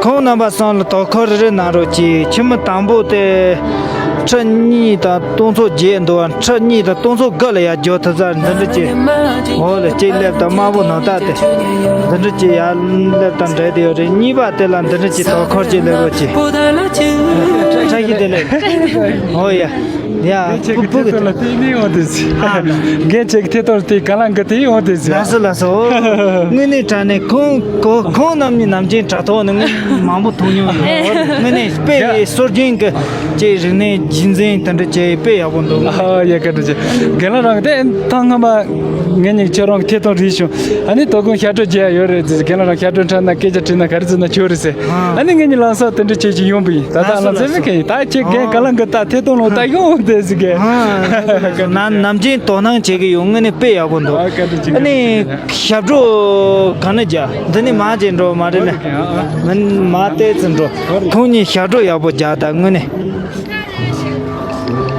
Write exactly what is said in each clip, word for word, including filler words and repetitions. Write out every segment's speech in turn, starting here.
ཁོང་རྣམ་པ་ཚང་ལ་དོ་ཁུར་རེ་གནང་རོགས་གྱིས། ཁྱི་མོ་དང་པོ་དེ་ཁྲི་གཉིས་དང་སྟོང་ཚོ་བརྒྱད་འདུག་བ། ཁྲི་གཉིས་དང་སྟོང་ཚོ་དགུ་ལ་ཡར་འགྱོ་ཐུབ་ས་འདི་འདྲ་ཅིག་འོ་ལ་གཅིག་སླེབས་དང་། དམར་པོ་ནོར་བཏགས་དེ་འདི་འདྲ་ཅིག་ཡར་སླེབས་དང་འདྲ་དེ་ཡོད་རེད། གཉིས་པ་དེ་ལ་འདི་འདྲ་ཅིག་དོ་ཁུར་ཅིག་སླེབས་རོགས་གྱིས། བཀྲ་ཤིས་བདེ་ལེགས། འོ་ཡ། ཡ། ངས་ཁྱེད་ཀྱི་ཐད་གཏོང་ལ་བལྟས་ནས་འོང་དེ་ཟེར། ཨ། ངས་ཁྱེད་ཀྱི་ཐད་གཏོང་ལ་བལྟས། ག་ལ་འགི་དེ་འོང་དེ་ཟེར། ལགས་སོ་ལགས་སོ། དངོས་གནས་དྲང་གནས་ཁོང་ཁོ་ཁོང་རྣམ་གཉིས་ནམ་རྒྱུན་དྲ་ཐོག་ནས་དངོས་མང་པོ་མཐོང་མྱོང་ཡོད། དངོས་གནས་དཔེ་ཡ། སྲོལ་རྒྱུན་གྱི་ཅིག་རིག་གནས་རྒྱུན་འཛིན་དེ་འདྲ་བྱས་དཔེ་ཡག་པོ་འདུག། ཨ་ཡ། བཀའ་དྲིན་ཆེ། རྒན་ལགས་རང་གི་དེ་ཐེངས་སྔ་མ་ངེད་གཉིས་ཁྱེད་རང་གི་ཐད་གཏོང་རིག་བྱུང་། ཨ་ནི་དོ་དགོང་ཞབས་བྲོ་རྒྱག་ཡོད་རེད་ཟེར། རྒན་ལགས་རང་ཞབས་བྲོ་འཁྲབ་ན་སྐད་ཆ་དྲིས་ན་ག་རེ་ཟེར་ན་ཆོག་རེད་ཟེར། ཨ་ནི་ངེད་གཉིས་ལམ་སང་དེ་འདྲ་བྱས་ཀྱི་ཡོང་པ་ཡིན། ད་ལྟ་ལམ་སེང་མི་མཁན་ཡིན། ད་ཁྱེད་རྒན་ག་ལ་འགི་ད་ཐད་གཏོང་ལོ་ད་ཡོང་དེ་ཟིག་གི། ནམ་ནམ་རྒྱུན་དོ་སྣང་བྱེད་ཀྱི་ཡོད། དངོས་གནས་དཔེ་ཡག་པོ་འདུག། ཨ་ནི་ཞབས་བྲོ་ག་ནས་རྒྱག། འདི་ནས་མར་བྱས་འགྲོ་མ་རེད་ལེ། མར་ཏོག་ཙམ་འགྲོ། ཁོང་གཉིས་ཞབས་བྲོ་ཡག་པོ་རྒྱག་ད་དངོས་གནས།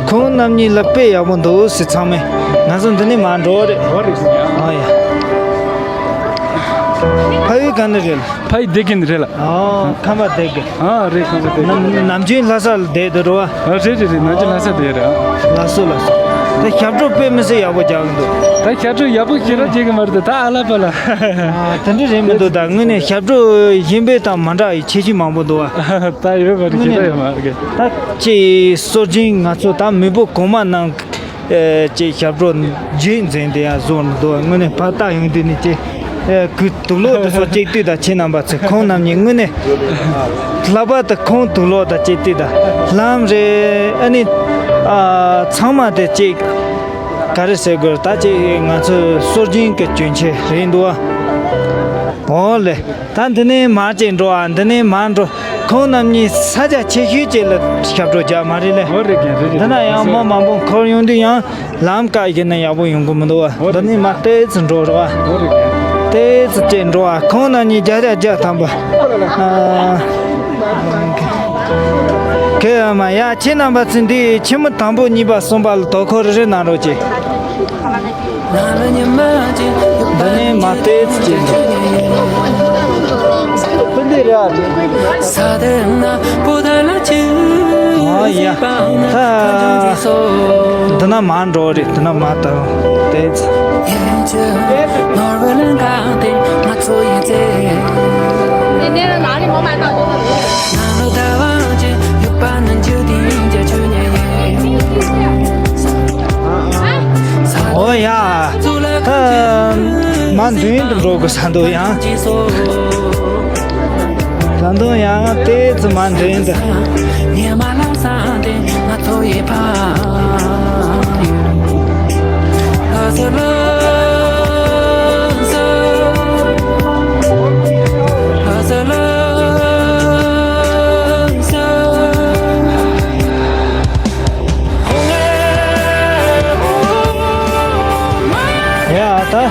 ཁོང་རྣམ་གཉིས་ལ་དཔེ་ཡག་པོ་འདུག་ཟེར། ཚང་མས་ང་ཚོ་འདི་ནས་མར་འགྲོ་རེད། ཨ་ཡ། ཕ་ཡུལ་ག་ནས་རེད། ཕ་ཡུལ་སྡེ་དགེ་ནས་རེད་ལགས། ཨ། ཁམས་པ་སྡེ་དགེ། ཨ་རེད། ཁམས་པ་སྡེ་དགེ། ནམ་ནམ་རྒྱུན་ལྷ་ས་ལ་བསྡད་འདུག་རེད་བ། ཨ་རེད་རེད་རེད། ནམ་རྒྱུན་ལྷ་ས་བསྡད་ཡོད་རེད། ཨ། ལགས་སོ་ལགས་སོ། ད་ཞབས་བྲོ་དཔེ་མི་སྲིད་ཡག་པོ་རྒྱག་གི་འདུག། ད་ཞབས་བྲོ་ཡག་པོ་ཞེ་དྲག་རྒྱག་གི་མ་རེད། ད་ཨ་ལ་པ་ལ། ཨ། དེ་འདྲ་རེད་མི་འདུག། ད་དངོས་གནས་ཞབས་བྲོ་གཞན་པའི་དང་མ་འདྲ་བའི་ཁྱད་ཆོས་མང་པོ་འདུག་བ། ད་ཡོད་མ་རེད། དངོས་གནས་ཞེ་དྲག་ཡོད་མ་རེད། ད་ཅིག་སྲོལ་རྒྱུན་ང་ཚོ་ད་མི་བུ་གོང་མ་ནང་ཨེ་ཅིག་ཞབས་བྲོ་རྒྱུན་འཛིན་དེ་ཡང་བཟོ་མི་འདུག། དངོས་གནས་ཕར་ལྟ་ཡོང་དུས་ནས་ཅིག་ཨེ་གུ་དུག་ལོག་དེ་ཚོ་གཅིག་ལྟོས་དང་། ཁྱེད་རྣམ་པ་ཚོས་ཁོང་རྣམ་གཉིས་དངོས་གནས་ལྷག་པར་དུ་ཁོང་དུག་ལོག་དང་གཅིག་ལྟོས་དང་། ལམ་རེད། ཨ་ནི་ཨ་ཚང་མ་དེ་ཅིག་ག་རེ་ཟེར་དགོས། ད་ཅིག་ང་ཚོའི་སྲོལ་རྒྱུན་གྱི་གྱོན་ཆས་རེད་འདུག་ཨ། འོ་ལེ། ད་འདི་ནས་མར་ཅིག་འགྲོ་ཨ། འདི་ནས་མར་འགྲོ། ཁོང་རྣམ་གཉིས་ས་ཆ་ཆེ་ཤོས་ཅིག་ལ་ཞབས་བྲོ་རྒྱག་མ་རེད་ལེ། འོ་རེད་རྒན། རེད་རེད། འདི་ན་ཡང་མི་མང་པོ་འཁོར་ཡོང་དུས་ཡང་ལམ་བཀག་བཞག་ན་ཡག་པོ་ཡོང་གི་མི་འདུག་བ། འོ་འདི་ནས་མར་ཏོག་ཙམ་འགྲོ་རོགས་ཨ། འོ་རེད་རྒན། ཏོག་ཙམ་ཅིག་འགྲོ་ཨ། ཁོང་རྣམ་གཉིས་རྒྱག་རྒྱག་རྒྱག་ཐམ་པ། ཨ། ཁྱེད་ཨ་མ་ཡ། ཁྱེད་རྣམ་པ་ཚོ་འདི་ཁྱི་མོ་དང་པོ་གཉིས་པ་གསུམ་པ་ལ་དོ་ཁུར་རེ་གནང་རོགས་གྱིས། འདི་ནས་མར་ཏོག་ཙམ་ཅིག་འགྲོ། སྤུན་ཟླ་རེད། ཨ་ཡ། ད་འདི་ན་མར་འགྲོ་རེད། འདི་ན་མར་ཏོག་ཙམ། འོ་ཡ། ད་མར་མདུན་དུ་འགྲོ་དགོས་ས་འདུག་ཡང་། ད་དུང་ཡང་ཏོག་ཙམ་མར་མདུན་དུ། ཡ་ད།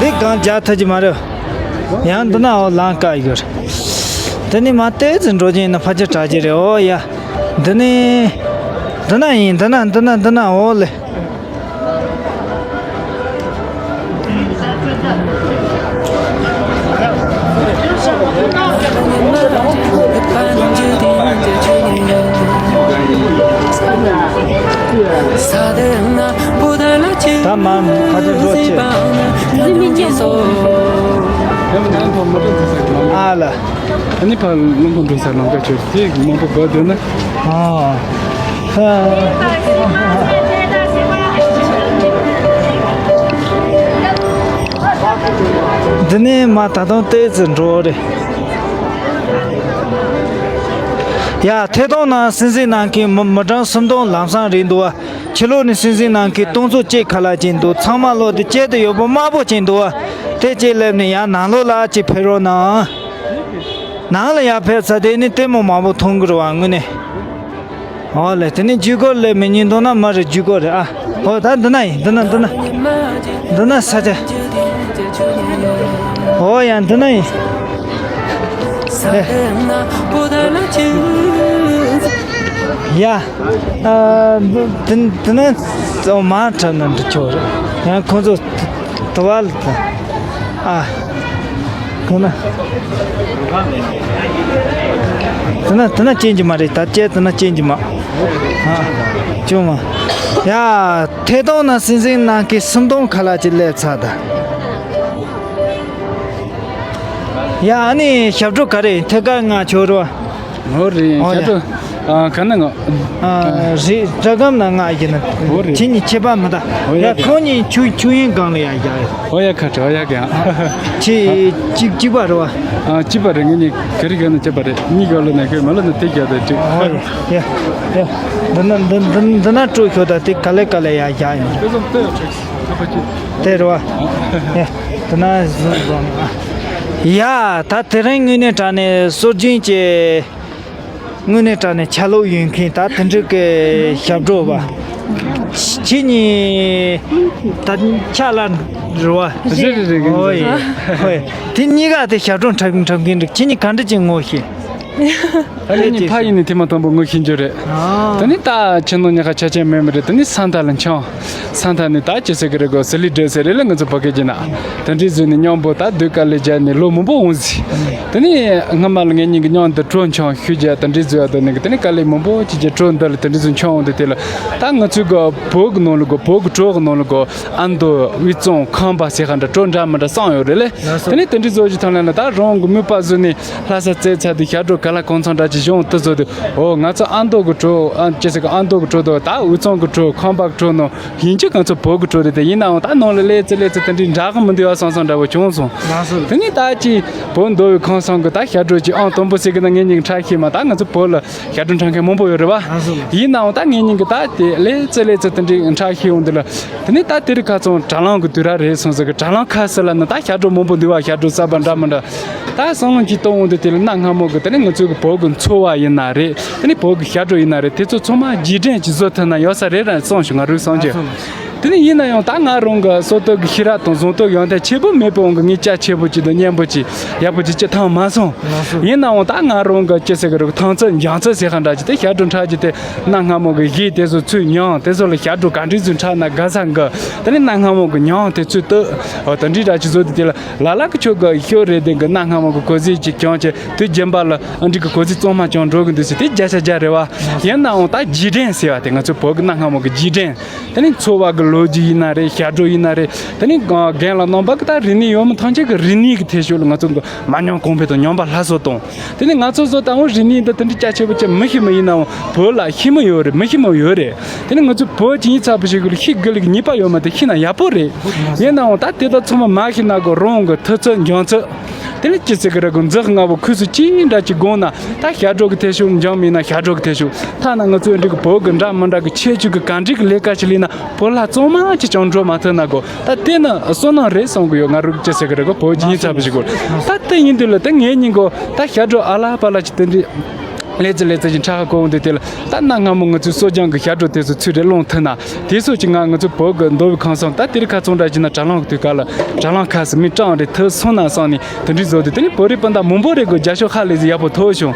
འདི་གང་རྒྱག་ཐུབ་ཀྱི་མ་རེད། ཡང་འདི་ན་འོ་ལམ་བཀག་ཡོད་རེད། འདི་ནས་མར་ཏོག་ཙམ་འགྲོ་གྱིན་ན་ཕལ་ཆེར་དྲག་གི་རེད། འོ་ཡ། འདི་ནས། འདི་ན་ཡིན། འདི་ན་འདི་ན་འདི་ན་འོ་ལེ། ད་མར་ཕར་ཚུར་འགྲོ་ཆེ། ཨ་ལ། ཨ་ནི་ཕར་རླངས་འཁོར་འགྲོ་སར་ལམ་ཁ་ཆོད་དེ་མང་པོ་འགོར་འདུག་ན། ཨ། འདི་ནས་མར་ད་དུང་ཏོག་ཙམ་འགྲོ་རེད། ཡ། ཐད་གཏོང་ནང་གསན་གཟིགས་གནང་མཁན་མི་མི་གྲངས་སུམ་སྟོང་ལམ་སང་རེད་འདུག་བ། ཕྱི་ལོགས་ནས་གསན་གཟིགས་གནང་མཁན་སྟོང་ཚོ་གཅིག་ཁ་ལག་ཅིག་འདུག། ཚང་མ་ལོག་དེ་གཅིག་ཏུ་ཡོད་པོ་དམར་པོ་ཅིག་འདུག་བ། དེ་གཅིག་སླེབས་ནས་ཡར་ནང་ལོགས་ལ་ཨ་ཅིག་ཕེབས་རོགས་གནང་། ནང་ལ་ཡར་ཕེབས་ཚར་དེ་ནི་ལྟད་མོ་མང་པོ་མཐོང་གི་རེད་བ་དངོས་གནས། འོ་ལེ། དེ་ནི་ཇུས་འགོད་ལས་མི་ཉན་འདུག་ན་མ་རེད། ཇུས་འགོད་རེད་ཨ། འོ་ད་འདི་ན་ཡིན། འདི་ན་འདི་ན། འདི་ན་ས་ཆ། འོ་ཡ། འདི་ན་ཡིན། ཨེ། ཡ། ཨ། འདི་འདི་ན་མར་འཁྲབ་ན་འགྲིག་ཆོག་རེད། ཡང་ཁོང་ཚོ་དུ་བ་ལ་ད། ཨ། ཐོན་ན། དེ་ན་དེ་ན་ཅན་གྱི་མ་རེད། ད་ཅན་དེ་ན་ཅན་གྱི་མ། ཨ། ཅུང་མ། ཡ། ཐད་གཏོང་ན་སེམས་སེམས་ནང་གི་སུམ་སྟོང་ཁ་ལག་ཅིག་སླེབས་ཚར་ད། ཡ། ཨ་ནི་ཞབས་བྲོ་ག་རེ་ཐད་ཀར་ང་ཆོ་རོ། ཨོ་རེད། ཨོ་ཡ། ཞབས་བྲོ། ཨ། ག་ན་ང་། ཨ། རེད། སྒྲ་སྒམ་ན་ང་ཡིན་ན། ཨོ་རེད། ཁྱེད་གཉིས་ཁྱད་པར་མི་འདུག་ཨོ་ཡ། ཡ། ཁོང་གཉིས་ཆུ་ཆུ་ཡིན་སྒང་ལ་ཡ་ཡ། ཨོ་ཡ། ཁ་དྲི། ཨོ་ཡ། ག་ཡང་། ཁྱེད་གཅིག་གཅིག་པ་རེད་བ། ཨ། གཅིག་པ་རེད། ངེད་གཉིས་ག་རེ་ག་ན་གཅིག་པ་རེད། གཉིས་ག་ལ་ན་ག་མ་ལ་ན་དེ་རྒྱ་དེ་གཅིག་ཨོ་ཡ། ཡ། འདི་ན་འདི་འདི་འདི་ན་སྤྲོ་ཤོག་ད་དེ་ག་ལེ་ག་ལེ་ཡ་ཡ་ཡིན། དེ་ཚོ་ལྟོས་ཁ་པ་གཅིག་དེ་རེད་བ། ཡ། དེ་ན་བཟུང་བཟུང་ཨ། ཡ། ད་དེ་རིང་དངོས་གནས་དྲང་གནས་སྲོལ་རྒྱུན་གྱི། དངོས་གནས་དྲང་གནས་ཆ་ལུགས་ཡོད་མཁན་ད་དེ་འདྲ་གི་ཞབས་བྲོ་བ། ཁྱེད་གཉིས་ད་ཆ་ལ་རེད་བ། རེད་རེད་རེད། ཨོ་ཡེ། ཨོ་ཡེ། དེ་གཉིས་ཀ་དེ་ཞབས་བྲོ་འཁྲབ་འཁྲབ་མཁན་འདུག་ཁྱེད་གཉིས་ག་འདྲ་ཅིག་ངོ་ཤེས། ད་ངེད་གཉིས་ཕ་ཡུལ་ནས་ཐེངས་མ་དང་པོ་ངོ་ཤེས་རྒྱུ་རེད། ཨ། ད་ནི་ད་ཁྱེད་ནང་ཉག་ག་ཆ་ཅན་མེད་མི་རེད། ད་ནི་ས་མཐའ་ལ་འཁྱམས། ས་མཐའ་ནས་ད་ཅི་ཟེར་གི་རེད་གོ། སི་ལི་འདྲ་ཟེར་རེད་ལ། ང་ཚོ་བོད་སྐད་ཀྱི་ནང་། དེ་འདྲའི་བཟོས་ནས་མཉམ་པོ་ད་སྡོད་དཀའ་ལས་བརྒྱབ་ནས་ལོ་མང་པོ་འོང་ཟིག་དེ་ནས་སྔ་མ་ལ་ངེད་གཉིས་ཀྱི་མཉམ་དུ་བྲོ་འཆང་ཞུ་རྒྱུ་དེ་འདྲའི་བཟོས་ཡ་དེ་ནས་དེ་ནས་དཀའ་ལས་མང་པོ་ཅིག་བརྒྱབ། བྲོ་འདི་ལ་དེ་འདྲའི་བཟོས་འཆང་འོང་དུས། དེ་ལ་ད་ང་ཚོའི་གི་བོད་ཀྱི་ནང་ལ་གོ། བོད་ཀྱི་བྲོ་གི་ནང་ལ་གོ། ཨ་མདོ། དབུས་གཙང་། ཁམས་པ་ཟེར་ག་འདྲ་བྲོ་འདྲ་མི་འདྲ་གསུམ་ཡོད་རེད་ལེ། དེ་ནས་དེ་འདྲའི་བཟོ་རྒྱུ་ཐམས་ཅད་ལ་ད་རང་གི་མོས་པ་བཟོས་ནས་ལྷ་ས་བཙལ་ཚར་དུས། ཞབས་བྲོ་ག་ལ་གང་འཚམ་འདྲ་ཅིག་བྱུང་དུས་བཟོ་དུས། ཨོ། ང་ཚོ་ཨ་མདོ་གི་བྲོ། ཨ། ཅི་ཟེར་གི། ཨ་མདོ་གི་བྲོ་དང་ད་དབུས་གཙང་གི་བྲོ། ཁམས་པ་གི་བྲོ་ནང་ཡིན་གཅིག་ང་ཚོ་བོད་ཀྱི་བྲོ་རེད་དེ། ཡིན་ནའང་ད་ནང་ལ་སླེབས་ཚེ་སླེབས་ཚེ་དེ་འདྲའི་འདྲ་གི་མི་འདུག་ཨ་བསམ་བསམ་འདྲ་བོ་བྱུང་སོང་། ལགས་སོ། དེ་ནས་ད་ཅི་བོད་མདོ་དབུས་ཁམས་གསུམ་གི་ད་ཞབས་བྲོ་ཅིག་ཨང་དང་པོ་ཟེར་གི་ན་ངེད་གཉིས་ཀྱི་འཁྲབ་ཤེས་མ། ད་ང་ཚོ་བོད་ལ་ཞབས་བྲོ་འཁྲབ་མཁན་མང་པོ་ཡོད་རེད་བ། ལགས་སོ། ཡིན་ནའང་ད་ངེད་གཉིས་ཀྱི་ད་དེ་སླེབས་ཚེ་སླེབས་ཚེ་དེ་འདྲའི་འཁྲབ་ཤེས་འོང་དུས་ལ། དེ་ནས་ད་དེ་རིང་ཁ་སང་དྲ་ལམ་གི་དུས་རབས་རེད་སོང་ཟེར་གི། དྲ་ལམ་ཁ་ཤས་ལ་ནི་ད་ཞབས་བྲོ་མང་པོ་འདུག་བ། ཞབས་བྲོ་གསར་པ་འདྲ་མི་འདྲ། ད་བསམ་བློ་ཅིག་གཏོང་འོང་དུས། དེ་ལ་གནའ་སྔ་མོ་གི་དེ་ནས་ང་ཚོའི་གི་བོད་ཀྱི་འཚོ་བ་ཡིན་ན་རེད། དེ་ནས་བོད་ཀྱི་ཞབས་བྲོ་ཡིན་ན་རེད། དེ་ཚོ་ཚང་མ་རྗེས་དྲན་ཅིག་བཟོ་ཐུབ་ན་ཡག་ས་རེད་ར་བསམ་བྱུང་། ང་རང་བསམ་གྱི། དེ་ནས་ཡིན་ན་ཡང་ད་ང་རང་གི་བསོད་སྟོབས་ཀྱི་ཤེས་རབ་དང་གཟེངས་བསྟོད་ཡོན་ཏན་ཆེ་བོ་མེད་པའི་དབང་གིས་ངས་རྒྱ་ཆེ་བོ་ཅིག་དང་སྙན་པོ་ཅིག་ཡག་པོ་ཅིག་བྱེད་ཐུབ་མ་སོང་། ཡིན་ནའང་ད་ང་རང་གི་ཅི་ཟེར་གི་རེད། ཐང་རྩེད་འཇང་རྩེད་ཟེར་ག་འདྲ་ཅིག་དེ་ཞབས་བྲོ་འཁྲབ་རྒྱུ་དེ། གནའ་སྔ་མོ་གི་གཞས་དེ་ཚོ་ཚུར་ཉན། དེ་ཚོ་ལ་ཞབས་བྲོ་ག་འདྲ་ཚུར་འཁྲབ་ན་དགའ་ས་འགི། དེ་ནས་གནའ་སྔ་མོ་གི་ཉམས་དེ་ཚུར་བཏོན། འོ། དེ་འདྲའི་འདྲ་ཅིག་བཟོ་དུས། དེ་ལ་ལ་ལ་གི་ཆོ་གི་ཤོ་རེད། དེ་གི་གནའ་སྔ་མོ་གི་གོ་གཟུགས་ཅིག་བྱུང་བྱས། དུས་རྒྱུན་པ་ལ་ཨ་འདྲི་གི་གོ་གཟུགས་གཙང་མ་བྱུང་འགྲོ་གི་འདུག་ཟེར། དེ་བརྒྱ་ཆ་བརྒྱ་རེད་བ། ཡིན་ནའང་ད་རྗེས་དྲན་ཟེར་བ་དེ། ང་ཚོ་བོད་གི་གནའ་སྔ་མོ་གི་རྗེས་དྲན། དེ་ནས་འཚོ་བ་གི་ལོ་རྒྱུས་ཡིན་ན་རེད། ཞབས་བྲོ་ཡིན་ན་རེད། དེ་ནས་རྒན་ལགས་རྣམ་པ་གི་ད་རིག་གནས་ཡོད་མེད་ཐམས་ཅད་གི་རིག་གནས་གི་ཐད་ཤོག་ལ་ང་ཚོ་གི་མ་ཉམས་གོང་འཕེལ་དང་ཉམས་པ་སླར་གསོ་གཏོང་། དེ་ནས་ང་ཚོ་བཟོ་ལྟ་བུ་རིག་གནས་འདི་དེ་འདྲའི་རྒྱ་ཆེ་བོ་ཅིག་མི་ཤེས་མི། ཡིན་ནའང་བོད་ལ་ཤེས་མི་ཡོད་རེད། མི་ཤེས་མི་ཡོད་རེད། དེ་ནས་ང་ཚོ་བོད་ཅིག་ཡིན་ཚར་བ་ཞིག་གི་ཤེས་དགོས་ལུགས་ངེས་པ་ཡོད་མ་རེད། ཤེས་ན་ཡག་པོ་རེད། ཡིན་ནའང་ད་དེ་དག་ཚང་མ་མ་ཤེས་ན་གོ། རང་གི་ཐུབ་ཚོད་འཇོན་ཚོད། དེ་ནས་ཅི་ཟེར་གི་རེད་གོ། མཛུབ་ལྔ་པོ་ཁུ་ཚུར་གཅིག་འདྲ་ཅིག་བསྒོམས་ན། ད་ཞབས་བྲོ་གི་ཐད་ཤོག་འཇམ་མིན་ན་ཞབས་བྲོ་གི་ཐད་ཤོག་ཐ་ན་ང་ཚོའི་འདི་གི་བོད་གི་འདྲ་མི་འདྲ་གི་ཁྱད་ཆོས་གི་ག་འདྲ་གི་ལས་ཀ་ཞིག་ལས་ན་བོད་ལ་གཙང་མ་ཅིག་ཀྱང་འགྲོ་མ་ཐུབ་ན་གོ། ད་དེ་ནི་བསོད་ནམས་རེད་བསམ་གི་ཡོད། ང་རང་ཅི་ཟེར་གི་རེད་གོ། བོད་ཅིག་ཡིན་ཚར་བ་ཞིག་གོ། ད་དེ་ཡིན་དུས་ལ་ད་ངེད་གཉིས་གོ། ད་ཞབས་བྲོ་ཨ་ལ་པ་ལ་ཅིག་དེ་འདྲའི་ལེ་ཙི་ལེ་ཙི་ཅིག་འཁྲབ་གོ་འོང་དུས། དེ་ལ་ད་གནའ་སྔ་མོ་ང་ཚོའི་སྲོལ་རྒྱུན་གི་ཞབས་བྲོ་དེ་ཚོ་ཚུར་རེ་བླངས་ཐུབ་ན། དེ་ཚོ་ཅིག་ང་ང་ཚོ་བོད་གི་མདོ་དབུས་ཁམས་གསུམ། ད་དེ་རིང་ཁ་སང་འདྲ་བྱས་ན་དྲ་ལམ་གི་དུས་སྐབས་ལ་དྲ་ལམ་ཁ་སང་མི་གྲངས་རེ་ཐུབ་སོང་ན་བསམ་ནས་དེ་འདྲའི་བཟོ་དུས། དེ་ནས་བོད་རིགས་སྤུན་ཟླ་མང་པོ་རེ་གི་རྒྱབ་སྐྱོར་ཧ་ལས་ཟིག་ཡག་པོ་ཐོབ་བྱུང་།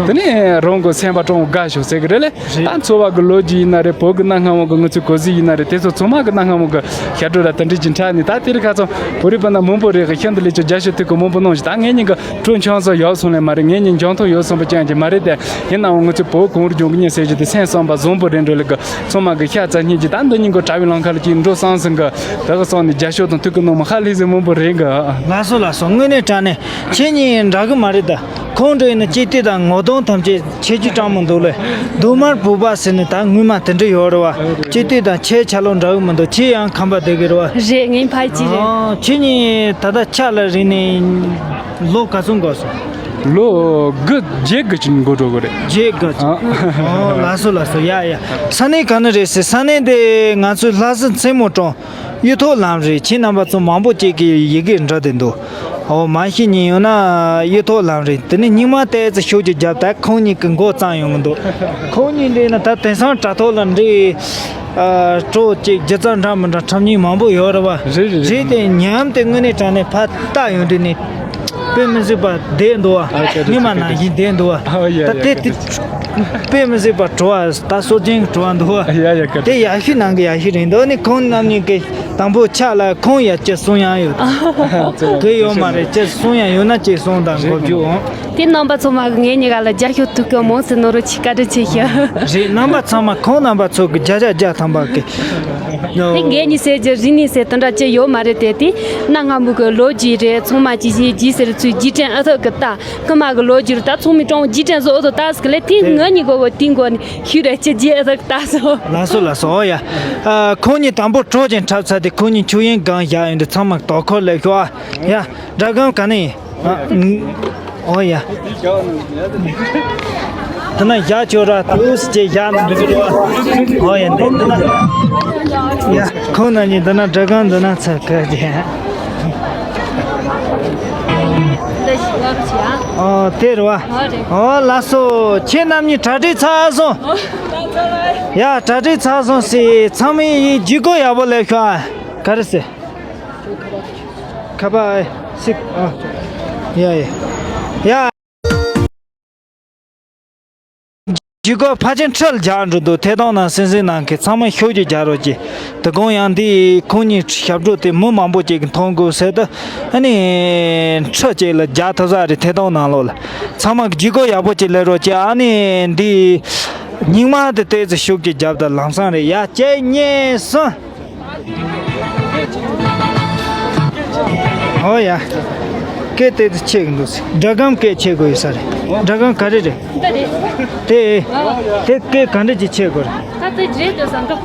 དེ་ནས་རང་གི་སེམས་པ་སྤྲང་བོ་དགའ་བྱུང་ཟེར་གི་རེད་ལེ། ད་འཚོ་བ་གི་ལོ་རྒྱུས་ཡིན་ན་རེད། བོད་གི་གནའ་སྔ་མོ་གི་ང་ཚོའི་གོ་གཟུགས་ཡིན་ན་རེད། དེ་ཚོ་ཚང་མ་གི་གནའ་སྔ་མོ་གི་ཞབས་བྲོ་ར་དེ་འདྲའི་ཅིག་འཁྲབ་ནས། ད་དེ་རིང་ཁ་སང་བོད་རིགས་སྤུན་ཟླ་མང་པོ་རེ་གི་ཤིན་ཏུ་ལེགས་ཀྱི་རྒྱབ་སྐྱོར་ཐུག་གི་མང་པོ་གནང་བྱུང་། ད་ངེད་གཉིས་གི་བྲོ་འཆང་ས་ཡོད་སོང་ལེ་མ་རེད། ངེད་གཉིས་འཇོན་ཐང་ཡོད་སོང་བ་ཅན་གྱི་མ་རེད་དེ། ཡིན་ནའང་ང་ཚོས་བོད་གངས་རི་ལྗོངས་ཀྱི་མྱི་ཟེར་རྒྱུ་དེ་སེམས་བསམ་པ་བཟང་པོ་རེད་འགྲོ་ལེ་གི། ཚང་མ་གི་ཤ་ཚ་སྙིང་རྗེ། ད་འདི་གཉིས་ཀྱི་དྲ་བའི་ལམ་ཁ་ལ་ཅིག་འགྲོ་བསམ་སོང་གི། དེ་གི་སོང་ནས་རྒྱབ་སྐྱོར་དང་ཐུགས་ཁུར་གནང་མི་ཧ་ལས་ཟིག་མང་པོ་རེད་གི། ལགས་སོ་ལགས་སོ། དངོས་གནས་དྲང་གནས་ཁྱེད་གཉིས་འདྲ་གི་མ་རེད་ད། ཁོང་འདྲ་ཡིན་ན་སྐྱེས་དུས་དང་ངོ་གདོང་ཐམས་ཅད་ཁྱད་ཆོས་སྤྲང་མོ་འདུག་ལེ། རྡོག་དམར་བུ་པ་ཟེར་ནས་ད་སྔོན་མ་དེ་འདྲ་ཡོད་རེད་བ། སྐྱེས་དུས་དང་ཁྱེད་ཆ་ལོ་འདྲ་གི་མི་འདུག་ཁྱེད་ཡང་ཁམས་པ་བསྡད་གི་རེད་བ། རེད། ངའི་ཕ་གཅིག་རེད། ཨ། ཁྱེད་གཉིས་ད་ལྟ་ཕྱག་ལ་རིག་ནས་ལོ་ག་ཚོད་འགོར་སོང་། ལོ་དགུ་བརྒྱད་དགུ་ཅིག་འགོར་འགྲོ་གི་རེད། བརྒྱད་དགུ་ཅིག་ཨ། ཨོ། ལགས་སོ་ལགས་སོ། ཡ་ཡ། ས་གནས་ག་ནས་རེད་ཟེར། ས་གནས་དེ་ང་ཚོའི་ལྷ་ས་མཚན་མོ་གྲོང་གཡུ་ཐོག་ལམ་རེད། ཁྱེད་རྣམ་པ་ཚོ་མང་པོ་ཅིག་གིས་ཡི་གེ་འབྲི་བསྡད་འདུག་ཨོ། མ་ཤེས་མཁན་ཡོད་ན་གཡུ་ཐོག་ལམ་རེད། དེ་ནས་སྙིང་མ་ཏོག་ཙམ་ཤུགས་ཀྱིས་རྒྱབ། ད་ཁོང་གཉིས་ཀྱི་མགོ་གཙང་ཡོང་གི་འདུག་ཁོང་གཉིས་འདྲ་ན་ད་དེང་སང་དྲ་ཐོག་ལ་འདྲ། ཨ། སྤྲོ་ཅིག་སྒྱུ་རྩལ་འདྲ་མི་འདྲ་འཁྲབ་མཁན་མང་པོ་ཡོད་རེད་བ། རེད་རེད་རེད། རེད་དེ་ཉམས་དེ་དངོས་གནས་དྲང་གནས་ཕར་ལྟ་ཡོང་དུས་ནས་དཔེ་མི་སྲིད་པ་བསྡད་འདུག་བ། ཨ། ཅི་རེད། སྔོན་མ་ནང་བཞིན་བསྡད་འདུག་བ། ཨ། ཡ་ད་ཡ། དེ་དེ་ དཔེ་མི་སྲིད་པ་བྲོ་བ་ད་སྲོལ་རྒྱུན་བྲོ་བ་འདུག་བ། ཡ་ཡ་ག་དེ་ཡག་ཤོས་ནང་གི་ཡག་ཤོས་རེད་འདུག་ནི་ཁོང་རྣམ་གཉིས་ཀྱི་དང་པོ་ཆག་ལ་ཁོང་ཡ་ཅི་གསུང་ཡང་ཡོད། དེ་ཡོད་མ་རེད། ཅི་གསུང་ཡང་ཡོད་ན་ཅི་གསུང་དང་གོ་རྒྱུ་འོང་། དེ་རྣམ་པ་ཚང་མ་གི་ངེད་གཉིས་ཀ་ལ་རྒྱབ་སྐྱོར་ཐུབ་ཀྱི་མང་སེ་ནོར་རོ་ཆེ་བཀའ་དྲིན་ཆེ་ཞུ། རེད། རྣམ་པ་ཚང་མ་ཁོང་རྣམ་པ་ཚོ་གི་བརྒྱ་ཆ་བརྒྱ་ཐམ་པ་གི། དེ་ངེད་གཉིས་ཟེར་རྒྱུ་རིག་གནས་ཟེར་དེ་འདྲ་ཅི་ཡོད་མ་རེད་དེ། དེ་གནའ་སྔ་མོ་གི་ལོ་རྒྱུས་རེད། ཚང་མ་ཅི་ཞིག་རྒྱུས་ཟེར་ཚུལ་རྒྱུས་དྲན་ཨ་ཐུབ་གི་ལྟ། སྔ་མ་གི་ལོ་རྒྱུས་རེད། ད་ཚང་མའི་གྲོང་རྒྱུས་དྲན་བཟོ་ཨོ་དོ་ད་ཟེར་གི་ལེ། དེ་ང་གཉིས་གོ་གོ་དེ་གོ་ནི་ཤུ་རེ་ཅི་རྒྱས་ཨ་ཐུབ་ལྟ་སོ། ལགས་སོ་ལགས་སོ། ཨོ་ཡ། ཨ། ཁོང་གཉིས་དང་པོ་གྲོགས་ཅན་འཁྲབ་ཚར་དེ་ཁོང་གཉིས་ཆོས་དབྱིངས་སྒང་བཞག་ཡོང་དུས་ཚང་མ་དོ་ཁུར་ལེགས་ཤོག་ཨ། ཡ། སྒྲ་སྒམ་ག་ནས་ཡིན། ཨ། ཨོ་ཡ། དེ་ན་བཞག་ཆོག་ར་ཏུས་ཅེ་བཞག་ན་འགྲིག་གི་རེད་བ། ཨོ་ཡ། འདི་འདི་ན། ཡ། ཁོང་རྣམ་གཉིས་འདི་ན་སྒྲ་སྒམ་འདི་ན་ཚར་གི་རེད། ཨོ་དེ་རེད་བ། ཨོ་ལགས་སོ། ཁྱེད་རྣམ་གཉིས་གྲ་སྒྲིག་ཚར་སོང་། ཡ། གྲ་སྒྲིག་ཚར་སོང་ཟེར། ཚང་མས་ཡིན་ཇུས་འགོད་ཡག་པོ་ལེགས་ཤོག་ཨ། ག་རེ་ཟེར། ཁ་པར་ཨེ་སིག་ཨ། ཡ་ཡ་ཡ། ཇུས་འགོད་ཕལ་ཆེར་ཁྲིད་རྒྱག་འགྲོ་འདུག་ཐད་གཏོང་ནང་སེམས་སེམས་ནང་གི་ཚང་མ་ཤུགས་ཀྱིས་རྒྱག་རོགས་གྱིས། དེ་དགོང་ཡང་འདི་ཁོང་གཉིས་ཞབས་བྲོ་དེ་མི་མང་པོ་ཅིག་གིས་མཐོང་དགོས་ཟེར་དུས། ཨ་ནི་ཁྲིད་ཅིག་ལ་རྒྱག་ཐུབ་ས་རེད། ཐད་གཏོང་ནང་ལོགས་ལ་ཚང་མ་གི་ཇུས་འགོད་ཡག་པོ་ཅིག་ལས་རོགས་གྱིས། ཨ་ནི་འདི་སྙིང་མ་དེ་ཏོག་ཙམ་ཤུགས་ཀྱིས་རྒྱབ་དང་ལམ་སང་རེད། ཡ། གཅིག་གཉིས་གསུམ། ཨོ་ཡ། སྐད་དེ་ཚོ་ཆེ་གི་འདུག་ཟེར། སྒྲ་སྒམ་སྐད་ཆེ་དགོས་ཡོད་ས་རེད། སྒྲ་སྒམ་ག་རེ་རེད། འདི་རེད། དེ། ཨ། དེ་སྐད་ག་འདྲ་ཅིག་ཆེ་དགོས་རེད། ད་དེ་རེད་འདོད་ས་འདུག་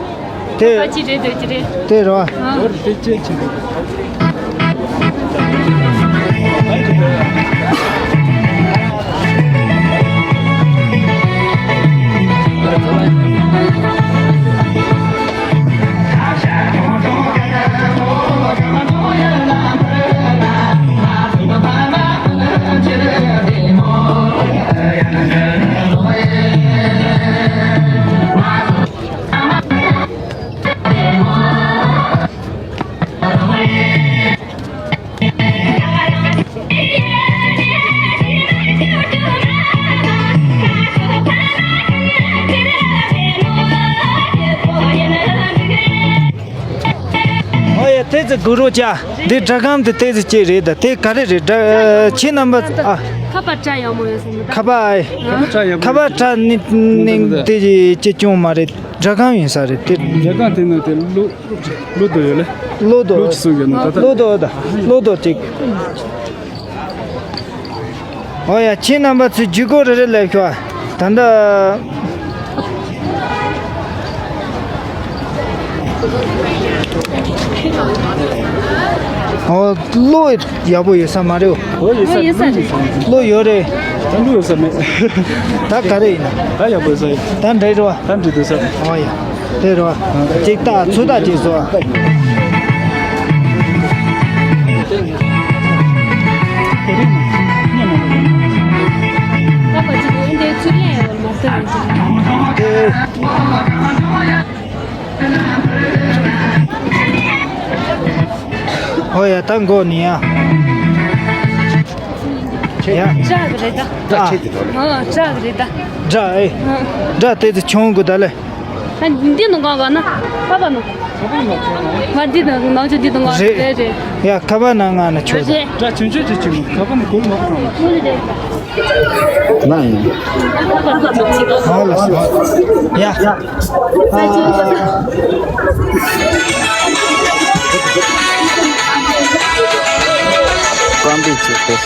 ཁ་པར་ཅིག་རེད་འདོད་ཀྱི་རེད། དེ་རེད་བ། ཨ། དེ་སྐད་ཆེ་འདུག་ཨོ་ཡ། ཏོག་ཙམ་སྒུག་རོགས་བྱ། འདི་སྒྲ་སྒམ་དེ་ཏོག་ཙམ་ཅིག་རེད་ད། དེ་ག་རེ་རེད། སྒྲ་ཁྱེད་རྣམ་པ། ཨ། ཁ་པར་སྒྲ་ཡག་མོ་ཡོད་ས་མི་འདུག་ཁ་པར་ཨ། ཁ་པར་ནི་ནི་དེ་ཅི་ཅུང་མ་རེད། སྒྲ་སྒམ་ཡིན་ས་རེད་དེ། སྒྲ་སྒམ་དེ་ནི་དེ་གློག་གློག་རྡོ་ཡོད་ལེ། གློག་རྡོ། གློག་ཅི་གསུང་གི་ནི་ད་ལྟ། གློག་རྡོ་ད། གློག་རྡོ་ཅིག་ཨོ་ཡ། ཁྱེད་རྣམ་པ་ཚོས་ཇུས་འགོད་རེ་རེ་ལེགས་ཤོག་ད་ལྟ། ཨོ། གློག་ཡག་པོ་ཡོད་ས་མ་རེད། ཨོ་ཡོད་ས། ཨོ་ཡོད་ས་རེད། གློག་ཡོད་རེད། ད་གློག་ཡོད་ས་མེད། ད་ག་རེ་ཡིན་ན། ད་ཡག་པོ་ཡོད་ས་ཡོད། ད་འགྲིག་རེད་བ། ད་འགྲིག་འདུག་ས། ཨོ་ཡ། དེ་རེད་བ། ཅིག་ལྟ་ཚུར་ལྟ་ཅིག་བཟོ་ཨ། ཨོ་ཡ། ད་འགོ་ནི་ཡ། ཡ། སྒྲ་གི་རེད་ད། ཨ། ཨ། སྒྲ་གི་རེད་ད། སྒྲ་ཨེ། ཨ། སྒྲ་དེ་ཚོ་ཆུང་གི་ད་ལེ། ད་འདི་ནང་གང་ག་ན། ཁ་པར་ནང་། ང་འདི་ནང་ནང་ཆུ་འདི་ནང་གང་རེད། རེད་རེད། ཡ། ཁ་པར་ནང་ང་ན་ཆོད་ད། རེད། སྒྲ་ཆུང་ཆུང་ཆུང་ཆུང་ཁ་པར་ནང་གོ་མ་གང་། ང་ཡིན། ཨ་ལ་སོ། ཡ། ཨ། རྐང་པའི་ཆེད་དུ།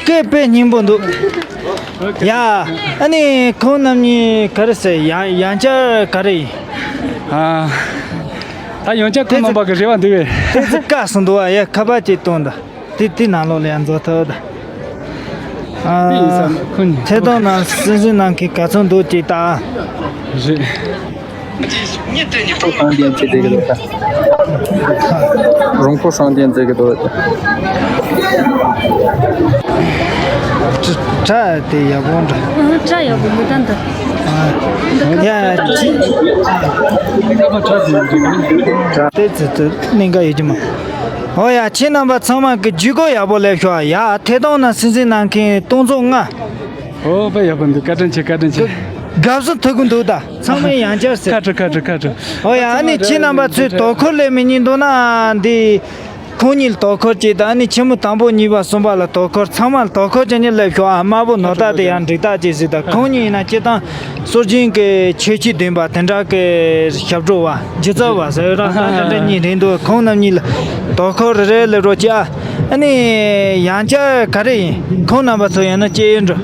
སྐད་དཔེ་སྙན་པོ་འདུག་ཡ། ཨ་ནི་ཁོང་རྣམ་གཉིས་ག་རེ་ཟེར། ཡང་ཡང་བསྐྱར་ག་རེ་ཡིན། ཨ། ད་ཡང་བསྐྱར་ཁོང་རྣམ་པ་གི་རེ་བ་འདུག་བས། དེ་ཚོ་བཀག་སོང་འདུག་བ། ཡ། ཁ་པར་ཅིག་གཏོང་ད། དེ་དེ་ནང་ལོགས་ལ་ཡང་འཛུལ་ཐུབ་ད། ཨ། དེ་ཡིན་ས་ན་ཁོ་གཉིས་ཐད་གཏོང་ནང་སྲིད་འཛིན་ནང་གི་ག་ཚོད་འདུག་ཅིག་ལྟ། རེད། རོང་ཕོ་སངས་རྒྱས་ཟེར་གི་འདུག་ད། རོང་ཕོ་སངས་རྒྱས་ཟེར་གི་འདུག་ད། ཁྲ་དེ་ཡག་པོ་འདྲ། ཨ། ཁྲ་ཡག་པོ་མི་ལྡན་ད། ཨ། ཡ། ཁྲ་དེ་ཚོ་ཚོ་གནད་འགག་ཡོད་ཀྱི་མ། ཨོ་ཡ། ཁྱེད་རྣམ་པ་ཚང་མ་གི་བརྒྱུད་སྐུར་ཡག་པོ་སླེབས་ཤོག་ཡ། ཐད་གཏོང་ནང་སྲིད་འཛིན་གནང་མཁན་སྟོང་ཚོ་ལྔ། ཨོ་དཔེ་ཡག་པོ་འདུག་བཀའ་དྲིན་ཆེ། བཀའ་དྲིན་ཆེ། དགའ་བསུ་ཐོབ་གི་འདུག་ད་ཚང་མས་ཡང་བསྐྱར་ཟེར། ཁ་དྲོ་ཁ་དྲོ་ཁ་དྲོ། ཨོ་ཡ། ཨ་ནི་ཁྱེད་རྣམ་པ་ཚོས་དོ་ཁུར་སླེབས་མི་ཉན་འདུག་ན་འདི། ཁོང་གཉིས་ལ་དོ་ཁུར་གཅིག་དང་། ཨ་ནི་ཆེན་མོ་དང་པོ་གཉིས་པ་གསུམ་པ་ལ་དོ་ཁུར། ཚང་མ་ལ་དོ་ཁུར་བྱེད་ཉིན་སླེབས་ཤོག་ཨ། དམར་པོ་ནོར་བདག་དེ་ཡང་འགྲིག་རྟགས་ཅིག་ཟིག་དང་། ཁོང་གཉིས་ཡིན་ན་སྤྱིར་བཏང་སྲོལ་རྒྱུན་གྱི་ཁྱད་ཆོས་ལྡན་པ་དེ་འདྲ་གི་ཞབས་བྲོ་བ། སྒྱུ་རྩལ་བ་ཟེར་རང་རང་འདྲ་འདྲ་གཉིས་རེད་འདུག་ཁོང་རྣམ་གཉིས་ལ་དོ་ཁུར་རེ་རེ་སླེབས་རོགས་གྱིས་ཨ། ཨ་ནི་ཡང་བསྐྱར་ག་རེ་ཡིན། ཁོང་རྣམ་པ་ཚོ་ཡིན་ན་སྐྱེས་ཡོད་འགྲོ།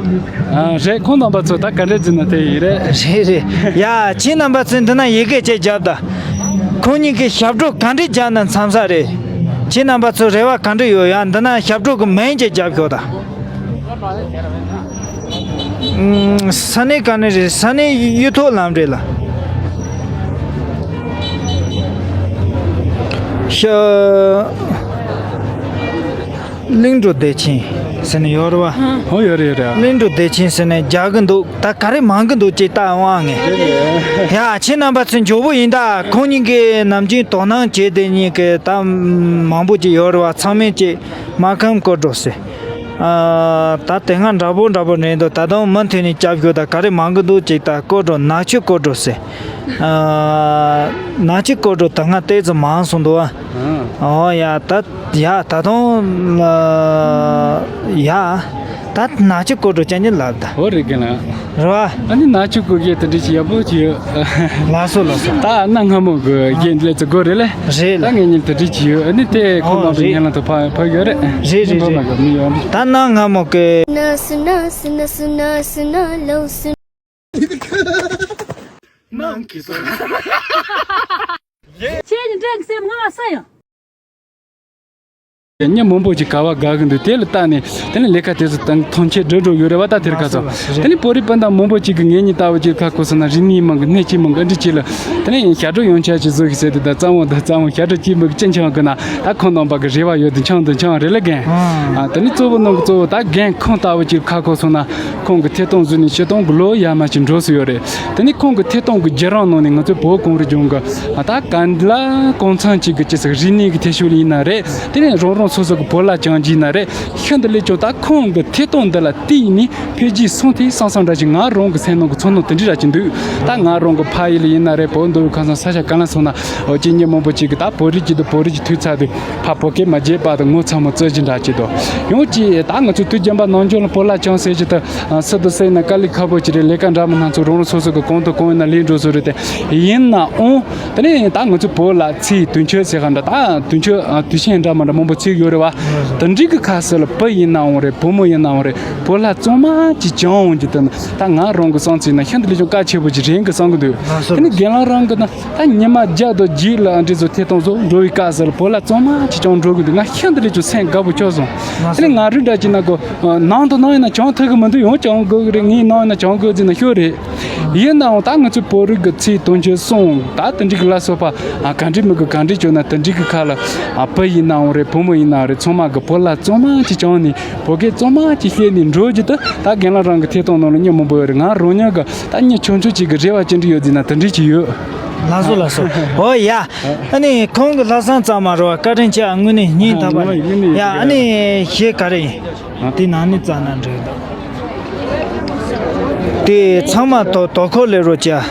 ཨ། རེད། ཁོང་རྣམ་པ་ཚོ་ད་ག་འདྲ་བྱས་ན་དེ་ཡིན་རེད། རེད་རེད། ཡ། ཁྱེད་རྣམ་པ་ཚོས་འདི་ན་ཡི་གེ་ཅིག་བརྒྱབ་དང་། ཁོང་གཉིས་ཀྱིས་ཞབས་བྲོ་ག་འདྲས་བརྒྱབ་ན་འཚམས་ས་རེད། ཁྱེད་རྣམ་པ་ཚོ་རེ་བ་ག་འདྲ་ཡོད། ཡང་འདི་ན་ཞབས་བྲོ་གི་མིང་ཅིག་བརྒྱབ་ཤོག་དང་། ཨུམ། ས་གནས་ག་ནས་རེད། ས་གནས་གཡུ་ཐོག་ལམ་རེད་ལ། ཤ། གླིང་བྲོ་བདེ་ཆེན་ཟེར་ནས་ཡོད་རེད་བ། ཧོ། ཡོད་རེད་ཡོད་རེད། གླིང་བྲོ་བདེ་ཆེན་ཟེར་ནས་རྒྱག་གི་འདུག་ད་ག་རེ་མང་གི་འདུག་ཅེས་ལྟ་འོང་ངས། ཡ། ཁྱེད་རྣམ་པ་ཚོས་མགྱོགས་པོ་ཡིན་ད། ཁོང་གཉིས་ཀྱིས་ནམ་རྒྱུན་དོ་སྣང་བྱེད་དེ་གཉིས་ཀྱི་ད་མང་པོ་ཅིག་ཡོད་རེད་བ། ཚང་མས་ཅིག་མ་ཁམ་བསྐོར་འགྲོ་ཟེར། ཨ། ད་དེ་སྔ་འདྲ་པོ་འདྲ་པོ་རེད་འདུག་ད་དུང་མུ་མཐུད་ནས་སྐྱབས་ཞུ་ད། ག་རེ་མང་གི་འདུག་ཅིག་ད་བསྐོར་འགྲོ། ནག་ཆུ་བསྐོར་འགྲོ་ཟེར། ཨ། ནག་ཆུ་བསྐོར་འགྲོ། ད་སྔ་ཏོག་ཙམ་མང་སོང་འདུག་ཨ། ཨོ་ཡ། ད། ཡ། ད་དུང་། ཨ། ཡ། ད་ནག་ཆུ་བསྐོར་འགྲོ་ཅན་གྱི་ལབ་ད། ཨོ་རེད་གི་ལ། རེད་བ། ཨ་ནི་ནག་ཆུ་བསྐོར་གི་དེ་འདྲ་ཅིག་ཡག་པོ་ཅིག་ཡོད། ལགས་སོ་ལགས་སོ། ད་གནའ་སྔ་མོ་གི་རྒྱན་ལས་ཚོ་དགོས་རེད་ལེ། རེད་ལ། ད་ངེད་གཉིས་དེ་འདྲ་ཅིག་ཡོད། ཨ་ནི་དེ་ཁོ་ཨོ་མ་གི་རེད། ཉན་ལ་དུ་ཕ་ཕ་ཡོད་རེད། རེད་རེད་ཁོ་མ་རེད། གི་མི་ཡོད་རེད། ད་གནའ་སྔ་མོ་གི། ཁྱེད་ཀྱི་འདྲེན་སེམས་ང་ས་ཡང་། མི་མང་པོ་ཅིག་ག་བ་དགའ་གི་འདུག་དེ་ལ་བལྟས་ནས་དེ་ནས་ལས་ཀ་དེ་ཚོ་དང་ཐོན་ཆེད་འགྲོ་འགྲོ་ཡོད་རེད་བ། ད་དེར་ཁ་སང་དེ་ནས་བོད་རིགས་སྤུན་ཟླ་མང་པོ་ཅིག་གིས་ངེད་གཉིས་ལྟ་བུ་ཅིག་ཁ་ཁོ་སོང་ན་རིག་གནས་མང་གི་གནས་ཆེན་མང་གི་འདི་ཅིག་ལ་དེ་ནས་ཞབས་བྲོ་ཡང་ཆ་ཅིག་བཟོ་གི་ཟེར་དུས། ད་གཙང་བོ་ད་གཙང་བོ་ཞབས་བྲོ་ཅིག་མི་གི་ཅི་འཆང་གི་ན། ད་ཁོང་རྣམ་པ་གི་རེ་བ་ཡོད་དུ་འཆང་དུ་འཆང་རེད་ལ་རྒན། ཨ། དེ་ནས་གཙོ་བོ་ནང་གི་གཙོ་བོ་ད་རྒན་ཁོང་ལྟ་བུ་ཅིག་ཁ་ཁོ་སོང་ན། ཁོང་གི་ཐད་གཏོང་བཟོས་ནས་སྤྱིར་བཏང་གི་ལོ་ཡར་མར་ཅིག་འགྲོ་སྲིད་ཡོད་རེད། དེ་ནས་ཁོང་གི་ཐད་གཏོང་གི་བརྒྱུད་རིམ་ནང་ནས་ང་ཚོའི་བོད་གངས་རི་ལྗོངས་གི་ད་ག་ལ་གང་འཚམ་ཅིག་གི་ཅི་ཟེར་རིག་གནས་ཀྱི་ཐད་ཤུགས་ལ་ཡིན་ན་རེད། དེ་ནས་རང་རང་སོ་སོ་གི་བོད་ལྭ་བཅངས་རྒྱུ་ཡིན་ན་རེད། ཤིན་ཏུ་ལེགས་བྱུང་། ད་ཁོང་གི་ཐད་གཏོང་འདི་ལ་བལྟས་ནས་འཕེལ་རྒྱས་སོང་དེ་སང་སང་འདྲ་ཅིག་ང་རང་གི་སེམས་ནང་གི་ཚོར་སྣང་དེ་འདྲ་ར་ཅིག་འདུག་ད་ང་རང་གི་ཕ་ཡུལ་ལ་ཡིན་ན་རེད། བོད་མདོ་དབུས་ཁམས་གསུམ་ས་ཆ་གང་ལ་སོང་ན། འོ་ཅི་ཉིན་མང་པོ་ཅིག་གི་ད་བོད་རིགས་ཅིག་དང་བོད་རིགས་ཀྱི་ཐུག་ཚར་དུས། ཕ་བོད་སྐད་མ་བརྗེད་པ་དང་ངོ་ཚ་མོ་རྩོད་ཀྱི་འདྲ་ཅིག་དང་། ཡང་ཅིག་ད་ང་ཚོ་དུས་རྒྱུན་པ་ནམ་རྒྱུན་ལ་བོད་ལྭ་བཅངས་ཟེར་གྱི་ད་སུ་དང་སུ་ཡིན་ན་དཀའ་ལས་ཁག་པོ་ཅིག་རེད། ལས་ཀ་འདྲ་མི་སྣ་ཚོ་རང་རང་སོ་སོ་གི་གང་དང་གང་ཡིན་ན་ལས་འགྲོ་སོ་རེད་དེ། ཡིན་ནའང་དེ་ནས་ད་ང་ཚོ་བོད་ལྭ་ཚེས་དུས་མཆོད་ཟེར་ག་འདྲ། ད་དུས་མཆོད་དུས་ཆེན་འདྲ་མི་འདྲ་མང་པོ་ཚིག་ཡོད་རེད་བ། དེ་འདྲའི་གི་ཁ་ཟེར་ལ་བུ་ཡིན་ནའང་རེད། བུ་མོ་ཡིན་ནའང་རེད། བོད་ལྭ་གཙང་མ་ཅིག་བཅངས་འོང་གི་དེ་ནི་ད་ང་རང་གི་བསམ་ཚུལ་ན་ཤིན་ཏུ་ལས་ཀྱང་གལ་ཆེ་པོ་ཅིག་རེད་གི་བསམ་གི་འདུག་དེ་ནི་རྒན་ལགས་རང་གི་ན། ད་ཉི་མ་བརྒྱ་དང་བརྒྱད་ལ་འདི་ཚོ་ཐད་གཏོང་བཟོ་འགྲོ་བའི་སྐབས་སུ་ལ་བོད་ལྭ་གཙང་མ་ཅིག་བཅངས་འགྲོ་གི་འདུག་ང་ཤིན་ཏུ་ལས་ཀྱང་སེམས་དགའ་པོ་ཆགས་སོང་། དེ་ནས་ང་རུ་འདྲ་ཅིག་ན་གོ་ནང་དུ་ནང་ཡིན་ན་བཅངས་ཐུབ་གི་མི་འདུག་ཡང་བཅངས་དགོས་གི་རེད། ངས་ནང་ཡིན་ན་བཅངས་དགོས་ཟེར་ན་ཤོར་རེད། ཡིན་ནའང་ད་ང་ཚོའི་བོད་རིགས་ཀྱི་ཚེས་དུས་མཆོད་སོང་ད་དེ་འདྲའི་གི་ལ་སོགས་པ་ག་འདྲའི་མི་དགོས་ག་འདྲའི་བཅོས་ན་དེ་འདྲའི་གི་ཁ་ལ་བུ་ཡིན་ནའང་རེད། བུ་མོ་ཡིན་ནའང་རེད། ཚང་མ་གི་བོད་ལྭ་གཙང་མ་ཅིག་བཅངས་ནས་བོད་སྐད་གཙང་མ་ཅིག་བཤད་ནས་འགྲོ་རྒྱུ་དེ་ད་རྒན་ལགས་རང་གི་ཐད་གཏོང་ནང་ལ་མི་མང་པོ་ཡོད་རེད། ང་རང་ཉིད་ཀྱི་ད་མི་ཆུང་ཆུང་ཅིག་གི་རེ་བ་ཅི་འདྲ་ཡོད་ཟེར་ན་དེ་འདྲ་ཅིག་ཡོད། ལགས་སོ་ལགས་སོ། འོ་ཡ། ཨ་ནི་ཁོང་གི་ལྷག་བསམ་ཙམ་མ་རེད་བ། བཀའ་དྲིན་ཆེ། དངོས་གནས་སྙིང་ཐག་པ་ནས། ཡ། ཨ་ནི་གཞས་ག་རེ་ཡིན། དེ་ནང་ནས་བཙལ་ན་འགྲིག་འདུག་དེ་ཚང་མ་དོ་དོ་ཁུར་སླེབས་རོགས་གྱིས།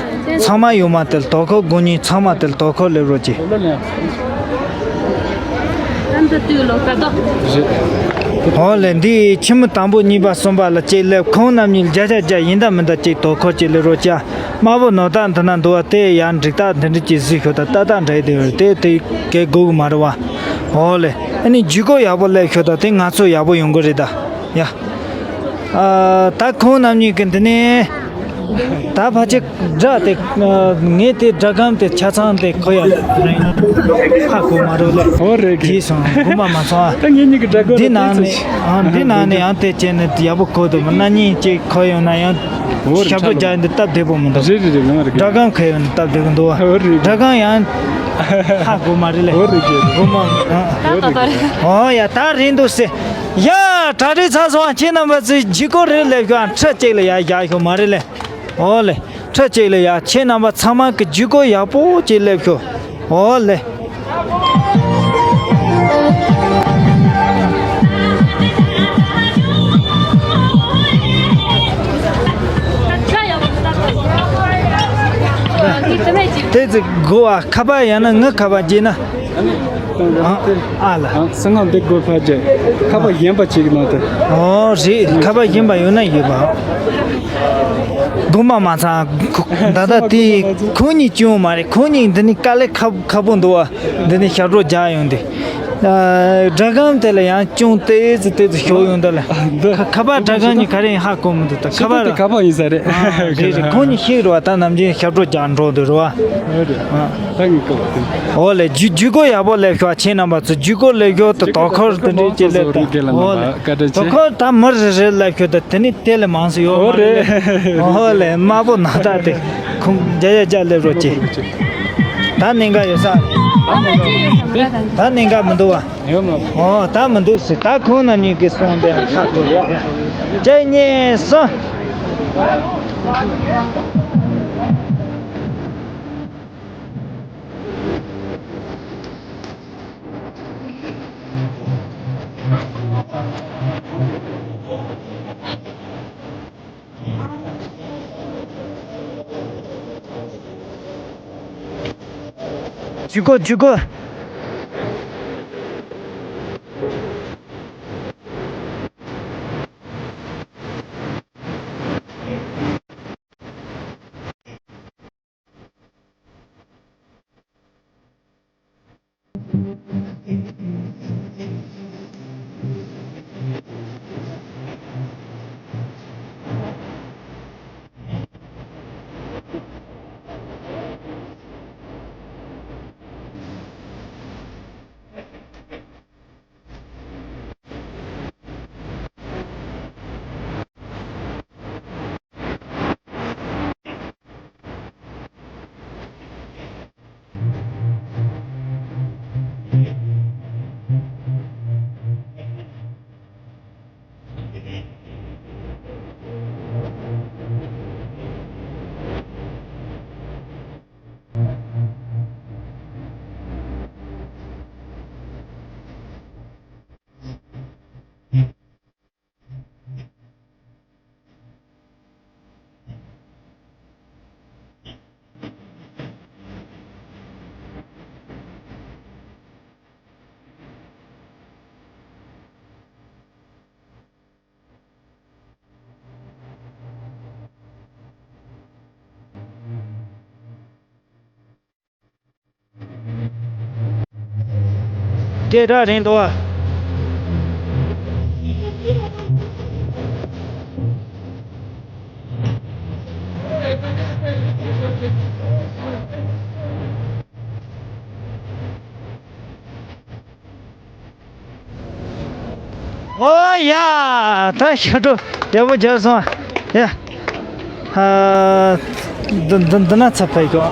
ཚང་མ་ཡོད་མ་དེ་ལ་དོ་ཁུར་དགོས་ཉིན་ཚང་མ་དེ་ལ་དོ་ཁུར་སླེབས་རོགས་གྱིས། འོ་ལེ། འདི་ཆེན་མོ་དང་པོ་གཉིས་པ་གསུམ་པ་ལ་གཅིག་སླེབས། ཁོང་རྣམ་གཉིས་བརྒྱ་ཆ་བརྒྱ་ཡིན་ད་མིན་ད་གཅིག་དོ་ཁུར་གཅིག་སླེབས་རོགས་གྱིས། དམར་པོ་ནོར་བདག་འདི་ན་འདུག་བ། དེ་ཡང་འགྲིག་རྟགས་འདི་འདྲ་ཅིག་གཟིགས་ཤོག་ད། ཏག་ཏག་འདྲ་ཡི་དེ་རེད། དེ་དེ་གས་དགོས་གི་མ་རེད་བ། འོ་ལེ། ཨ་ནི་བརྒྱུད་སྐུར་ཡག་པོ་སླེབས་ཤོག་ད། དེ་ང་ཚོ་ཡག་པོ་ཡོང་གི་རེད་ད། ཡ། ཨ། ད་ཁོང་རྣམ་གཉིས་ཀྱི་འདི་ནས་ད་ཕལ་ཆེར་སྒྲ་དེ། ཨ། ངས་དེ་སྒྲ་སྒམ་དེ་ཆ་ཚང་དེ་གོ་ཡ་རེད། ཧ་གོ་མ་རེད་ལེ། ཨོ་རེད། གི་སོང་། གོ་མ་མ་སོང་ཨ། ད་ངེད་གཉིས་ཀྱི་སྒྲ་གོ་འདི་ནང་ནས། ཨ། འདི་ནང་ནས་ཡང་དེ་བྱས་ནས་ཡག་པོ་གོ་འདུག་མི་སྣ་གཉིས་ཀྱིས་གོ་ཡོང་ན་ཡང་། ཨོ་རེད། ཞབས་བྲོ་རྒྱག་འདི་སྟབས་བདེ་པོ་མི་འདུག་རེད་རེད་རེད། ལོང་རེད། སྒྲ་སྒམ་གོ་ཡོང་འདི་སྟབས་བདེ་གི་འདུག་ཨོ་རེད། སྒྲ་སྒམ་ཡང་ཧ་གོ་མ་རེད་ལེ། ཨོ་རེད་རེད། གོ་མ། ཨ། ད་ད་ད་རེད། ཨོ་ཡ། ད་རེད་འདུག་ཟེར། ཡ། གྲ་སྒྲིག་ཚར་སོང་། ཁྱེད་རྣམ་པ་ཚོས་ཇུས་འགོད་རེ་སླེབས་ཤོག་ཨ། ཁྲི་གཅིག་ལ་ཡར་བཞག་ཤོག་མ་རེད་ལེ། ཨོ་ལེ། ཁྲི་གཅིག་ལ་ཡར། ཁྱེད་རྣམ་པ་ཚང་མ་གི་ཇུས་འགོད་ཡག་པོ་ཅིག་སླེབས་ཤོག་ཨོ་ལེ། དེ་ཚོ་དགོས་པ། ཁ་པར་ཡང་ན་ངའི་ཁ་པར་བརྗེས་ན། ཨ་ལ། ཨ། སང་ང་འདི་དགོས་ཕར་བརྗེ། ཁ་པར་གཞན་པ་ཅིག་ནང་དུ། ཨོ་རེད། ཁ་པར་གཞན་པ་ཡོད་ན་ཡོད་པ། དགོངས་པ་མ་ཚོམ། ད་ལྟ་དེ་ཁོང་གཉིས་བྱུང་མ་རེད། ཁོང་གཉིས་འདི་ནས་དཀའ་ལས་ཁག་ཁག་པོ་འདུག་བ། འདི་ནས་ཞབས་བྲོ་རྒྱག་ཡོང་དུས། ཨ། སྒྲ་སྒམ་དེ་ལ་ཡང་ཅུང་ཏོག་ཙམ་ཏོག་ཙམ་ཤོར་ཡོང་དུས་ལ། འདི་ཁ་ཁ་པར་སྒྲ་སྒམ་གཉིས་ག་རེ་ཡིན་ཧ་གོ་མི་འདུག་ད་ཁ་པར། ཁ་པར་ཡིན་ས་རེད། ཨ། རེད་རེད། ཁོང་གཉིས་ཤེས་རོགས། ད་ནམ་རྒྱུན་ཞབས་བྲོ་རྒྱག་འགྲོ་འདུག་རེད་བ། ཨོ་རེད། ཨ། ད་ངས་བཀོད་པ་དེ། ཨོ་ལེ། ཇུས་ཇུས་འགོད་ཡག་པོ་སླེབས་ཤོག་ཁྱེད་རྣམ་པ་ཚོ་ཇུས་འགོད་སླེབས་ཤོག་ད་དོ་ཁུར་དེ་འདྲས་ཅིག་སླེབས་དང་། ཨོ་ལེ། དོ་ཁུར་ད་མི་རེ་རེ་སླེབས་ཤོག་ད་དེ་ནི་དེ་ལས་མང་སུ་ཡོད་མ་རེད། ཨོ་རེད། ཨོ་ལེ། དམར་པོ་ནག་ད་དེ་ཁུངས་བརྒྱ་ཡ་བརྒྱ་སླེབས་རོགས་གྱིས། ད་གནད་འགག་ཡོད་ས་རེད། ད་གནད་འགག་མི་འདུག་བ། ཡོད་མ་རེད། ཨོ་ད་མི་འདུག་ཟེར། ད་ཁོང་རྣམ་གཉིས་ཀྱིས་གསུངས་པའི་ཁ་ཐུག་ཡ། གཅིག་གཉིས་གསུམ། ཇུས་འགོད། ཇུས་འགོད། སྐད་གྲགས་རིང་འདུག་བ། ཨོ་ཡ། ད་ཞབས་བྲོ་ཡག་པོ་རྒྱབ་སོང་། ཡ། ཨ། འདི་འདི་འདི་ན་ཚ་ཕ་ཡི་གོ།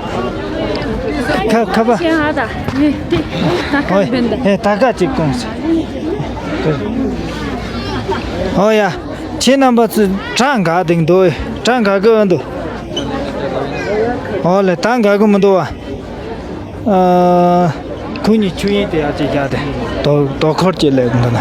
ཁ་ཁ་པ། ཨོ་ཡ། ད་ག་ཅིག་གོང་སོང་། ཨོ་ཡ། ཁྱེད་རྣམ་པ་ཚོ་གྲངས་འགའ་དེང་འདུག་གྲངས་འགའ་གི་འོན་འདུག་ཨོ་ལེ། ད་འགའ་གི་མི་འདུག་བ། ཨ། ཁོ་གཉིས་ཆུ་ཡིན་དེ་ཡ་ཅིག་བཞག་དེ། དོ་དོ་ཁོར་ཅིག་ལས་འདི་ན།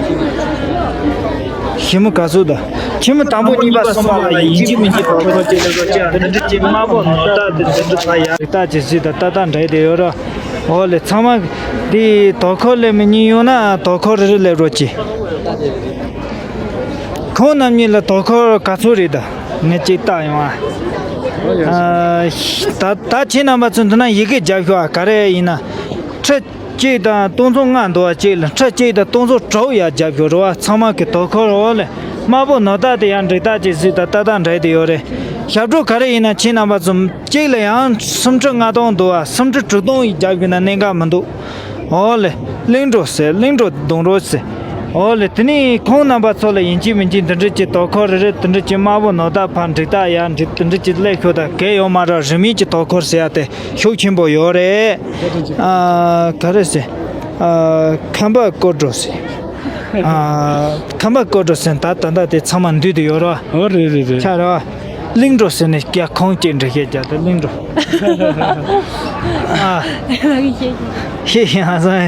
ཞི་མི་ག་ཚོད་ད། ཁྱིམ་དང་པོ་གཉིས་པ་གསུམ་པ་ལ་ཡིན་གཅིག་མིན་གཅིག་དོ་ཁོར་ཅིག་ལས་འགྲོ་ཅིག་འདི་འདྲ་ཅིག་དམར་པོ་ནོར་ད་དེ་འདི་འདྲ་ད་ཡ། ད་ཅིག་ཟིག་ད་ད་ད་འདྲ་དེ་ཡོད་ར། ཨོ་ལེ། ཚང་མ་དེ་དོ་ཁོར་ལས་མི་གཉིས་ཡོང་ན་དོ་ཁོར་རེ་རེ་ལས་འགྲོ་ཅིག་ཁོང་རྣམ་གཉིས་ལ་དོ་ཁོར་ག་ཚོད་རེད་ད། ངས་ཅིག་བལྟ་ཡོང་ཨ། ཨ། ད་ད་ཁྱེད་རྣམ་པ་ཚོ་འདི་ན་ཡི་གེ་རྒྱབ་ཤོག་ཨ། ག་རེ་ཡིན་ན། ཁྲི་གཅིག་དང་སྟོང་ཚོ་ལྔ་འདུག་བ། གཅིག་ལ་ཁྲི་གཅིག་དང་སྟོང་ཚོ་དྲུག་ཡར་རྒྱབ་ཤོག་རེད་བ། ཚང་མ་གི་དོ་ཁོར་འོག་ལ་ དམར་པོ་ནོར་བདག་དེ་ཡང་འགྲིག་རྟགས་ཅིག་བཟོས་ད་ལྟ་དང་འདྲ་དེ་ཡོད་རེད། ཞབས་བྲོ་ག་རེ་ཡིན་ན་ཁྱེད་རྣམ་པ་ཚོ་གཅིག་ལ་ཡང་སུམ་ཁྲི་ལྔ་སྟོང་འདུག་བ། སུམ་ཁྲི་དྲུག་སྟོང་ཡིས་རྒྱབ་ཡོད་ན་གནད་འགག་མི་འདུག་ཨོ་ལེ། གླིང་འགྲོ་ཟེར། གླིང་འགྲོ་གདོང་རོ་ཟེར། ཨོ་ལེ། དེ་ནས་ཁོང་རྣམ་པ་ཚོ་ལ་ཡིན་གཅིག་མིན་གཅིག་འདི་འདྲ་ཅིག་དོ་ཁུར་རེ་རེ། དེ་འདྲ་ཅིག་དམར་པོ་ནོར་བདག་ཕར་འགྲིག་རྟགས་ཡར་འགྲིག་དེ་འདྲ་ཅིག་སླེབས་ཤོག་ད་གལ་ཡོད་མ་རེད། རིན་མེད་ཀྱི་དོ་ཁུར་ཟེར་ཡ་དེ་ཤུགས་ཆེན་པོ་ཡོད་རེད། ཨ་ག་རེ་ཟེར། ཨ་ཁམས་པ་སྐོར་བྲོ་ཟེར། ཨ་ཁམས་པ་སྐོར་བྲོ་ཟེར། ད་ད་ལྟ་དེ་ཚང་མ་འདུས་དེ་ཡོད་རེད་བ། ཨོ་རེད་རེད་རེད། ཆ་རེད་བ། གླིང་འགྲོ་ཟེར་ནས་རྒྱ་ཁོང་ཅིག་འདྲི་བཤད་རྒྱ་དེ་གླིང་འགྲོ། ཨ། ཤེས་ཤེས་ཨ་སང་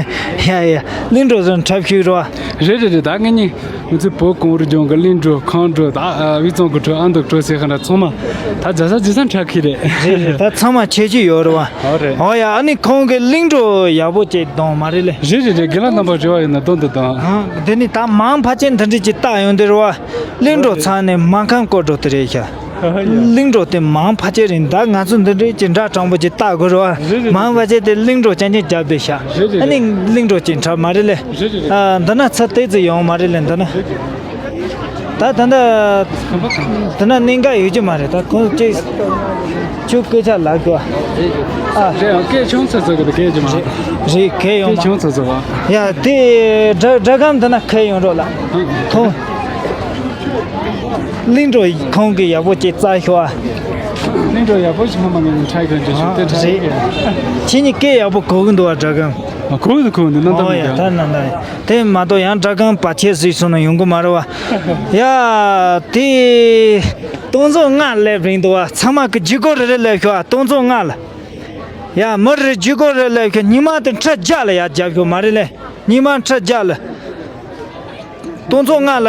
ཡ་ཡ་གླིང་འགྲོ་ཟེར་ནས་འཁྲབ་ཤིག་རེད་བ། རེད་རེད་རེད། ད་ངེད་གཉིས་ང་ཚོའི་བོད་གངས་རི་ལྗོངས་ཀྱི་གླིང་འགྲོ་ཁམས་འགྲོ་ད་དབུས་གཙང་གི་འགྲོ་ཨ་མདོ་འགྲོ་ཟེར་ག་འདྲ་ཚང་མ་ད་རྒྱ་ས་རྗེས་སང་འཁྲབ་ཁི་རེད། རེད་རེད། ད་ཚང་མ་ཁྱད་ཆོས་ཡོད་རེད་བ། ཨོ་རེད། ཨོ་ཡ། ཨ་ནི་ཁོང་གི་གླིང་འགྲོ་ཡག་པོ་ཅིག་གཏོང་མ་རེད་ལེ། རེད་རེད་རེད། རྒན་ལགས་རྣམ་པ་རེ་བ་ཡོད་ན་གཏོང་དུ་གཏོང་། ཨ་འདི་ནི་ད་མང་ཕལ་ཆེར་འདི་འདྲ་ཅིག་བཏགས་ཡོང་དེ་རེད་བ། གླིང་འགྲོ་ཚང་ནས་སྨར་ཁམས་སྐོར་འགྲོ་དེ་རེད་ཤག་གླིང་འགྲོ་དེ་མང་ཕལ་ཆེར་རིང་ད་ང་ཚོ་འདི་འདྲའི་ཅིག་འདྲ་དྲང་པོ་ཅིག་བཏགས་དགོས་རེད་བ། རེད་རེད། མང་ཕལ་ཆེར་དེ་གླིང་འགྲོ་རྐྱང་རྐྱང་རྒྱབ་བསྡད་ཤག་རེད་རེད། ཨ་ནི་གླིང་འགྲོ་ཅིག་འཁྲབ་མ་རེད་ལེ། རེད་རེད་རེད། ཨ་འདི་ན་ཚ་ཏོག་ཙམ་ཡོང་མ་རེད་ལེ་འདི་ན། རེད་རེད། ད་ད་ད་ཁམས་པ་ཚང་། དེ་ན་གནད་འགག་ཡོད་ཀྱི་མ་རེད། ད་ཁོང་ཅིག་ཁྱོད་སྐད་ཆ་ལབ་དགོས། ཨ། རེད་ཡང་སྐད་ཆུང་ཙག་ཙག་གི་སྐད་ཀྱི་མ། རེད་རེད། གལ་ཡོང་མ། སྐད་ཆུང་ཙག་ཙག་བ། ཡ་དེ་སྒྲ་སྒྲ་སྒམ་དེ་ན་གལ་ཡོང་རོགས་ལ། ཁོང་གླིང་འགྲོ་ཁོང་གི་ཡག་པོ་ཅིག་བཙལ་ཤོག་ཨ། གླིང་འགྲོ་ཡག་པོ་ཞིག་མ་མ་ངས་ནས་ཁྲལ་གི་འདྲི་ཞུ་དེ་ཁྲལ་གི། ཁྱེད་གཉིས་སྐད་ཡག་པོ་གོ་གི་འདུག་བ་སྒྲ་སྒམ། ཨ་གོ་གི་འདུག་གོ་གི་འདུག་གནམ་ཐང་ཨོ་ཡ་མི་ད་ན་ན་དེ་མ་གཏོགས་ཡང་སྒྲ་སྒམ་བར་ཆད་བཟོས་སོང་ན་ཡོང་གི་མ་རེད་བ། ཡ་དེ། སྟོང་ཚོ་ལྔ་སླེབས་རན་འདུག་བ། ཚང་མ་གི་ལྗིད་ཁོག་རེ་རེ་སླེབས་ཤོག་ཨ། སྟོང་ཚོ་ལྔ་ལ། ཡ་མི་རེ་ལྗིད་ཁོག་རེ་སླེབས་ཤོག་ཉི་མ་དེ་ཁྲི་བརྒྱ་ལ་ཡར་རྒྱབ་ཤོག་མ་རེད་ལེ། ཉི་མ་ཁྲི་བརྒྱ་ལ། སྟོང་ཚོ་ལྔ་ལ་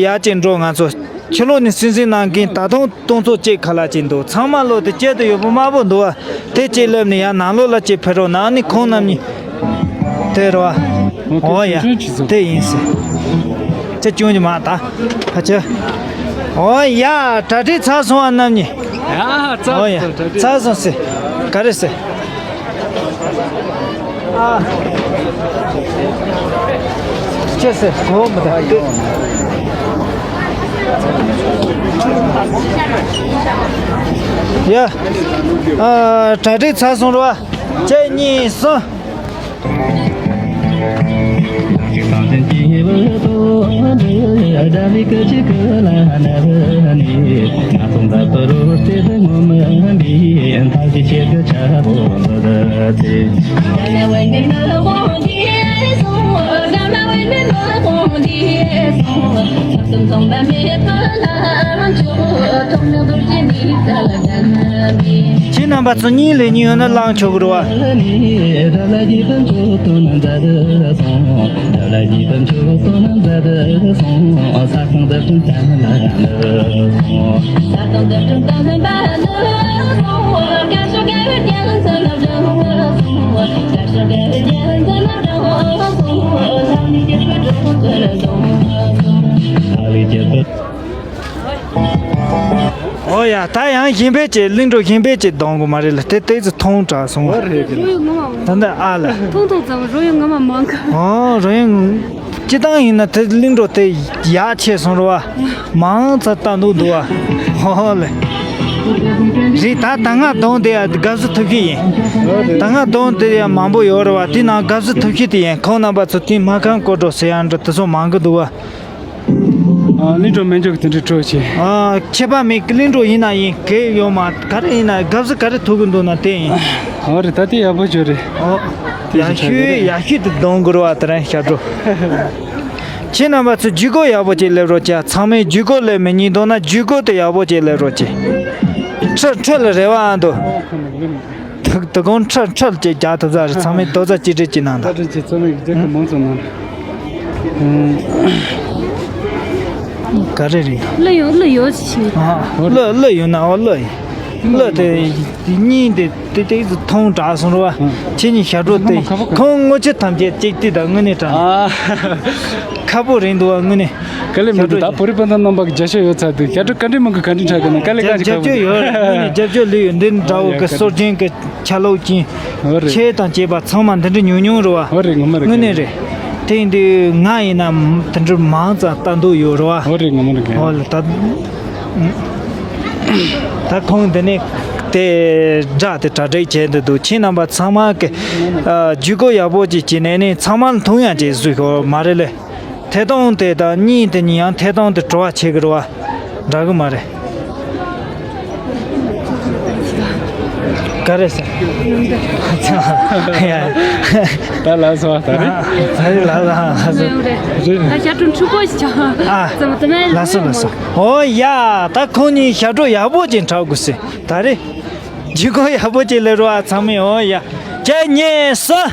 ཡར་ཅིག་འགྲོ། ང་ཚོ་ཕྱི་ལོགས་ནས་སིང་སིང་གནང་མཁན་ད་དུང་སྟོང་ཚོ་གཅིག་ཁ་ལག་ཅིག་འདུག་ཚང་མ་ལོག་དེ་གཅིག་ཏུ་ཡོད་པོ་དམར་པོ་འདུག་བ། དེ་གཅིག་སླེབས་ནས་ཡར་ནང་ལོགས་ལ་གཅིག་ཕེབས་རོགས་གནང་། ཨ་ནི་ཁོང་རྣམ་གཉིས། དེ་རེད་བ། ཨོ་ཡ། དེ་ཡིན་ཟེར། ཅི་སྐྱོན་གྱི་མ་ད། ཕ་ཆེ། ཨོ་ཡ། གྲ་སྒྲིག་ཚར་སོང་བ་རྣམ་གཉིས། ཡ་ཚར་ཨོ་ཡ། སོང་གྲ་སྒྲིག་ཚར་སོང་ཟེར། ག་རེ་ཟེར། ཨ། ཅི་ཟེར་གོ་མི་ད། ཡ། ཨ་གྲ་སྒྲིག་ཚར་སོང་རེད་བ། གཅིག་གཉིས་གསུམ། ཁྱེད་རྣམ་པ་ཚོ་གཉིས་ལས་གཉིས་ཡོད་ན་བླངས་ཆོག་གི་རེད་བ། ཨོ་ཡ། ད་ཡང་གཞན་པས་ཅིག་གླིང་འགྲོ་གཞན་པས་ཅིག་གཏོང་དགོས་མ་རེད་ལ། དེ་ཏོག་ཙམ་ཐུང་དྲགས་སོང་བ། རོ་ཡོད་ངོ་མ་མང་། ད་འདི་ཨ་ལ། ཐུང་ཐུང་ཙམ་རོ་ཡོད་ངོ་མ་མང་གི། ཨོ་རོ་ཡོད། སྤྱི་བཏང་ཡིན་ན་དེ་གླིང་འགྲོ་དེ་ཡག་ཆེ་སོང་རེད་བ། མང་ཙམ་བཏང་འདུག་འདུག་བ། ཧོ་ཧོ་ལེ། རེད། ད་ད་སྔ་གདོང་དེ་ཡ་དགའ་བསུ་ཐུབ་ཤེས་ཡིན། ད་སྔ་གདོང་དེ་ཡ་མང་པོ་ཡོད་རེད་བ། དེ་ནང་དགའ་བསུ་ཐུབ་ཤེས་དེ་ཡིན། ཁོང་རྣམ་པ་ཚོ་དེ་སྨར་ཁམས་སྐོར་འགྲོ་ཟེར་ཡ་འདྲ་དེ་ཚོ་མང་གི་འདུག་བ། ཨ་གླིང་འགྲོ་མེད་འཇོག་དེ་འདྲའི་སྤྲོ་ཆེ། ཨ་ཁྱད་པར་མེད། གླིང་འགྲོ་ཡིན་ན་ཡིན། གལ་ཡོད་མ་ག་རེ་ཡིན་ན་དགའ་བསུ་ག་རེ་ཐུབ་གི་འདུག་ན་དེ་ཡིན། ཨོ་རེད། ད་དེ་ཡག་པོ་བྱོས་རེད། ཨོ་དེ་ཡག་བཞིན་ཤོས་ཆགས་ཡག་ཤོས་དེ་གདོང་དགོས་རེད་བ། དེ་རིང་ཞབས་བྲོ། ཁྱེད་རྣམ་པ་ཚོ་ལྗིད་ཁོག་ཡག་པོ་ཅིག་སླེབས་རོགས་བྱ། ཚང་མས་ལྗིད་ཁོག་སླེབས་མི་ཉན་འདུག་ན་ལྗིད་ཁོག་དེ་ཡག་པོ་ཅིག་སླེབས་རོགས་བྱེད། ཁྲི་ཁྲི་ལ་རེ་བ་ཨ་འདུག་ད་དུ་གོང་ཁྲི་ཁྲི་ཅིག་རྒྱག་ཐུབ་ས་རེད། ཚང་མས་རྡོག་རྩ་གཅིག་སྒྲིལ་གྱི་གནང་དང་། བཀའ་དྲིན་ཆེ། ཚང་མས་རྒྱབ་སྐྱོར་མང་ཙམ་གནང་། ག་རེ་རེད། གླུ་ཡོད། གླུ་ཡོད་ཞིག་ཨ་གླུ་གླུ་ཡོད་ན་ཨོ་གླུ་ཡིན། གླུ་དེ་གཉིས་དེ་དེ་དེ་ཐུང་དྲགས་སོང་རེད་བ། ཁྱེད་གཉིས་ཞབས་བྲོ་དེ་ཁོང་ངོ་ཆེ་ཐམས་ཅད་གཅིག་དེ་དང་དངོས་གནས་དྲང་། ཁ་པོ་རེད་འདུག་བ་དངོས་གནས། དཀའ་ལས་མི་འདུག་ད་བོད་རིགས་སྤུན་ཟླ་རྣམ་པ་གི་རྒྱབ་སྐྱོར་ཡོད་ཚར་དུས་ཞབས་བྲོ་ག་འདྲ་མང་གི་ག་འདྲ་འཁྲབ་གི་ན། དཀའ་ལས་ཁག་ཅིག་རྒྱབ་སྐྱོར་ཡོད་རེད། དངོས་གནས་རྒྱབ་སྐྱོར་ལོས་ཡོད། འདི་འདྲ་བོ་གི་སྲོལ་རྒྱུན་གི་ཆ་ལུགས་ཅན། ཨོ་རེད། ཆས་དང་བཅས་པ་ཚང་མ་འདི་འདྲ་ཉུང་ཉུང་རེད་བ། ཨོ་རེད། ངོ་མ་རེད། དངོས་གནས་རེད། དེ་ཡིན་དུས་ང་ཡིན་ན་དེ་འདྲ་མང་ཙམ་ལྟ་འདོད་ཡོད་རེད་བ། འོ་རེད། ངོ་མ་རེད། འོ་ལ་ད། ད་ཁོང་འདི་ནས་དེ་སྒྲ་དེ་གྲ་སྒྲིག་བྱས་འདུག་འདུག་ཁྱེད་རྣམ་པ་ཚང་མ་གི་ཨ་བརྒྱུད་སྐུར་ཡག་པོ་ཅིག་བྱས་ནས་ནི་ཚང་མ་ལ་མཐོང་ཡག་ཅིག་བཟོས་ཤོག་མ་རེད་ལེ། ཐད་གཏོང་དེ་དང་གཉིས་དེ་གཉིས་ཡང་ཐད་གཏོང་དེ་བྲོ་བ་ཆེ་གི་རེད་བ། འདྲ་གི་མ་རེད། ག་རེ་ཟེར། ད་ལགས་སོ། ད་རེད། ད་རེད། ལགས་སོ། ལགས་སོ། རེད། ད་ཞབས་བྲོ་འཁྲུག་པོ་ཞིག་བྱ། ཨ། ཙམ་དུ་མེད། ལགས་སོ། ལགས་སོ། ཨོ་ཡ། ད་ཁོང་གཉིས་ཞབས་བྲོ་ཡག་པོ་ཅིག་འཁྲབ་དགོས་ཟེར། ད་རེད། ལྗིད་ཁོག་ཡག་པོ་ཅིག་སླེབས་རོགས་ཨ་ཚང་མས། ཨོ་ཡ། གཅིག་གཉིས་གསུམ།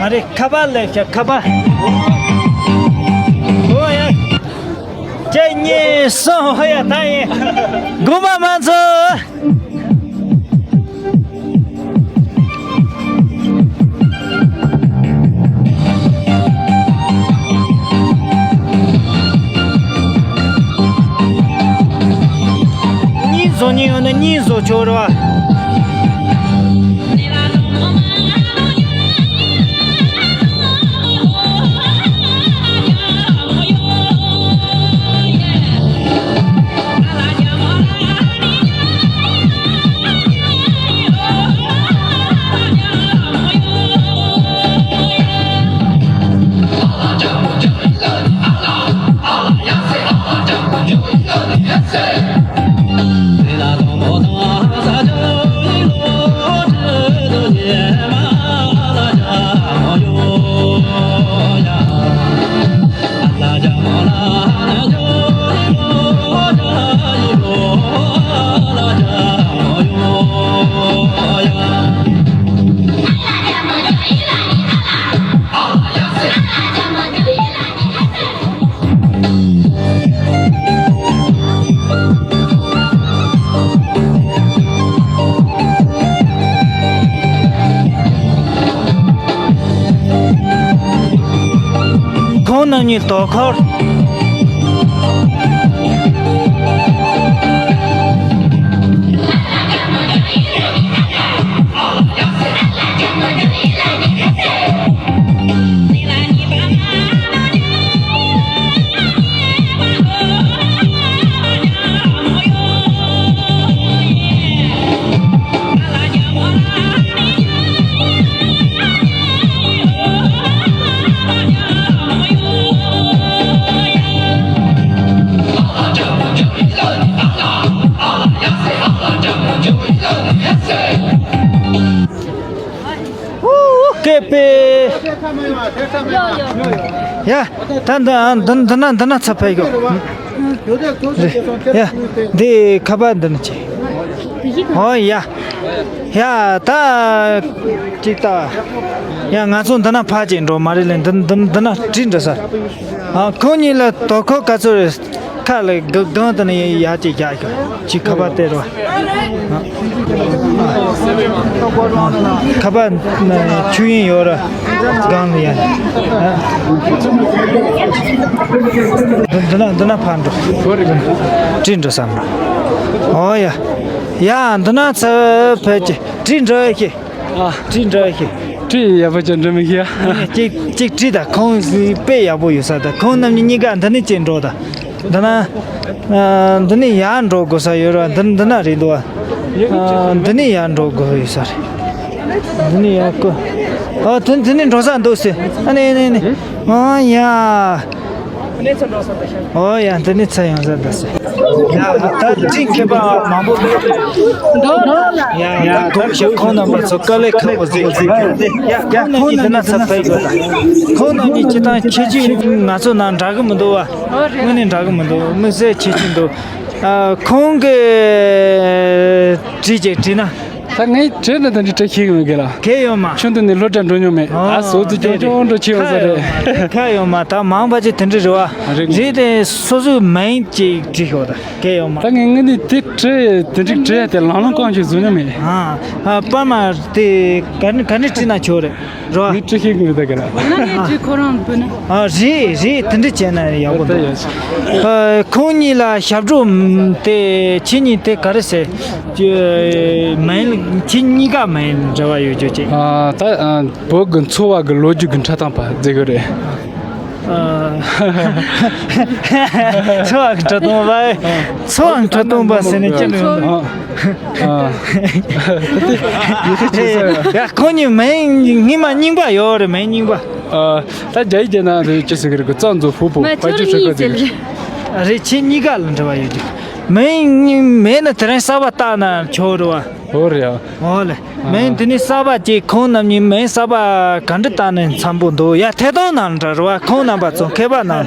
མ་རེད། ཁ་པར་ལས་བྱ། ཁ་པར། ཨོ་ཡ། གཅིག་གཉིས་གསུམ། ཨོ་ཡ། ད་ཡིན། དགོངས་པ་མ་ཚོམས། གཉིས་བཟོ་མཁན་ཡོད་ན་གཉིས་བཟོ་ཆོག་རེད་བ། ཁོང་རྣམ་གཉིས་དོ་ཁུར། ཀེ་པེ། ཡ། ད་འདི་འདི་འདི་ན་འདི་ན་ཚ་ཕེ་གོ། ཡ། འདི་ཁ་པར་འདི་ན་ཆེ། ཨོ་ཡ། ཡ། ད་ཅིག་ད། ཡ། ང་ཚོ་འདི་ན་ཕ་ཅིག་འགྲོ་མ་རེད་ལེ། འདི་འདི་འདི་ན་བྲིས་འགྲོ་ས། ཨ། ཁོང་གཉིས་ལ་དོ་ཁུར་ག་ཚོད་རེད། ཁ་ལ་ག་གང་དུ་ནས་ཡར་ཅིག་རྒྱག་ཤོག་ཅིག་ཁ་པར་སྟེར་རོགས། ཁ་པར་ཆུ་ཡིན་ཡོད་ར། གང་ལ་ཡ། འདི་ན་འདི་ན་ཕར་འགྲོ། བྲིས་འགྲོ་བསམ་ར། ཨོ་ཡ། ཡ། འདི་ན་ཚ་ཕེ་ཅིག་བྲིས་འགྲོ་ཡ་ཤི། ཨ། བྲིས་འགྲོ་ཡ་ཤི། བྲིས་ཡག་པོ་ཅན་འགྲོ་མི་ཤི་ཡ། གཅིག་གཅིག་བྲིས་ད། ཁོང་དཔེ་ཡག་པོ་ཡོད་ས། ད་ཁོང་རྣམ་གཉིས་གཉིས་ཀ་འདི་ནས་ཅིག་འགྲོ་ད། འདི་ན། ཨ། འདི་ནས་ཡར་འགྲོ་དགོས་ས་ཡོད་ར། འདི་འདི་ན་རེད་འདུག་ཨ། ཨ། འདི་ནས་ཡར་འགྲོ་དགོས་ཡོད་ས་རེད། འདི་ནས་ཡར་ཀོ། ཨ། དེ་འདི་ནས་འགྲོ་ས་འདུག་ཟེར། ཨ་ནི་ནི་ནི། ཨ་ཡ། ཨོ་ཡ། འདི་ནས་ཚ་ཡོང་ས་འདུག་ཟེར། ཡ། ད་ཅིག་མཁས་པ་མང་པོ་འདུག་ཡ། ཡ། ད་གོམས་ཤིག་ཁོང་རྣམ་པ་ཚོ་དཀའ་ལས་ཁག་པོ་ཟིག་ཡ། ཁོང་རྣམ་གཉིས་འདི་ན་ཚ་ཕེབས་དགོས་ད། ཁོང་རྣམ་གཉིས་སྤྱིར་བཏང་ཁྱད་ཆོས་ང་ཚོ་ནང་འདྲ་གི་མི་འདུག་བ། དངོས་གནས་འདྲ་གི་མི་འདུག་དམིགས་བསལ་ཁྱད་ཆོས་འདུག་ཨ། ཁོང་གི་བྲིས་ཅིག་བྲིས་ན། ད་ངས་བྲིས་ན་དེ་འདྲ་བྲིས་ཤེས་ཀྱི་མེད་གི་ལ། གལ་ཡོད་མ། ཆུང་དུས་ནས་སློབ་གྲྭ་འགྲོ་མྱོང་མེད། ཨ་ཨ་ཟོག་རྫི་རྐྱང་རྐྱང་འགྲོ་ཆེ་བ་ས་རེད། ཁ་ཡོད་མ། ད་མང་པ་ཅིག་དེ་འདྲ་རེད་བ། རེད། རེད་དེ་སོ་སོའི་མིང་ཅིག་བྲིས་ཤོག་ད་གལ་ཡོད་མ། ད་ངས་ངས་འདི་དེ་བྲིས་དེ་འདྲ་བྲིས་ཡ་དེ་ལང་ལོང་རྐང་ཅིག་བཟོ་མྱོང་མེད། ཨ་ཨ་པར་མ་དེ་ག་ནས་ག་ནས་བྲིས་ན་ཆོག་རེད། རོ། ངས་བྲིས་ཤེས་ཀྱི་མེད་ད་ག་ལ། ང་ནི་བྲིས་ཁོ་རང་བུ་ན། ཨ་རེད་རེད། དེ་འདྲ་བྱས་ན་ཡག་པོ་འདུག་ཨ་ཁོང་གཉིས་ལ་ཞབས་བྲོ་དེ་ཁྱེད་གཉིས་དེ་ག་རེ་ཟེར། མིང་ཁྱེད་གཉིས་ཀ་མིང་འབྲེལ་བ་ཡོད་རྒྱུ་ཅིག་ཨ་ད་ཨ་བོད་ཀྱི་འཚོ་བ་གི་ལོ་རྒྱུས་ཀྱི་འཁྲབ་སྟངས་པ་མཛད་གི་རེད། ཨ་འཚོ་བ་གི་འཁྲབ་སྟངས་པ། འཚོ་བ་གི་འཁྲབ་སྟངས་པ་ཟེར་ནས་ཅི་འདྲ་ཡོང་འདུག་ཨ། ཨ། ཡ་ཁོང་གཉིས་མིང་སྔོན་མ་རྙིང་པ་ཡོད་རེད། མིང་རྙིང་པ། ཨ། ད་རྒྱ་ཡིག་རྒྱ་ནང་དུ་ཅི་ཟེར་གི་རེད་གི་གཙང་མཛོད་ཕུ་བོ་ཕ་ཆུ་ཧྲི་ཀ་ཟེར་གི་རེད། རེད། ཁྱེད་གཉིས་ཀ་ལ་འབྲེལ་བ་ཡོད་རྒྱུ། མིང་མེད་ན་དེ་རིང་གསར་པ་བཏགས་ན་ཆོག་རེད་བ། འོ་རེད། འོ་ལེ། མིང་དེ་ནི་གསར་པ་ཅིག་ཁོང་རྣམ་གཉིས་མིང་གསར་པ་ག་འདྲ་བཏགས་ནས་འཚམ་པོ་འདུག་ཡ་ཐད་གཏོང་ནང་འདྲ་རེད་བ། ཁོང་རྣམ་པ་ཚོ་མཁས་པ་རྣམས།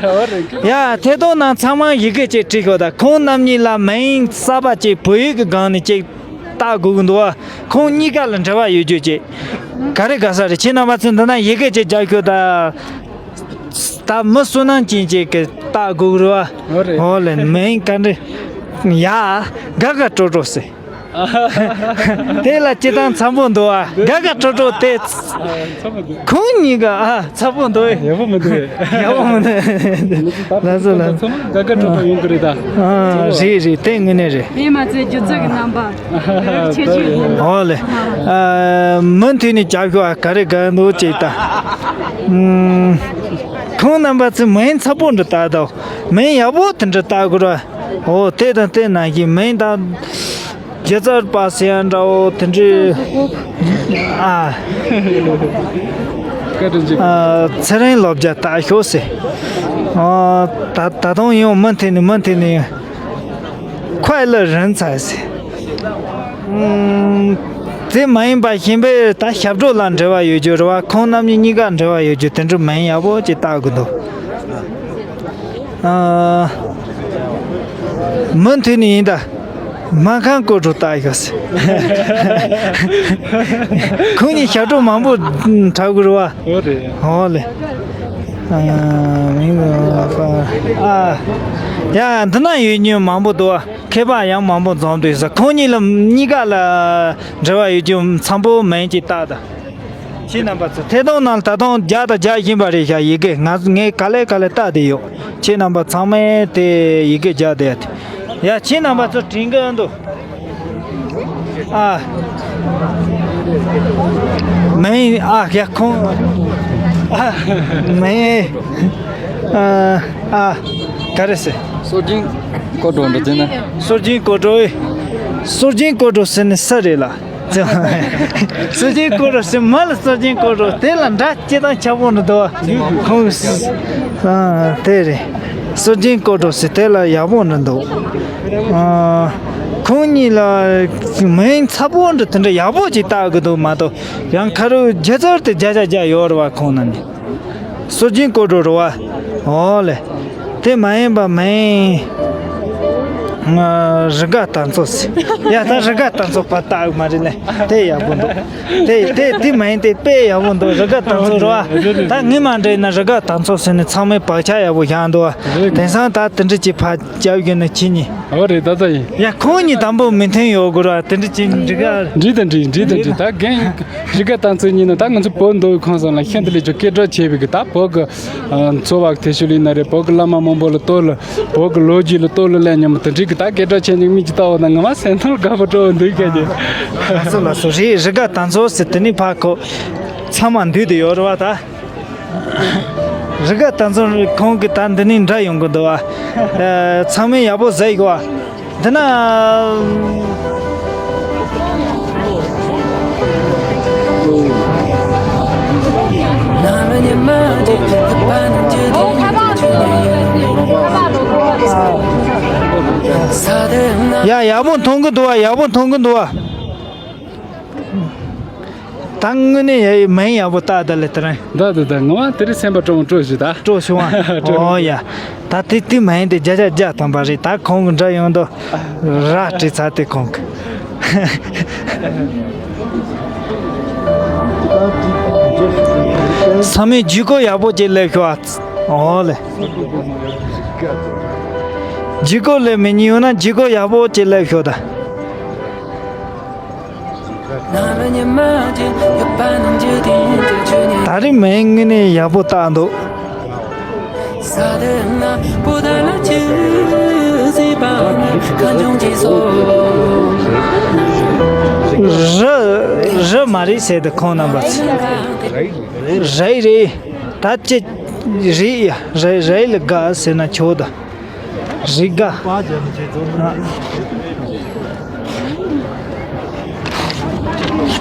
ཡ་ཐད་གཏོང་ནང་ཚང་མ་ཡི་གེ་ཅིག་བྲིས་ཤོག་ད་ཁོང་རྣམ་གཉིས་ལ་མིང་གསར་པ་ཅིག་བོད་ཡིག་གི་སྒང་ནས་ཅིག་བཏགས་དགོས་ཀྱི་འདུག་བ། ཁོང་གཉིས་ཀ་ལ་འབྲེལ་བ་ཡོད་རྒྱུ་ཅིག་ག་རེ་དགའ་ས་རེད། ཁྱེད་རྣམ་པ་ཚོས་འདི་ན་ཡི་གེ་ཅིག་རྒྱག་ཤོག་ད། ད་མི་བསོད་ནམས་ཅན་ཅིག་གིས་བཏགས་དགོས་ཀྱི་རེད་བ། འོ་རེད། འོ་ལེ། མིང་ག་འདྲ། ཡ། དགའ་དགའ་སྤྲོ་སྤྲོ་ཟེར། དེ་ལ་སྤྱིར་བཏང་འཚམ་པོ་འདུག་ཨ། དགའ་དགའ་སྤྲོ་སྤྲོ་དེ། ཁོང་གཉིས་ཀ་ཨ་འཚམ་པོ་འདུག་ཨེ། ཡག་པོ་མི་འདུག་ཨེ། ཡག་པོ་མི་འདུག་ལགས་སོ་ལགས་སོ། དགའ་དགའ་སྤྲོ་སྤྲོ་ཡོང་གི་རེད་ད། ཨ་རེད་རེད། དེ་དངོས་གནས་རེད། ངས་མ་ཚད་སྒྱུ་རྩལ་གྱི་རྣམ་པ་ཆེ་ཆེ་ཡིན། ཨོ་ལེ། ཨ་མུ་མཐུད་ནས་རྒྱབ་ཤོག་ཨ། ག་རེ་དགའ་འདུག་ཅིག་ད། ཁོང་རྣམ་པ་ཚོས་མིང་འཚམ་པོ་འདྲ་བཏགས་དང་། མིང་ཡག་པོ་དེ་འདྲ་བཏགས་དགོས་ར། ཨོ་དེ་དང་དེ་ནང་བཞིན་མིང་དང་། སྒྱུ་རྩལ་པ་ཟེར་ཡ་འདྲ་བོ་དེ་འདྲའི། ཨ། བཀའ་དྲིན་ཆེ། ཨ་ཚེ་རིང་ལོ་བརྒྱ་བཏགས་ཤོག་ཟེར། ཨ་ད་ད་དུང་ཡང་མུ་མཐུད་ནས་མུ་མཐུད་ནས་快乐人才ཟེར། ཨུམ། དེ་མ་ཡིན་པ་གཞན་པའི་ད་ཞབས་བྲོ་ལ་འབྲེལ་བ་ཡོད་རྒྱུ་རེད་བ། ཁོང་རྣམ་གཉིས་གཉིས་ཀ་འབྲེལ་བ་ཡོད་རྒྱུ་དེ་འདྲའི་མིང་ཡག་པོ་ཅིག་བཏགས་དགོས་འདུག་ཨ། མུ་མཐུད་ནས་ཡིན་ད། སྨར་ཁམས་སྐོར་བྲོ་བཏགས་ཡོད་ཟེར། ཁོང་གཉིས་ཞབས་བྲོ་མང་པོ་འཁྲབ་དགོས་རེད་བ། ཨོ་རེད། ཨོ་ལེ། ཨ་མིང་ཨ། ཡ་འདི་ན་ཡོད་མཁན་མང་པོ་འདུག་མཁས་པ་ཡང་མང་པོ་འཛོམས་འདུག་ཟེར། ཁོང་གཉིས་ལ་གཉིས་ཀ་ལ་འབྲེལ་བ་ཡོད་རྒྱུ་འཚམ་པོ་མིང་ཅིག་བཏགས་དང་། ཁྱེད་རྣམ་པ་ཚོ་ཐད་གཏོང་ནང་ད་དུང་རྒྱག་དང་རྒྱག་བཞིན་པ་རེད་ཤག་ཡི་གེ་ང་ངས་ག་ལེ་ག་ལེ་བལྟ་བསྡད་ཡོད། ཁྱེད་རྣམ་པ་ཚང་མས་དེ་ཡི་གེ་རྒྱག་བསྡད་ཡ་དེ། ཡ་ཁྱེད་རྣམ་པ་ཚོ་དྲན་གི་འདུག་ཨ། མིང་ཨ་ཡ་ཁོང་ཨ་མིང་ཨ་ཨ་ག་རེ་ཟེར། སྲོལ་རྒྱུན་སྐོར་བྲོ་འདྲ་དེ་ན། སྲོལ་རྒྱུན་སྐོར་བྲོ་ཨེ། སྲོལ་རྒྱུན་སྐོར་བྲོ་ཟེར་ནི་ས་རེད་ལ། སྲོལ་རྒྱུན་སྐོར་བྲོ་ཟེར་མ་ལ་སྲོལ་རྒྱུན་སྐོར་བྲོ་དེ་ལ་འདྲ་སྐྱེ་སྟངས་ཆགས་པོ་འདྲ་འདུག་ཁོང་ཨ་དེ་རེད། སྲོལ་རྒྱུན་སྐོར་བྲོ་ཟེར་དེ་ལ་ཡག་པོ་འདྲ་འདུག་ཨ་ཁོང་གཉིས་ལ་མིང་ཚ་པོ་འདྲ་དེ་འདྲ་ཡག་པོ་ཅིག་བཏགས་གི་འདུག་མ་གཏོགས་ཡང་ཁ་རུ་སྒྱུ་རྩལ་དེ་རྒྱ་རྒྱ་རྒྱ་ཡོད་རེད་བ་ཁོང་རྣམས་ནི། སྲོལ་རྒྱུན་སྐོར་བྲོ་རེད་བ། ཨོ་ལེ། དེ་མ་ཡིན་པ་མིང་། ང་རི་དགའ་དར་ཚོགས་ཟེར། ཡ་ད་རི་དགའ་དར་ཚོགས་པ་བཏགས་མ་རེད་ལེ། དེ་ཡག་པོ་འདུག་དེ་དེ་དེ་མ་ཡིན་དེ་དཔེ་ཡག་པོ་འདུག་རི་དགའ་དར་ཚོགས་རེད་བ། ད་ངས་མ་འདྲེས་ན་རི་དགའ་དར་ཚོགས་ཟེར་ནས་ཚང་མས་བག་ཆགས་ཡག་པོ་བཞག་འདུག་བ། དེང་སང་ད་དེ་འདྲ་ཅིག་ཕར་རྒྱབ་ཡོད་ན་ཁྱེད་གཉིས། ཨོ་རེད་ད་ད་ཡིན། ཡ་ཁོང་གཉིས་དང་པོ་མི་མཐུན་ཡོད་དགོས་ར་དེ་འདྲ་ཅིག་འགྲིག་ག་འགྲིག་དང་འགྲིག་འགྲིག་དང་འགྲིག་ད་རྒན་རི་དགའ་དར་ཚོགས་གཉིས་ནི་ད་ང་ཚོ་བོད་མདོ་དབུས་ཁམས་གསུམ་ལ་ཤིན་ཏུ་ལས་ཀྱང་སྐད་གྲགས་ཆེ་བའི་གི་ད་བོད་གི་འཚོ་བ་གི་ཐད་ཤུལ་ཡིན་ན་རེད། བོད་གི་བླ་མ་མང་པོ་ལ་གཏོར་ལ་བོད་གི་ལོ་རྒྱུས་ལ་གཏོར་ལ་ལས་ཉམས་དེ་འགྲིག་གི་ད་སྐད་གྲགས་ཆེ་འདུག་མིག་གིས་ལྟ་བ་ན་ང་མ་སེམས་ཐག་དགའ་པོ་སྤྲོ་བ་འདུག་སྐད་ཀྱི། ལགས་སོ་ལགས་སོ་རེད། རི་དགའ་དར་ཚོགས་ཟེར་དེ་ནི་ཕ་ཁོ་ཚང་མ་འདུས་དེ་ཡོད་རེད་བ་ད། རི་དགའ་དར་ཚོགས་ཁོང་གི་ད་འདི་ནས་འདྲ་ཡོང་གི་འདུག་བ། ཚང་མས་ཡག་པོ་ཟ་ཡི་གོ་བ། འདི་ན། ཡ་ཡག་པོ་མཐོང་གི་འདུག་བ། ཡག་པོ་མཐོང་གི་འདུག་བ། ད་དངོས་གནས་ཡ་ཡི་མིང་ཡག་པོ་བཏགས་ད་ལེ་དེ་རིང་། ད་ད་ད་ངོ་མ་དེ་རིང་སེམས་པ་སྤྲོ་མོ་སྤྲོ་ཞིག་ད། སྤྲོ་བྱུང་བ། སྤྲོ་ཨོ་ཡ། ད་དེ་དེ་མིང་དེ་བརྒྱ་ཆ་བརྒྱ་ཐམ་པ་རེད། ད་ཁོང་གི་འདྲ་ཡོང་དོ། ར་བྲིས་ཚར་དེ་ཁོང་གི། ཚང་མས་ཇུས་འགོད་ཡག་པོ་ཅིག་སླེབས་ཤོག་ཨ། ཨོ་ལེ། ཇུས་འགོད་སླེབས་མི་ཉན་ཡོད་ན་ཇུས་འགོད་ཡག་པོ་ཅིག་སླེབས་ཤོག་ད། ད་རིང་མའི་དངོས་གནས་ཡག་པོ་བཏགས་འདུག་རི་རི་མ་རེད་ཟེར་ཏེ་ཁོང་རྣམ་པ་ཚོས། རི་རེད། ད་ཅི་རེད་ཡ། རི་རི་ལ་དགའ་ཟེར་ན་ཆོག་ད། རི་དགའ།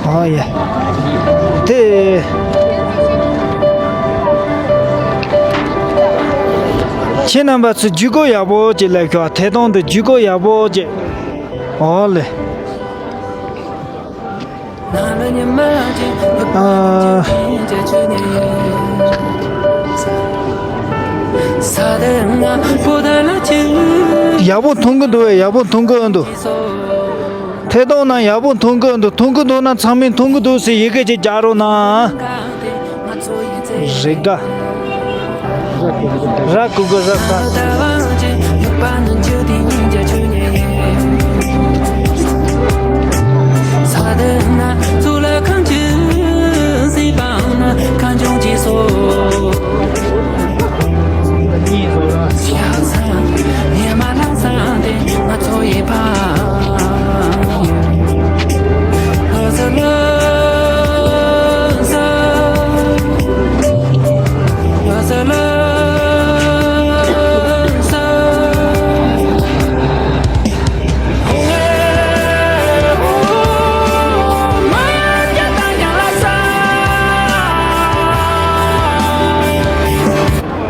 ཨོ་ཡ། དེ། ཁྱེད་རྣམ་པ་ཚོས་ཇུས་འགོད་ཡག་པོ་ཅིག་སླེབས་ཤོག་ཐད་གཏོང་དུ་ཇུས་འགོད་ཡག་པོ་ཅིག་ཨོ་ལེ། ཨ། ཡག་པོ་མཐོང་གི་འདུག་བས། ཡག་པོ་མཐོང་གི་འདུག་ཐད་གཏོང་ནང་ཡག་པོ་མཐོང་གི་འདུག་མཐོང་གི་འདུག་ན་ཚང་མས་མཐོང་གི་འདུག་ཟེར་ཡི་གེ་ཅིག་རྒྱག་རོགས་གནང་། རེ་དགའ། ར་གུ་གུ་ར་ས།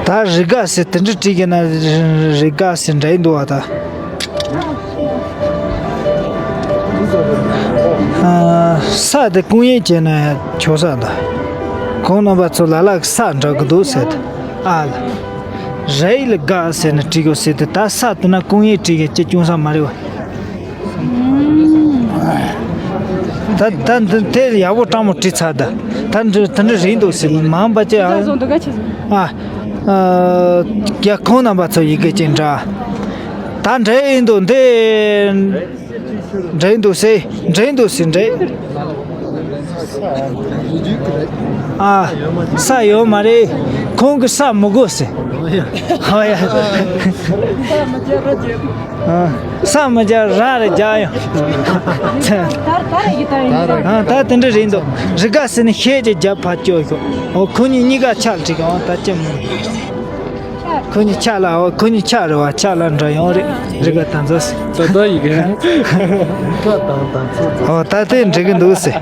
ད་རི་དགའ་ཟེར་དེ་འདྲ་བྲིས་ཀྱི་ན་རི་དགའ་ཟེར་འདྲ་ཡི་འདུག་བ་ད། ཨ། ས་དེ་སྐུང་ཡས་བྱས་ན་ཆོག་ས་འདུག་ཁོང་རྣམ་པ་ཚོ་ལ་ལ་ས་འདྲ་གི་འདུག་ཟེར་ཏེ། ཨ་ལ། རི་ལ་དགའ་ཟེར་ན་བྲིས་དགོས་ཟེར་ཏེ་ད་ས་དེ་ན་སྐུང་ཡས་བྲིས་ཀྱི་ཅི་སྐྱོན་ས་མ་རེད་བ། ད་ད་འདི་དེ་ཡག་པོ་སྤྲང་མོ་བྲིས་ཚར་ད། ད་འདི་དེ་འདྲ་རེད་འདུག་ཟེར་མང་པ་ཅི་ཨ། ཨ། ཨ། རྒྱ་ཁོང་རྣམ་པ་ཚོ་ཡི་གེ་ཅན་འདྲ། ད་འདྲ་ཡིན་འདུག་འདི། འདྲ་ཡིན་འདུག་ཟེར། འདྲ་ཡིན་འདུག་ཟེར་འདྲ། ཨ། ས་ཡོད་མ་རེད། ཁོང་གི་ས་མི་དགོས་ཟེར། ཧོ་ཡ། ཨ། ས་མི་རྒྱག་ར་རེ་རྒྱག་ཡོང་། ཨ། ད་དེ་འདྲ་རེད་འདུག་རི་དགའ་ཟེར་ནས་ཤེས་ཀྱི་རྒྱབ་ཕར་སྐྱོད་ཤོག་ཨོ་ཁོ་གཉིས་གཉིས་ཀ་ཆག་འགྲིག་ཨོ་ད་ཅི་མི། ཁོ་གཉིས་ཆག་ལ་ཨོ་ཁོ་གཉིས་ཆག་རེད་བ། ཆག་ལ་འདྲ་ཡོང་རེད། རི་དགའ་དང་ཚོ་ཟེར། ད་ད་ཡི་གེ་ཨོ་ད་དེ་འགྲིག་གི་འདུག་ཟེར།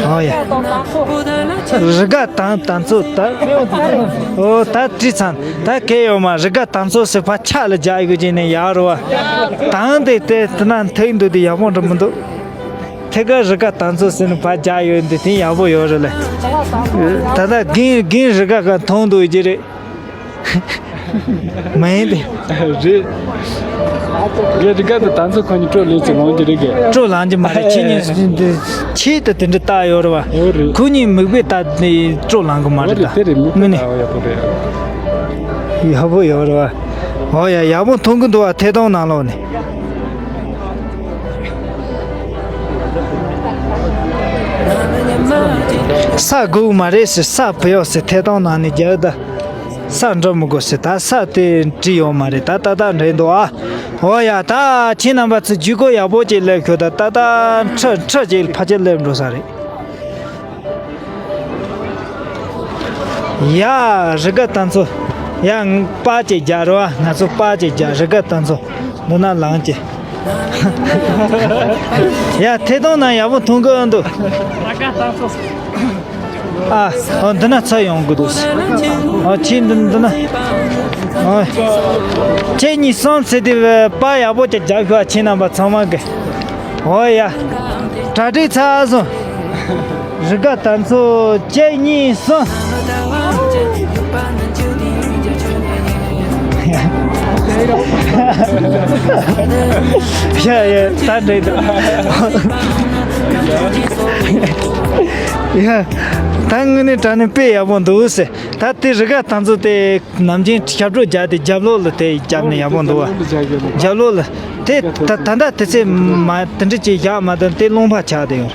ཨོ་ཡ། རི་དགའ་དང་དང་ཚོ་ད། ཨོ་ད་བྲིས་ཚང་ད་གལ་ཡོད་མ། རི་དགའ་དང་ཚོ་ཟེར་ཕར་ཆག་ལ་རྒྱག་ཡོད་ཀྱི་ནས་ཡག་རེད་བ། དང་དེ་དེ་དེ་ན་ཐེག་འདུག་དེ་ཡག་པོ་འགྲོ་མི་འདུག་ཐད་ཀར་རི་དགའ་དང་ཚོ་ཟེར་ནས་ཕར་རྒྱག་ཡོད་འདི་དེ་ཡག་པོ་ཡོད་རེད་ལ། ད་ལྟ་རྒན་རྒན་རི་དགའ་ག་མཐོང་འདུག་ཡོད་ཀྱི་རེད། མ་ཡིན་ཏེ། རེད། རྒན་རི་དགའ་དང་དང་ཚོ་ཁོ་གཉིས་སྤྲོ་ལེན་ཚེ་ལོང་གི་རེད་གི། སྤྲོ་ལངས་ཀྱི་མ་རེད། ཁྱེད་གཉིས་ཆེད་དུ་དེ་འདྲ་བཏགས་ཡོད་རེད་བ། ཨོ་རེད། ཁོ་གཉིས་མིག་དཔེ་བལྟས་ནས་སྤྲོ་ལངས་གི་མ་རེད་ད། ཨོ་རེད། དེ་རེད། མིག་དཔེ་དངོས་གནས་བལྟས་པ་ཡག་པོ་རེད། ཡག་པོ་ཡོད་རེད་བ། ཨོ་ཡ་ཡག་པོ་མཐོང་གི་འདུག་བ། ཐད་གཏོང་ནང་ལོགས་ནས། ས་དགོས་མ་རེད་ཟེར། ས་བུད་ཡོད་ཟེར། ཐད་གཏོང་ནང་ནས་རྒྱག་ད། ས་འགྲོ་མི་དགོས་ཟེར། ད་ས་དེ་བྲིས་ཡོད་མ་རེད། ད་ད་ད་འདྲེན་འདུག་ཨ། ཨོ་ཡ། ད་ཁྱེད་རྣམ་པ་ཚོས་ཇུས་འགོད་ཡག་པོ་ཅིག་སླེབས་ཤོག་ད་ད་ད་ཁྲི་ཁྲི་ཅིག་ཕལ་ཆེར་སླེབས་འགྲོ་ས་རེད། ཡ། རི་དགའ་དང་ཚོ། ཡ། པར་ཅིག་རྒྱག་རོགས། ང་ཚོ་པར་ཅིག་རྒྱག་རི་དགའ་དང་ཚོ། འདི་ན་ལངས་ཀྱི། ཡ། ཐད་གཏོང་ནང་ཡག་པོ་མཐོང་གི་འདུག་ཨ། ཨོ་འདི་ན་ཚ་ཡོང་གི་འདུག་ཨོ་ཁྱེད་འདི་འདི་ན། ཨོ། ཁྱེད་གཉིས་གསུམ་ཟེར་དེ་པར་ཡག་པོ་ཅིག་རྒྱག་ཤོག་ཁྱེད་རྣམ་པ་ཚང་མ་གི། ཨོ་ཡ། གྲ་སྒྲིག་ཚར་སོང་། རི་དགའ་དང་ཚོ་གཅིག་གཉིས་གསུམ། ཡ་ཡ་ད་འདྲ་འདུག་ཡ་ད་དངོས་གནས་དྲང་གནས་དཔེ་ཡག་པོ་འདུག་ཟེར། ད་དེ་རི་ག་ཐང་ཚོ་དེ་ནམ་རྒྱུན་ཞབས་བྲོ་རྒྱག་དེ་རྒྱབ་ལོགས་ལ་དེ་རྒྱབ་ནས་ཡག་པོ་འདུག་བ། རྒྱབ་ལོགས་ལ་དེ་ད་ད་ལྟ་དེ་ཚེ་མ་དེ་འདྲ་ཅིག་བཞག་མ་དང་དེ་རླུང་འཕར་ཆགས་དེ་ཡོད།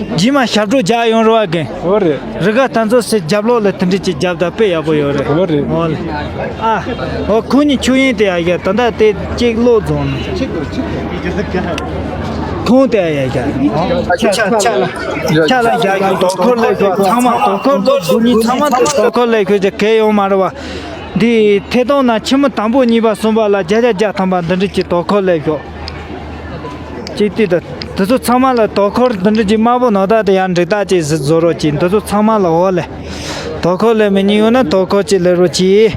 རྗེས་མ་ཞབས་བྲོ་རྒྱག་ཡོང་རེད་བ་རྒན། འོ་རེད། རི་ག་ཐང་ཚོ་སེ་རྒྱབ་ལོགས་ལ་དེ་འདྲ་ཅིག་རྒྱབ་ད་དཔེ་ཡག་པོ་ཡོད་རེད། འོ་རེད། འོ་ལེ། ཨ། འོ་ཁོང་གཉིས་ཆོས་ཡིན་དེ་ཡ་ཡ་ད་ལྟ་དེ་གཅིག་བློ་རྫོང་ནས། ཁོང་དེ་ཡ་ཡ་ཡ། ཆ་ཆ་ལ་ཆ་ལ་ཡ་ཡ་དོ་ཁོར་ལས་ཤོག་ཚང་མ་དོ་ཁོར་ལས་སྡུག་ཉིན་ཚང་མ་དོ་ཁོར་ལས་ཤོག་ཅེས་གལ་ཡོང་མ་རེད་བ། འདི་ཐད་གཏོང་ན་ཕྱི་མི་དང་པོ་གཉིས་པ་གསུམ་པ་ལ་བརྒྱ་ཆ་བརྒྱ་ཐམ་པ་འདི་འདྲ་ཅིག་དོ་ཁོར་ལས་ཤོག་ཅིག་ལྟོས་དང་། འདི་ཚོ་ཚང་མ་ལ་དོ་ཁོར་འདི་འདྲ་ཅིག་དམར་པོ་ནོར་ད་དེ་ཡང་འགྲིག་ཐག་ཅིག་བཟོ་རོགས་གྱིས། འདི་ཚོ་ཚང་མ་ལ་འོ་ལེ། དོ་ཁོར་ལས་མི་ཉན་ཡོད་ན་དོ་ཁོར་ཅིག་ལས་རོགས་གྱིས།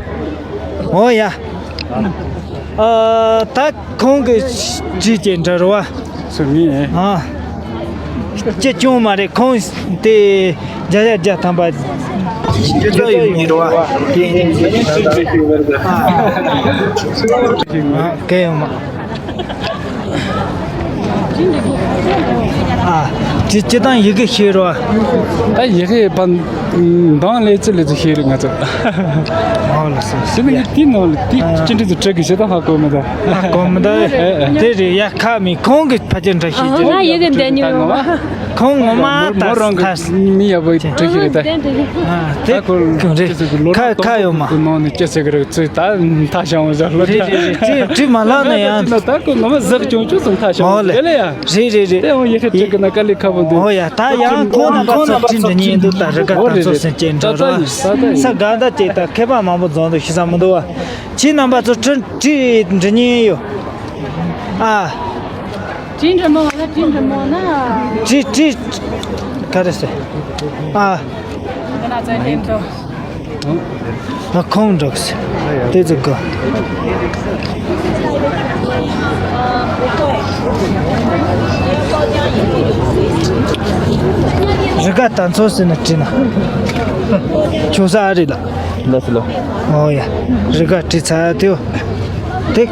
འོ་ཡ། ཨ། ད་ཁོང་གི་བྲིས་ཀྱི་འདྲ་རོ་བ། སུ་མི་ཨེ། ཨ། ཅི་ཅུང་མ་རེད། ཁོང་དེ་བརྒྱ་ཆ་བརྒྱ་ཐམ་པ་སྤྱི་ཚོགས་ཡོད་མི་རོ་བ། ཨ། གལ་ཡོང་མ། ཨ། ཅི་ཅི་དང་ཡི་གེ་ཤེས་རོ། ད་ཡི་གེ་པ་འདང་ལས་ཅི་ལས་ཅི་ཤེས་རེད་ང་ཚོ། ཨོ་ལགས་སོ། ཞི་མི་ཡ་དེ་ནང་ལ་དེ་ཨ། ཅི་འདྲ་ཚོ་བྲེག་གི་ཞེ་ད་ཧ་གོ་མི་ད། ཧ་གོ་མི་ད། ཨེ་ཨེ། དེ་རེད་ཡ། ཁ་མི་ཁོང་གི་ཕ་ཅན་འདྲ་ཤེས་ཀྱི་ང་ཡི་གེ་འདྲ་ཉུང་། ཁོང་ངོ་མ་མོ་རང་གི་མི་ཡག་པོ་བྲེག་གི་རེད་ད། ཨ། དེ་ད་ཁོ་རེད། ཁ་ཁ་ཡོད་མ། ཁོ་ནང་ནས་སྐྱེ་ཚེ་གི་རེད། ཚོས་ད་མཐའ་བྱང་བ་བཞག་ལོ། རེད་རེད་རེད། ཁྲིད་ཁྲིད་མ་ལག་ནས་ཡང་། ད་ཁོ་ངོ་མ་ཟག་ཆུང་ཆུང་སོང་མཐའ་བྱང་བ་ཨོ་ལེ། དེ་ལ་ཡང་། རེད་རེད་རེད། དེ་འོང་ཡེ་ཤེས་ཁྲིད་གི་ན་དཀའ་ལས་ཁག་པོ་འདུག་ཨོ་ཡ། ད་ཡང་ཁོང་ན་ཁོང་ན་ཁྲིད་འདྲི་ཉན་འདུག་ད་རི་ག་ད་ཚོ་སེམས་ཅན་འདྲ་རོ། ས་ག་ད་ཅིག་ད་མཁས་པ་མང་པོ་རྫོང་དུ་ཤི་ས་མི་འདུག་བ། ཁྱེད་རྣམ་པ་ཚོ་ཁྲིད་ཁྲིད་འདྲི་ཉན་ཡོད། ཨ། ཁྲིད་འདྲི་མོ་ན་ཁྲིད་འདྲི་མོ་ན། ཁྲིད་ཁྲིད། ག་རེ་ཟེར། ཨ། ང་ཚོའི་ལན་དུ། ང་ཁོང་འགྲོ་གི་ཟེར། དེ་ཚོ་དགོས། རི་ག་ད་ཚོ་ཟེར་ན་བྲིས་ན། ཆོག་ས་ཨ་རི་ལ། ལ་སི་ལ། ཨོ་ཡ། རི་ག་བྲིས་ཚར་དེའོ། དེ།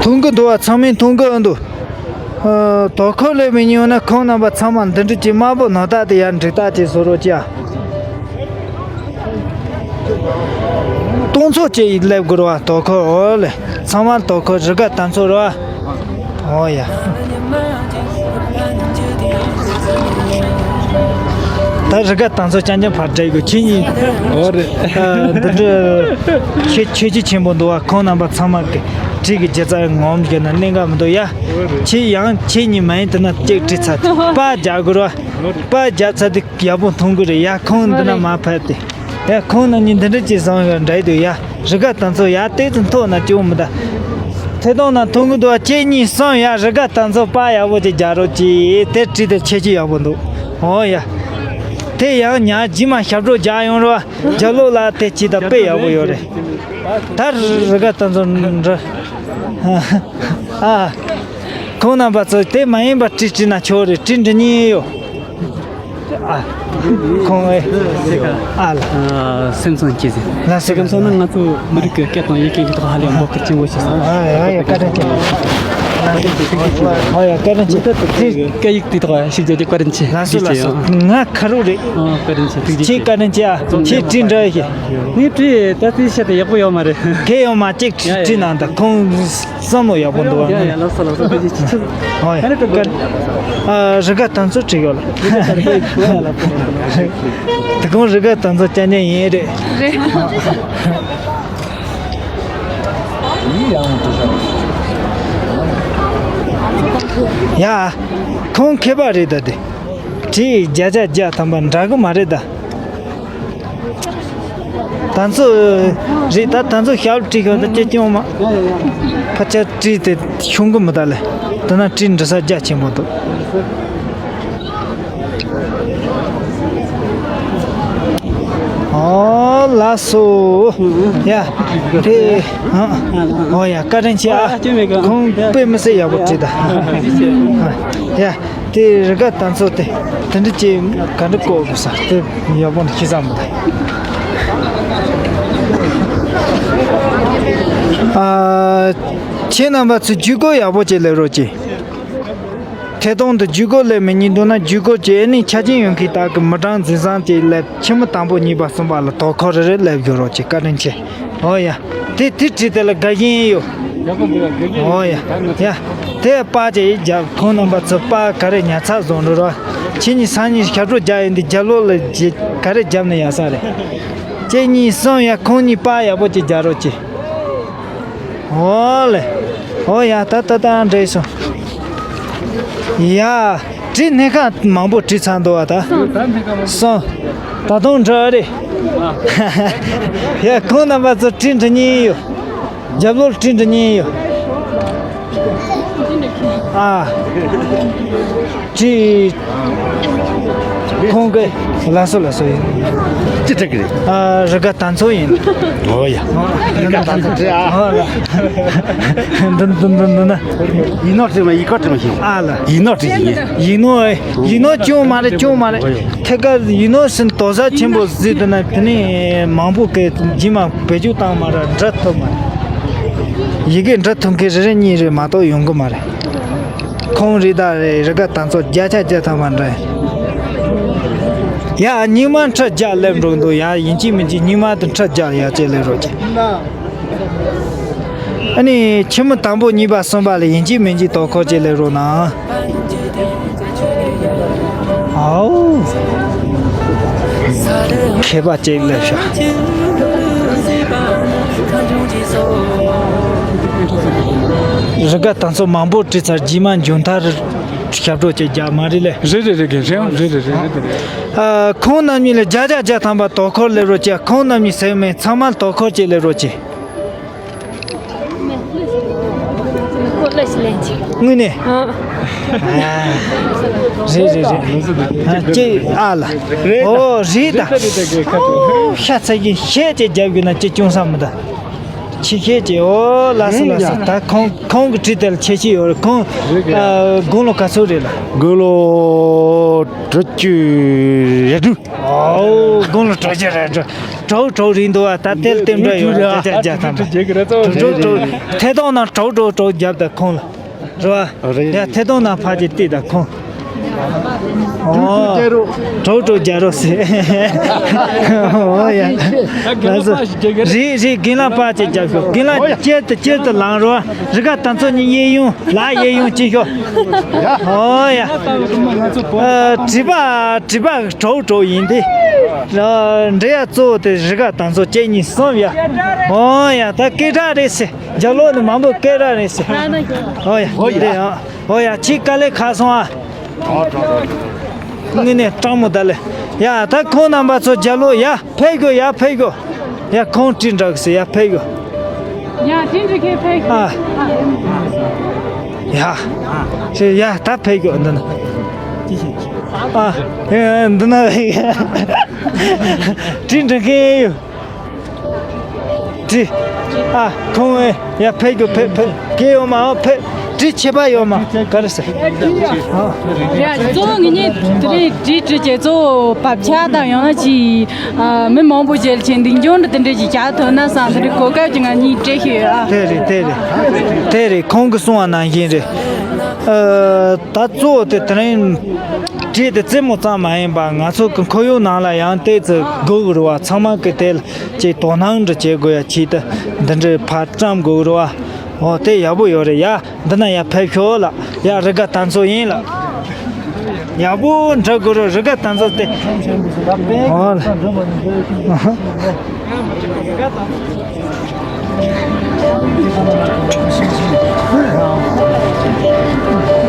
མཐོང་གི་འདུག་བ། ཚང་མས་མཐོང་གི་འདུག་ཨ། དོ་ཁོ་ལས་མི་ཉུང་ན་ཁོང་རྣམ་པ་ཚང་མ་འདི་འདྲ་ཅིག་དམར་པོ་ནོར་ད་དེ་ཡར་འགྲིག་ད་ཅིག་བཟོ་རོགས་ཅིག་ཨ། སྟོང་ཚོ་ཅིག་སླེབས་དགོས་རེད་བ། དོ་ཁོ་ཨོ་ལེ། ཚང་མ་དོ་ཁོ་རི་ག་ད་ཚོ་རེད་བ། ཨོ་ཡ། ད་རི་ག་ད་ཚོ་རྐྱང་རྐྱང་ཕར་བསྡད་དགོས། ཁྱེད་གཉིས། ཨོ་རེད། ཨ། འདི་འདྲ་ཁྱེད་ཁྱེད་ཀྱི་ཆེན་པོ་འདུག་བ། ཁོང་རྣམ་པ་ཚང་མ་གི་གྲི་གི་རྒྱུ་རྩ་ངོམ་གྱི་ན་གནད་འགག་མི་འདུག་ཡ། ཁྱེད་ཡང་ཁྱེད་གཉིས་མ་ཡིན་དེ་ན་གཅིག་གྲི་ཚར་ཏེ་པར་རྒྱག་དགོས་རེད་བ། པར་རྒྱག་ཚར་ཏེ་ཡག་པོ་མཐོང་གི་རེད་ཡ། ཁོང་འདི་ན་མར་ཕབ་སྟེ། ཡ་ཁོང་རྣམ་གཉིས་འདི་འདྲ་ཅིག་བཟང་ཡོད་འདྲ་འདུག་ཡ། རི་ག་ད་ཚོ་ཡ་ཏོག་ཙམ་མཐོ་ན་སྐྱོན་མི་འདུག་ཐད་གཏོང་ན་མཐོང་གི་འདུག་ཁྱེད་གཉིས་གསུམ་ཡ། རི་ག་ད་ཚོ་པར་ཡག་པོ་ཅིག་རྒྱག་རོགས་གྱིས། དེ་བྲིས་དེ་ཁྱེད་ཀྱི་ཡག་པོ་འདུག་ཨོ་ཡ། དེ་ཡང་ཉག་རྗེས་མ་ཞབས་བྲོ་རྒྱག་ཡོང་རོགས། རྒྱབ་ལོགས་ལ་དེ་ཅིག་ད་དཔེ་ཡག་པོ་ཡོད་རེད། ད་རི་ག་ད་ཚོ་འདྲ། ཨ། ཁོང་རྣམ་པ་ཚོ་དེ་མ་ཡིན་པ་གྲི་བྲིས་ན་ཆོག་རེད། གྲི་འདྲི་ཉན་ཡོད། ཨ། ཁོང་ཨེ། ཨ་ལ། ཨ། སེམས་ཙམ་སྐྱེས་ཟིན། ལ་སེ་གམ་སོང་ན་ང་ཚོ་མི་རིགས་ཀྱི་སྐད་དང་ཡི་གེ་གི་ཐོག་ཧ་ལས་འབོད་སྐུལ་ཆེན་པོ་ཞིག་སོང་། ཨ་ཡ་ཡ། བཀའ་དྲིན་ཆེ། ཨ་ཡ། བཀའ་དྲིན་ཆེ། དེ་སྐད་ཡིག་དེ་ཐོག་ཞིབ་རྒྱག་རྒྱུ་བཀའ་དྲིན་ཆེ། ལ་སེ་ལ་སེ། ང་ཁ་རུ་རེད། ཨ། བཀའ་དྲིན་ཆེ། ཐུགས་རྗེ་ཆེ། ཁྱེད་བཀའ་དྲིན་ཆེ། ཁྱེད་བྲིས་འདྲ་ཡི་གེ། ངས་བྲིས་ད་ལྟའི་ཆེད་དུ་ཡག་པོ་ཡོད་མ་རེད། གལ་ཡོད་མ་གཅིག་བྲིས་གནང་ད། ཁོང་བསམ་བློ་ཡག་པོ་འདུག་ཡ་ཡ། ལགས་སོ་ལགས་སོ། ཐུགས་རྗེ་ཆེ། ཨོ་ཡ། ཨ་ནི་ཀ། ཨ། རི་ག་ད་ཚོ་བྲིས་ཡོད་ལ། དེ་གོང་རི་ག་ད་ཚོ་རྐྱང་རྐྱང་ཡིན་རེད། རེད། ཡ། ཁོང་མཁས་པ་རེད་ད་དེ། བྲིས་བརྒྱ་ཆ་བརྒྱ་ཐམ་པ་འདྲ་གི་མ་རེད་ད། ད་ཚོ་རེད་ད། ད་ཚོ་ཞབས་བྲིས་ཤོག་ད་ཅེ་ཅེ་འོ་མ། ཕ་ཆ་བྲིས་ཏེ་ཤོང་གི་མི་ད་ལེ། ད་ན་བྲིས་འབྲི་ས་རྒྱ་ཆེན་པོ་འདུག་ཨོ། ལགས་སོ། ཡ། དེ། ཨ། ཨོ་ཡ། བཀའ་དྲིན་ཆེ་ཨ། ཨ། སྐྱོན་མེད་གི། ཁོང་དཔེ་མི་སྲིད་ཡག་པོ་བྲིས་ད། ཡ། དེ་རི་དགའ་དང་ཚོ་དེ། དེ་འདྲ་ཅིག་ག་འདྲ་བཀོད་དགོས་ས་དེ་ཡག་པོ་འདུག་ཤེས་ས་མི་འདུག་ཨ། ཁྱེད་རྣམ་པ་ཚོས་ཇུས་འགོད་ཡག་པོ་ཅིག་སླེབས་རོགས་གྱིས། ཐད་གཏོང་དུ་ཇུས་འགོད་སླེབས་མི་གཉིས་འདུག་ན། ཇུས་འགོད་ཀྱི་ཨེ་ནི་ཆ་རྐྱེན་ཡོད་མཁན་དག་གི་མི་གྲངས་འཛིན་བཟང་ཅིག་སླེབས། ཁྱི་མི་དང་པོ་གཉིས་པ་གསུམ་པ་ལ་དོ་ཁུར་རེ་རེ་སླེབས་རྒྱུ་རོགས་གྱིས། བཀའ་དྲིན་ཆེ། ཨོ་ཡ། དེ་དེ་བྲིས་དེ་ལ་དགའ་བཞིན་ཡོད། ཨོ་ཡ། ཡ། དེ་པར་ཅིག་རྒྱབ། ཁོང་རྣམ་པ་ཚོ་པར་ག་རེ་ཉར་ཚགས་བཟོ་འགྲོ་རོགས། ཁྱེད་གཉིས་སང་ཉིན་ཞབས་བྲོ་རྒྱག་ཡིན་དུས་རྒྱབ་ལོགས་ལ་ག་རེ་རྒྱབ་ན་ཡག་ས་རེད། ཁྱེད་གཉིས་གསུམ་ཡ། ཁོང་གཉིས་པར་ཡག་པོ་ཅིག་རྒྱག་རོགས་གྱིས། ཨོ་ལེ། ཨོ་ཡ། ད་ད་ད་འགྲིག་སོང་། ཡ། བྲིས་སྣེ་ཁ་མང་པོ་བྲིས་ཚར་འདུག་བ་ད། སོང་། ད་དུང་འགྲོ་རེད། ཡ། ཁོང་རྣམ་པ་ཚོ་བྲིས་འགྲོ་མཁན་ཡོད། རྒྱབ་ལོགས་བྲིས་འགྲོ་མཁན་ཡོད། ཨ། ཅི། ཁོང་གི། ལགས་སོ་ལགས་སོ་ཡིན། ཅི་སྤྲད་གི་རེད། ཨ། རི་དགའ་དང་ཚོ་ཡིན། ཨོ་ཡ། རི་དགའ་དང་ཚོ་རེད་ཨ། ཨོ་ལ། འདི་འདི་འདི་འདི་ན། ཡིག་ནོར་བྲིས་མ། ཡིག་སྐོར་བྲིས་མ་ཤེས། ཨ་ལ། ཡིག་ནོར་བྲིས་ཤེས། ཡིག་ནོར་ཨེ། ཡིག་ནོར་ཅུང་མ་རེད། ཅུང་མ་རེད། ཐད་ཀར་ཡིག་ནོར་ཟིན་དོགས་ས་ཆེན་པོ་ཟིན་འདུག་ན། དེ་ནས་མང་པོ་གི་རྗེས་མ་བེད་སྤྱོད་བཏང་མ་རེད། འབྲི་ཐུབ་མ་རེད། ཡི་གེ་འབྲི་ཐུབ་མཁན་རེ་རེ་གཉིས་རེ་མ་གཏོགས་ཡོང་གི་མ་རེད། ཁོང་རེ་ད་རེ་རི་དགའ་དང་ཚོ་བརྒྱ་ཆ་བརྒྱ་ཐམ་པ་འདྲ། ཡ། སྙིང་མ་ཁྲི་བརྒྱ་སླེབས་འགྲོ་འདུག་ཡ། ཡིན་གཅིག་མིན་གཅིག་སྙིང་མ་དེ་ཁྲི་བརྒྱ་ཡ་ཅེ་ལེ་རོ་ཅེ། ཨ་ནི་ཁྱི་མོ་དང་པོ་གཉིས་པ་གསུམ་པ་ལ་ཡིན་གཅིག་མིན་གཅིག་དོ་ཁུར་ཅེ་ལེ་རོ་ན། ཨའོ། མཁས་པ་ཅིག་སླེབས་ཤག་རི་དགའ་དང་ཚོ་མང་པོ་བྲིས་ཚར། རྗེས་མ་མཇུག་མཐར་ཞབས་བྲོ་ཅིག་རྒྱག་མ་རེད་ལེ། རེད་རེད་རེད། རེད་རེད་རེད་རེད། ཨ། ཁོང་རྣམ་གཉིས་ལ་བརྒྱ་ཆ་བརྒྱ་ཐམ་པ་དོ་ཁུར་སླེབས་རོགས་གྱིས། ཁོང་རྣམ་གཉིས་ཟེར་མེད། ཚང་མ་དོ་ཁུར་ཅིག་སླེབས་རོགས་གྱིས། ཁོ་ལ་ཞིག་ལན་ཅིག་དངོས་གནས། ཨ། ཨ། རེད་རེད་རེད། ཨ། ཅེ་ཨ་ལ། ཨོ་རེད་ད། ཨོ་ཤ་ཚ་གི་ཤེད་ཅིག་རྒྱབ་དགོས་ན་ཅི་ཅུང་ས་མི་ད། ཆེ་ཤེད་ཅིག་ཨོ་ལ་སི་ལ་སི། ད་ཁོང་ཁོང་གི་བྲིས་དེ་ལ་ཆེ་ཤེད་ཡོད་རེད། ཁོང་། ཨ། དགུང་ལོ་ག་ཚོད་རེད་ལ། དགུང་ལོ་དྲུག་ཅུ་རེ་དྲུག་ཨོ། དགུང་ལོ་དྲུག་ཅུ་རེ་དྲུག་དྲུག་དྲུག་རེད་འདུག་བ། ད་དེར་བསྟན་འགྲོ་ཡོད་རེད། བརྒྱ་ཆ་བརྒྱ་ཐམ་པ། དྲུག་དྲུག་དྲུག་ཐད་གཏོང་ནང་དྲུག་དྲུག་དྲུག་རྒྱབ་དང་ཁོང་ལ། རེད་བ། རེད། ཡ། ཐད་གཏོང་ནང་ཕར་ཅིག་བལྟས་དང་ཁོང་། ཨོ། དྲུག་དྲུག་རྒྱག་རོགས་ཟེར། ཨོ་ཡ། ལགས་སོ། རེད་རེད། རྒན་ལགས་པར་ཅིག་རྒྱབ་ཤོག་རྒན་ལགས་སྐྱེལ་དུ་སྐྱེལ་དུ་ལངས་རོགས། རི་དགའ་དང་ཚོ་གཉིས་གཡས་གཡོན་ལ་གཡས་གཡོན་གཅིག་ཤོག་ཨོ་ཡ། ཨ། བྲིས་པ་བྲིས་པ་དྲུག་དྲུག་ཡིན་ཏེ། འབྲི་ཡ་གཙོ་བོ་དེ་རི་དགའ་དང་ཚོ་གཅིག་གཉིས་གསུམ་ཡ། ཨོ་ཡ། ད་སྐད་གྲགས་རེད་ཟེར། རྒྱབ་ལོགས་ནས་མང་པོ་སྐད་གྲགས་རེད་ཟེར། ཨོ་ཡ། འདི་ཡང་། ཨོ་ཡ། ཁྱེད་དཀའ་ལས་ཁག་སོང་ཨ། དངོས་གནས་སྤྲང་མོ་ད་ལེ། ཡ། ད་ཁོང་རྣམ་པ་ཚོ་རྒྱབ་ལོགས་ཡ་ཕེབས་དགོས། ཡ་ཕེབས་དགོས། ཡ། ཁོང་བྲིས་འདྲ་གི་ཟེར། ཡ་ཕེབས་དགོས། ཡ། བྲིས་འདྲ་གི་ཕེབས། ཨ། ཡ། ཡ། ད་ཕེབས་དགོས་འདི་ན། ཨ། འདི་ན་བྲིས་འདྲ་གི་ཡོད། བྲིས། ཨ། ཁོང་ཨེ། ཡ། ཕེབས་དགོས། ཕེབས་ཕེབས། སྐད་ཡོད་མ། ཨ། ཕེབས། བྲིས་ཆད་པ་ཡོད་མ། ག་རེ་ཟེར། ཨ། རེད། གཙོ་བོ་ངེད་གཉིས་དེ་རིང་བྲིས་བྲིས་བྱས་གཙོ་བོ་བབ་ཆགས་དང་། ཡང་ན་ཅི། ཨ། མི་མང་པོ་མཇལ་ཕྱིན་འདུག་འཇོན་འདྲ་དེ་འདྲ་ཞིག་བྱ་ཐུབ་ན་བསམ། དེ་འདྲའི་གོ་སྐབས་ཅིག་ང་གཉིས་སྤྲད་ཤེས་ཡོད་ཨ། དེ་རེད། དེ་རེད། དེ་རེད། ཁོང་གིས་གསུངས་པ་ནང་བཞིན་རེད། ཨ། ད་གཙོ་བོ་དེ་དེ་རིང་བྲིས་དེ་རྩེད་མོ་ཙམ་མ་ཡིན་པ། ང་ཚོ་གི་ཁོར་ཡུག་ནང་ལ་ཡང་ཏོག་ཙམ་དགོས་ཀྱི་རེད་བ། ཚང་མ་གི་དེ་ལ་ཅིག་དོ་སྣང་འདྲ་བྱེད་དགོས་ཡ་ཆེད་དུ་འདི་འདྲའི་ཕར་བཀྲམ་དགོས་ཀྱི་རེད་བ། འོ། དེ་ཡག་པོ་ཡོད་རེད་ཡ། འདི་ན་ཡ་ཕེབས་ཤོག་ལགས། ཡ། རི་དགའ་དང་ཚོ་ཡིན་ལགས། ཡག་པོ་འབྲི་དགོས་རེད། རི་དགའ་དང་ཚོ་དེ། འོ་ལགས།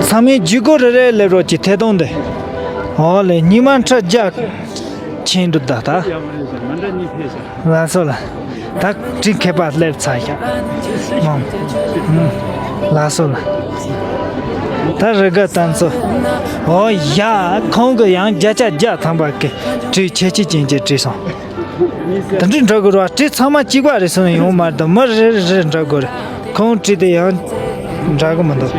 ཚང་མས་ཇུས་འགོད་རེ་རེ་སླེབས་རོགས་གྱིས། ཐད་གཏོང་དེ། འོ་ལགས། སྙིང་མ་ཁྲི་བརྒྱ་ཕྱིན་འདུག་ད་ལྟ། ལགས་སོ་ལགས། ད་བྲིས་མཁས་པ་སླེབས་ཚར་ཤག་ཨང་། ལགས་སོ་ལགས། ད་རི་དགའ་དང་ཚོ། འོ་ཡ། ཁོང་གིས་ཡང་བརྒྱ་ཆ་བརྒྱ་ཐམ་པ་གི་བྲིས། ཁྱད་ཆོས་ཅན་གྱི་བྲིས་སོང་། དེ་འདྲ་འདྲ་དགོས་རེད་བ། བྲིས་ཚང་མ་གཅིག་པ་རེད་ཟེར་ན་ཡོང་མ་རེད་ད། མི་རེ་རེ་འདྲ་དགོས་རེད། ཁོང་བྲིས་དེ་ཡང་འདྲ་གི་མི་འདུག་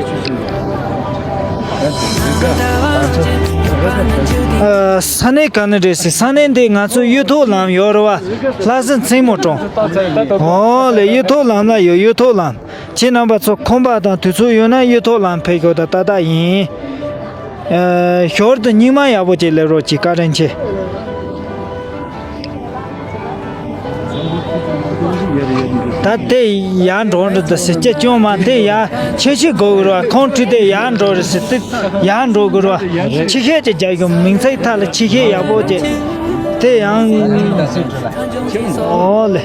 ཨ། ས་གནས་ག་ནས་རེད་ཟེར། ས་གནས་འདི་ང་ཚོ་གཡུ་ཐོག་ལམ་ཡོད་རེད་བ། ལྷ་ས་མཚན་མོ་གྲོང་། ཨོ་ལེ། གཡུ་ཐོག་ལམ་ལ་ཡོད། གཡུ་ཐོག་ལམ། ཁྱེད་རྣམ་པ་ཚོ་ཁོམ་པ་དང་དུས་ཚོད་ཡོད་ན་གཡུ་ཐོག་ལམ་ཕེབས་དགོས་ད། ཏག་ཏག་ཡིན། ཨ། ཞོར་དུ་སྙིང་མ་ཡག་པོ་ཅིག་སླེབས་རོགས་གྱིས། བཀའ་དྲིན་ཆེ། ད་དེ་ཡར་འགྲོ་འགྲོ་ད་ཟེར་སྐྱེ་ཅུང་མ་དེ་ཡར་ཆེ་ཆེ་དགོས་གི་རེད་བ། ཁོང་ཁྲིད་དེ་ཡར་འགྲོ་རེད་ཟེར། དེ་ཡར་འགྲོ་དགོས་རེད་བ། ཆེ་ཤེལ་ཅིག་རྒྱག་ཡོང་། མིང་ཚིག་མཐའ་ལ་ཆེ་ཤེལ་ཡག་པོ་ཅིག་དེ་ཡང་། ཨོ་ལེ།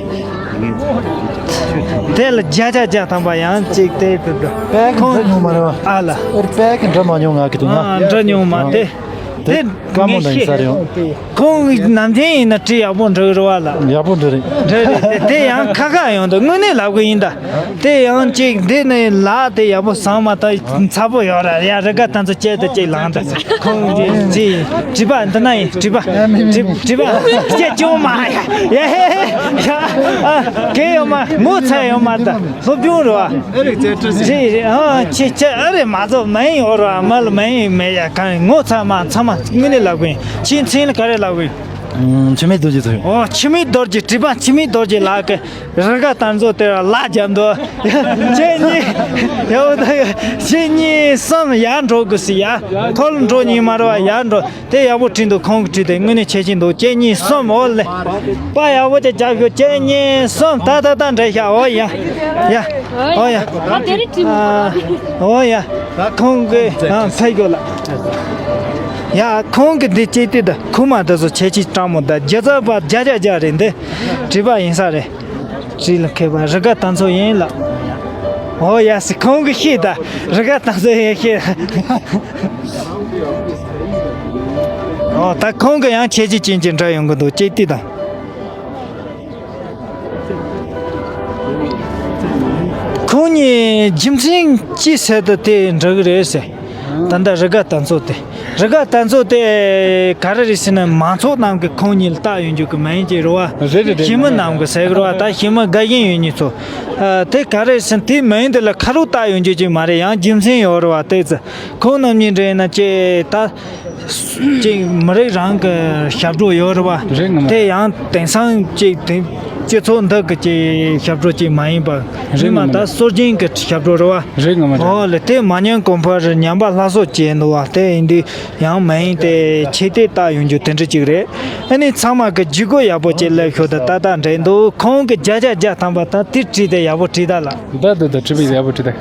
དེ་ལ་བརྒྱ་ཆ་བརྒྱ་ཐམ་པ་ཡང་ཅིག་དེ་དེ་དེ་པད་ཀི་ཁོང་འདྲ་མྱོང་མ་རེད་བ། ཨ་ལ། ཨོ་པད་ཀི་འདྲ་མ་མྱོང་ང་གི་དུས་ན། ཨ། འདྲ་མྱོང་མ་དེ། དེ་དཀའ་མོ་འདྲ་ཡིན་ས་རེད། ཁོང་ནམ་རྒྱུན་ཡིན་ན་བྲིས་ཡག་པོ་འབྲི་རེད་བ་ལ། ཡག་པོ་འབྲི་རེད། འབྲི་རེད། དེ་དེ་ཡང་ཁ་ཁ་ཡོང་འདུག་དངོས་གནས་ལབ་གི་ཡིན་ད། དེ་ཡང་ཅིག་འདི་ནས་ལག་དེ་ཡག་པོ་བཟང་མ་ཐག་ཚ་པོ་ཡོད་ར། ཡ། རི་དགའ་དང་ཚོ་བཅད་དེ་ཅིག་ལངས་ད། ཁོང་གིས་ཅིག་བྲིས་པ་འདི་ན་ཡིན། བྲིས་པ་བྲིས་བྲིས་པ་སྐད་ཅུང་མ་ཡ་ཡ་ཡ་ཡ། ཨ། གལ་ཡོད་མ། ངོ་ཚ་ཡོད་མ་ད། སློབ་སྦྱོང་རེད་བ། ཨ་རེ་ཙེ་ཏྲི་ཟེར། རེད་རེད། ཨ། ཁྱེད་ཁྱེད་ཨ་རེ་མ་ཚོ་མ་ཡིན་འོ་ར། མ་ལ་མ་ཡིན་མེད་ཡ། གང་ཡིན། ངོ་ཚ་མ་ཚ་མ་དངོས་གནས་ལབ་གི་ཡིན། ཁྱེད་མཚན་ལ་ག་རེ་ལབ་གི་ཡིན། ཨུམ། འཆི་མེད་རྡོ་རྗེ་ཚོ་ཡིན། ཨོ། འཆི་མེད་རྡོ་རྗེ། བྲིས་པ་འཆི་མེད་རྡོ་རྗེ་ལགས་ཀྱི་རི་དགའ་དར་མཚོ་དེ་ལ་ལག་བརྒྱབ་འདུག་ཁྱེད་གཉིས་ཡོད་ད། ཁྱེད་གཉིས་གསུམ་ཡར་འགྲོ་དགོས་སི་ཡ། ཁོ་ལ་འགྲོ་ཉིན་མ་རེད་བ། ཡར་འགྲོ། དེ་ཡག་པོ་བྲིས་འདུག་ཁོང་གིས་བྲིས་དེ་དངོས་གནས་ཁྱད་ཆོས་འདུག་ཁྱེད་གཉིས་གསུམ། ཨོ་ལེ། པ་ཡག་པོ་ཅིག་རྒྱབ་ཤོག་ཁྱེད་གཉིས་གསུམ། ད་ད་ད་འདྲ་ཤག་ཨོ་ཡ། ཡ། ཨོ་ཡ། ཨོ་ཡ། ཁོང་གི་ཨ་ཕེབས་དགོས་ལ། ཡ། ཁོང་གི་འདི་ཅིག་དེ་ད་ཁུག་མ་དེ་ཚོ་ཁྱད་ཆོས་སྤྲང་མོ་ད། རྒྱ་ཚ་པ་བརྒྱ་ཆ་བརྒྱ་རེད། འདི་བྲིས་པ་ཡིན་ས་རེད། བྲིས་ལ་མཁས་པ་རི་དགའ་དར་མཚོ་ཡིན་ལ། ཨོ་ཡ་སི། ཁོང་གིས་ཤེས་ད། རི་དགའ་དར་མཚོ་ཡིན་ཤེས། ཨོ། ད་ཁོང་གི་ཡང་ཁྱད་ཆོས་ཅན་གྱི་འདྲ་ཡོང་གི་འདུག་ཅིག་དེ་དང་། ཁོང་གཉིས་རྒྱུ་མཚན་ཅི་ཟེར་ད་དེ་འདྲ་གི་རེད་ཟེར། ད་ལྟ་རི་དགའ་དར་མཚོ་དེ། རི་དགའ་དར་མཚོ་དེ་ག་རེ་རེད་ཟེར་ན། མང་ཚོགས་རྣམས་ཀྱིས་ཁོང་གཉིས་ལ་བཏགས་ཡོང་རྒྱུ་གི་མིང་ཅིག་རེད་བ། རེད་རེད་རེད། ཞི་མི་རྣམས་ཀྱིས་ཟེར་གི་རེད་བ། ད་ཞི་མི་དགའ་ཞེན་ཡོད་མཁན་ཚོ། ཨ། དེ་ག་རེ་ཟེར་ན། དེའི་མིང་དེ་ལ་ཁ་རོག་བཏགས་ཡོང་རྒྱུ་ཅིག་མ་རེད། ཡང་རྒྱུ་མཚན་ཡོད་རེད་བ། དེ་ཚོ་ཁོང་རྣམ་གཉིས་འདྲ་ཡིན་ན་ཅེ་ད། ཅིག་མི་རིགས་རང་གི་ཞབས་བྲོ་ཡོད་རེད་བ། རེད་ངོ་མ། དེ་ཡང་དེང་སང་ཅིག་དེ་སྤྱི་ཚོགས་འདི་གི་ཅིག་ཞབས་བྲོ་ཅིག་མ་ཡིན་པ། རེད་ངོ་མ། ད་སྲོལ་རྒྱུན་གི་ཞབས་བྲོ་རེད་བ། རེད་ངོ་མ། རེད། ཨོ་ལེ། དེ་མ་ཉམས་གོང་འཕེལ་ཉམས་པ་སླར་གསོ་བྱས་འདུག་བ། དེ་ཡིན་དུས་ཡང་མིང་དེ་ཆེ་དེ་བཏགས་ཡོང་རྒྱུ་དེ་འདྲ་ཅིག་རེད། ཨ་ནི་ཚང་མ་གི་ལྗིད་ཁོག་ཡག་པོ་ཅིག་སླེབས་ཤོག་ད། ཏག་ཏག་འགྲིག་འདུག་ཁོང་གི་བརྒྱ་ཆ་བརྒྱ་ཐམ་པ་ད་དེ་བྲིས་དེ་ཡག་པོ་བྲིས་ད་ལ། ད་ད་ད་བྲིས་པ་ཡག་པོ་བྲིས་ད།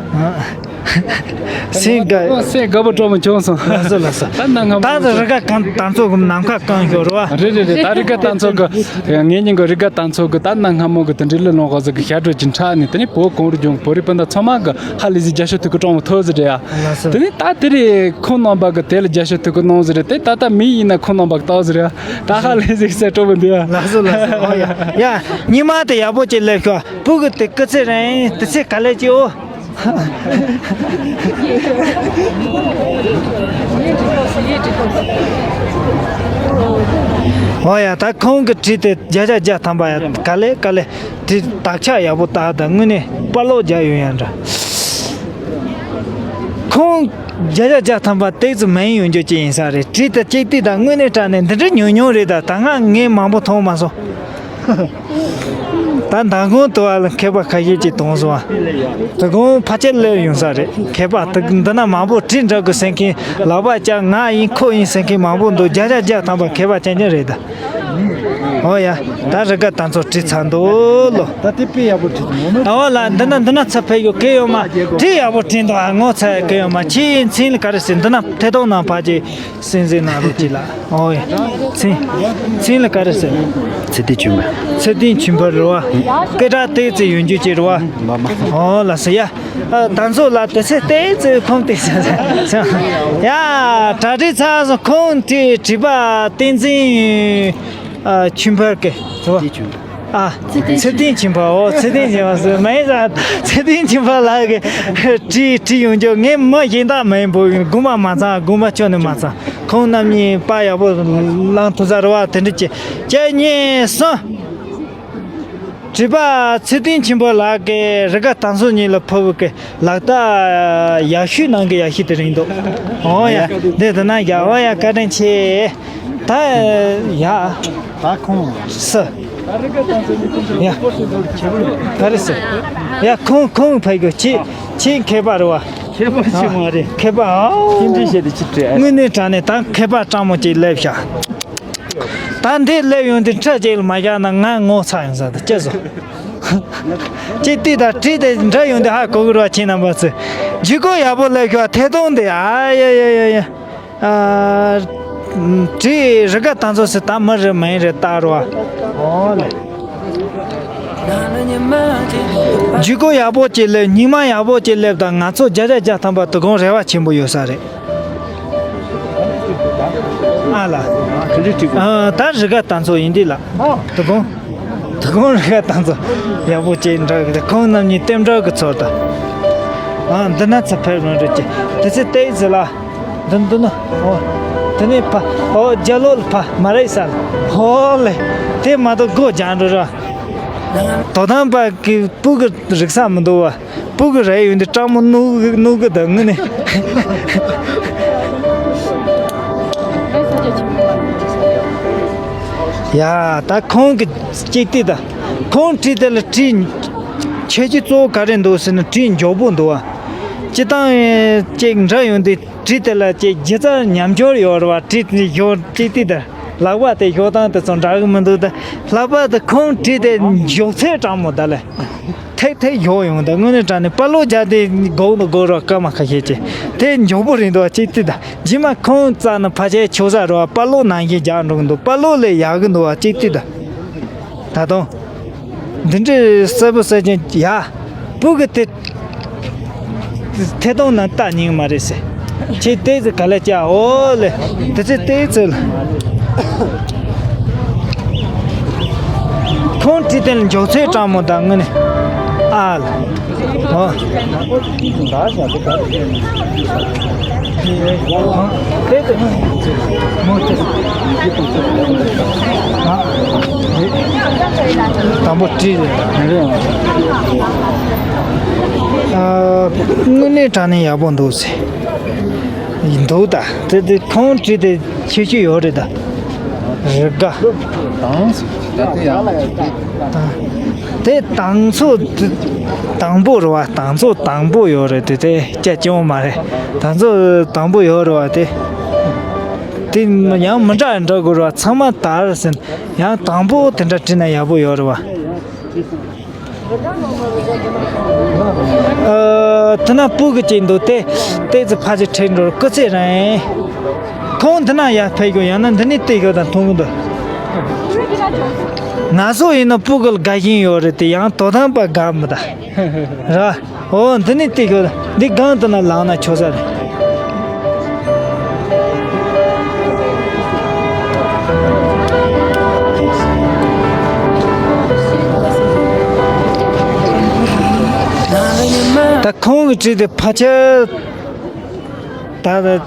སེམས་དགའ། སེམས་དགའ་པོ་སྤྲོ་མོ་བྱུང་སོང་། ལགས་སོ་ལགས་སོ། ད་གནའ་སྔ་མོ། ད་ད་རི་དགའ་དར་མཚོ་གི་ནམ་མཁའ་བཀང་ཤོག་རེད་བ། རེད་རེད་རེད། ད་རི་དགའ་དར་མཚོ་གི། ངེད་གཉིས་ཀྱི་རི་དགའ་དར་མཚོ་གི་ད་གནའ་སྔ་མོ་གི་དེ་འདྲའི་གླུ་ལུང་ཧོ་ཟེར་གི་ཞབས་བྲོ་ཅིག་འཁྲབ་ནས། དེ་ནས་བོད་གངས་རི་ལྗོངས་བོད་རིགས་སྤུན་ཟླ་ཚང་མ་གི་ཧ་ལས་ཟིག་རྒྱབ་སྐྱོར་ཐུགས་ཁུར་སྤྲོ་མོ་ཐོབ་ཟིག་རེད་ཡ། ལགས་སོ། དེ་ནས་ད་དེ་རེད། ཁོང་རྣམ་པ་གི་དེ་ལ་རྒྱབ་སྐྱོར་ཐུགས་ཁུར་གནང་ཟིག་རེད། དེ་ད་ལྟ་མི་ཡིན་ན་ཁོང་རྣམ་པ་གི་ལྟ་ཟིག་རེད་ཡ། ད་ཧ་ལས་ཟིག་སེམས་སྤྲོ་མོ་འདུག་ཡ། ལགས་སོ་ལགས་སོ། ཨོ་ཡ་ཡ། ཉི་མ་དེ་ཡག་པོ་ཅིག་སླེབས་ཤོག་བུ་གི་དེ་སྐུ་ཚེ་རིང་། དེ་ཚེ་ག་ལེ་ཅིའོ། ཨོ་ཡ། ད་ཁོང་གི་བྲིས་དེ་བརྒྱ་ཆ་བརྒྱ་ཐམ་པ་ཡ། ག་ལེ་ག་ལེ། དེ་དག་ཆ་ཡག་པོ་བཏགས། ད་དངོས་གནས་དཔའ་ལོག་རྒྱག་ཡོང་ཡ་འདྲ། ཁོང་བརྒྱ་ཆ་བརྒྱ་ཐམ་པ་ཏོག་ཙམ་མིང་ཡོང་རྒྱུ་ཅིག་ཡིན་ས་རེད། བྲིས་དེ་ཅིག་བལྟས་ད་དངོས་གནས་དྲང་གནས་འདི་འདྲ་ཉུང་ཉུང་རེད། ད་ད་སྔ་ངས་མང་པོ་མཐོང་མ་སོང་། ད་མདང་དགོང་དུ་བ་ལ་མཁས་པ་ཁ་ཤས་ཅིག་མཐོང་སོང་བ། དོ་དགོང་ཕལ་ཆེར་སླེབས་ཡོང་ས་རེད། མཁས་པ་དེ་འདི་ན་མང་པོ་བྲིས་འདྲ་དགོས་ཟེར་མཁན། ལག་པ་བརྐྱངས་ང་ཡིན་ཁོ་ཡིན་ཟེར་མཁན་མང་པོ་འདུག་བརྒྱ་ཆ་བརྒྱ་ཐམ་པ་མཁས་པ་རྐྱང་རྐྱང་རེད་ད། ཨོ་ཡ། ད་རི་དགའ་དར་མཚོ་བྲིས་ཚར་འདུག་ལོ། ད་དེ་དཔེ་ཡག་པོ་བྲིས་འདུག་མོ། ཨོ་ལ། འདི་ན་འདི་ན་ཚ་ཕེབས་ཡོད། གལ་ཡོད་མ། བྲིས་ཡག་པོ་བྲིས་འདུག་ཨ། ངོ་ཚ་གལ་ཡོད་མ། ཁྱེད་མཚན་ལ་ག་རེ་ཟེར། འདི་ན་ཐད་གཏོང་ནང་ཕར་ཅིག་གསན་གཟིགས་གནང་རོགས་གྱིས་ལ། ཨོ་ཡ། མཚན། མཚན་ལ་ག་རེ་ཟེར། ཚེ་བརྟན་ཆོས་འཕེལ། ཚེ་བརྟན་ཆོས་འཕེལ་རེད་བ། སྐད་གྲགས་ཏོག་ཙམ་ཡོང་རྒྱུ་ཅིག་རེད་བ། ཨོ་ལགས་སོ་ཡ། ཨ། དར་མཚོ་ལགས་དེ་ཚེ་ཏོག་ཙམ་ཁོམ་སྟེ་ཟེར་ཟེར། ཡ། གྲ་སྒྲིག་ཚར་སོང་། ཁོང་དེ་བྲིས་པ་བསྟན་འཛིན། ཨ། ཆོས་འཕེལ་གི་རེད་བ། ཨ། ཚེ་བརྟན་ཆོས་འཕེལ། ཨོ། ཚེ་བརྟན་ཆོས་འཕེལ་ཟེར་མ་ཡིན་ཟེར། ཚེ་བརྟན་ཆོས་འཕེལ་ལགས་ཀྱིས་བྲིས་བྲིས་ཡོང་རྒྱུ། ངས་མི་གཞན་དག་མིན་པོ་དགོངས་པ་མ་ཚོམ། དགོངས་པ་ཁྱོན་ནས་མ་ཚོམ། ཁོང་རྣམ་གཉིས་པར་ཡག་པོ་བླངས་ཐུབ་ས་རེད་བ། དེ་འདྲ་བྱས། གཅིག་གཉིས་གསུམ། བྲིས་པ་ཚེ་བརྟན་ཆོས་འཕེལ་ལགས་ཀྱིས་རི་དགའ་དར་ཚོན་གཉིས་ལ་ཕུལ་བའི་ལག་རྟགས་ཡག་ཤོས་ནང་གི་ཡག་ཤོས་དེ་རེད་འདུག། འོ་ཡ། འདི་དེ་ན་ཡ། འོ་ཡ། བཀའ་དྲིན་ཆེ། ད་ཡ། ད་ཁོང་སུ། ཡ། ག་རེ་སུ། ཡ། ཁོང་ཁོང་ཕ་གི་ཆེ་ཆེ་མཁས་པ་རེད་བ། མཁས་པ་ཆེ་མ་རེད། མཁས་པ་ཨའོ། ཅི་འདྲ་བྱས་ཏེ་ཅི་སྤྲད། དངོས་གནས་དྲང་གནས་ད་མཁས་པ་སྤྲང་མོ་ཅིག་སླེབས་ཤག། ད་འདི་སླེབས་ཡོང་དུས་ཁྲ་ཅིག་ལ་མ་བཞག་ན་ང་ངོ་ཚ་ཡོང་ས་དང་སྐྱེ་བཟོ། ཅིག་ལྟོས་དང་། བྲིས་དེ་འདྲ་ཡོང་དུས་ཧ་གོ་གི་རེད་བ། ཁྱེད་རྣམ་པ་ཚོས་ཇུས་འགོད་ཡག་པོ་སླེབས་ཤག། ཐད་གཏོང་དེ། ཨ་ཡ་ཡ་ཡ་ཡ། ཨ། བྲིས་རི་དགའ་དར་ཚོན་ཟེར། ད་མི་རེད་མ་ཡིན་རེད་ལྟ་རོགས། འོ་ལེ། ཇུས་འགོད་ཡག་པོ་ཅིག་སླེབས། སྙིང་མ་ཡག་པོ་ཅིག་སླེབས་དང་། ང་ཚོ་བརྒྱ་ཆ་བརྒྱ་ཐམ་པ་དོ་དགོང་རེ་བ་ཆེན་པོ་ཡོད་ས་རེད། ཨ་ལ། ཨ། ད་རི་དགའ་དར་ཚོན་ཡིན་དུས་ལ། དོ་དགོང་། དོ་དགོང་རི་དགའ་དར་ཚོན་ཡག་པོ་ཅིག་འདྲ་གི། ཁོང་རྣམ་གཉིས་རྟེན་འབྲེལ་གི་ཚོར་དང་། ཨ། འདི་ན་ཚ་ཕེབས་རང་རེད་ཀྱི། དེ་ཚེ་ལྟས་ཟེར་ལ། འདི་འདི་ནི། འོ། དེ་ནས་ཕ། འོ། རྒྱ་ལོ་ལ་ཕ་མ་རེད་ས་ལ། ཧོ་ལེ། དེ་མ་གཏོགས་སྒོ་རྒྱག་འགྲོ་ར། དོ་དམ་པ་གི་སྤུ་གུ་རིག་ས་མི་འདུག་བ། སྤུ་གུ་རེ་ཡོད་འདི་སྤྲང་མོ་ནུ་ནུ་གི་ད་ངུ་ནི། ཡ། ད་ཁོང་གི་ཅིག་ལྟོས་དང་། ཁོང་བྲིས་དེ་ལ་བྲིས། ཁྱད་ཆོས་གཙོ་བོ་ག་རེ་འདུག་ཟེར་ན་བྲིས་མགྱོགས་པོ་འདུག་བ། སྤྱིར་བཏང་ཅིག་འདྲ་ཡོང་དུས་བྲིས་དེ་ལ་ཅིག་སྒྱུ་རྩལ་ཉམས་འགྱུར་ཡོད་རེད་བ། བྲིས་དེ་ཞོག་ཅིག་ལྟོས་དང་། ལག་པ་དེ་ཞོག་སྟངས་དེ་ཚོ་འདྲ་གི་མི་འདུག་ད། ལྷག་པར་དུ་ཁོང་བྲིས་དེ་མགྱོགས་ཚད་སྤྲང་མོ་ད་ལེ། ཐེག་ཐེག་ཞོག་ཡོང་ད། དངོས་གནས་དྲང་གནས་དཔའ་ལོ་རྒྱག་དེ་དགོས་ན་དགོས་རོགས། སྐར་མ་ཁ་ཤས་ཅིག་དེ་མགྱོགས་པོ་རེད་འདུག་བ། ཅིག་ལྟོས་དང་། རྗེས་མ་ཁོང་རྩ་ན་ཕལ་ཆེར་ཆོག་ས་རེད་བ། དཔའ་ལོ་ནང་བཞིན་རྒྱག་འགྲོ་གི་འདུག། དཔའ་ལོ་ལས་ཡག་གི་འདུག་བ། ཅིག་ལྟོས་དང་། ད་དུང་། འདི་འདྲའི་གསལ་པོ་གསལ་རྐྱང་། ཡ། སྤུ་གུ་དེ་ཐད་གཏོང་ནང་ལྟ་ཉན་མ་རེད་ཟེར། ཁྱེད་ལྟས་ཚེ་ག་ལེ་ཅག། འོ་ལེ། དེ་ཚེ་ལྟས་ཚེ་ལ། ཁོང་བྲིས་དེ་ལ་མགྱོགས་ཚད་སྤྲང་མོ་དང་། ངུ་ནི། ཨ་ལ། འོ། དང་པོ་བྲིས་རེད། ཨ། དངོས་གནས་དྲང་གནས་ཡག་པོ་འདུག་ཟེར། འདུག་ད། དེ་དེ་ཁོང་བྲིས་དེ་ཁྱད་ཆོས་ཡོད་རེད་ད། རི་དགའ། དེ་དང་ཚོ་དང་པོ་རེད་བ། དང་ཚོ་དང་པོ་ཡོད་རེད་དེ། དེ་སྐྱ་སྐྱེ་བོ་མ་རེད། དང་ཚོ་དང་པོ་ཡོད་རེད་བ། དེ་དེ་ཡང་མི་འདྲ་འདྲ་དགོས་རེད་བ། ཚང་མ་དར་ཟིན། ཡང་དང་པོ་དེ་འདྲ་བྲིས་ན་ཡག་པོ་ཡོད་རེད་བ། ཨ། དེ་ན་སྤུ་གུ་ཅིག་འདུག་སྟེ། ལྟས་ཚེ་ཕ་ཅིག་ཁྲིད་འགྲོ། སྐུ་ཚེ་རིང་། ཁོང་འདི་ན་ཡར་ཕེབས་དགོས། ཡང་ན་འདི་ནས་ལྟས་དགོས་དང་མཐོང་གི་འདུག། ང་ཚོ་ཡིན་ན་སྤུ་གུ་ལ་དགའ་ཞེན་ཡོད་རེད་དེ། ཡང་དོ་དམ་པ་དགའ་མི་ད་ར། འོ། འདི་ནས་ལྟས་དགོས། འདི་སྒང་དེ་ན་ལངས་ན་ཆོག་ས་རེད། ད་ཁོང་གི་བྲིས་དེ་ཕལ་ཆེར་ད་ལྷག་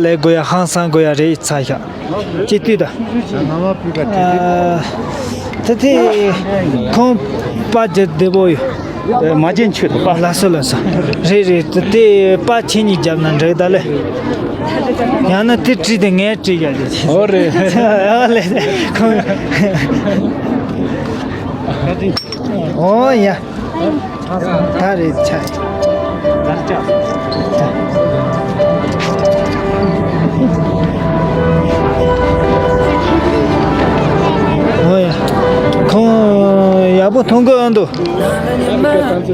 ལས་དགོས་ཡ། ཧང་སང་དགོས་ཡ་རེད་ཚ་ཤག། ཅི་ལྟོས་ད། ཨ། ད་དེ་ཁོང་པ་རྒྱག་བདེ་པོ་ཡོད། མ་རྒྱན་ཆོས་དང་པ། ལགས་སོ་ལགས་སོ། རེད་རེད། ད་དེ་པ་ཁྱེད་གཉིས་རྒྱབ་ན་འགྲིག་ད་ལེ། ཡང་ན་དེ་བྲིས་དེ་ངས་བྲིས་ཡ་རེད། ཨོ་རེད། ཨོ་ལེ། ཁོང་། ཨོ་ཡ། ད་རེད་ཆ། ཨོ་ཡ། ཁོང་ཡག་པོ་མཐོང་གི་ཨ་འདུག།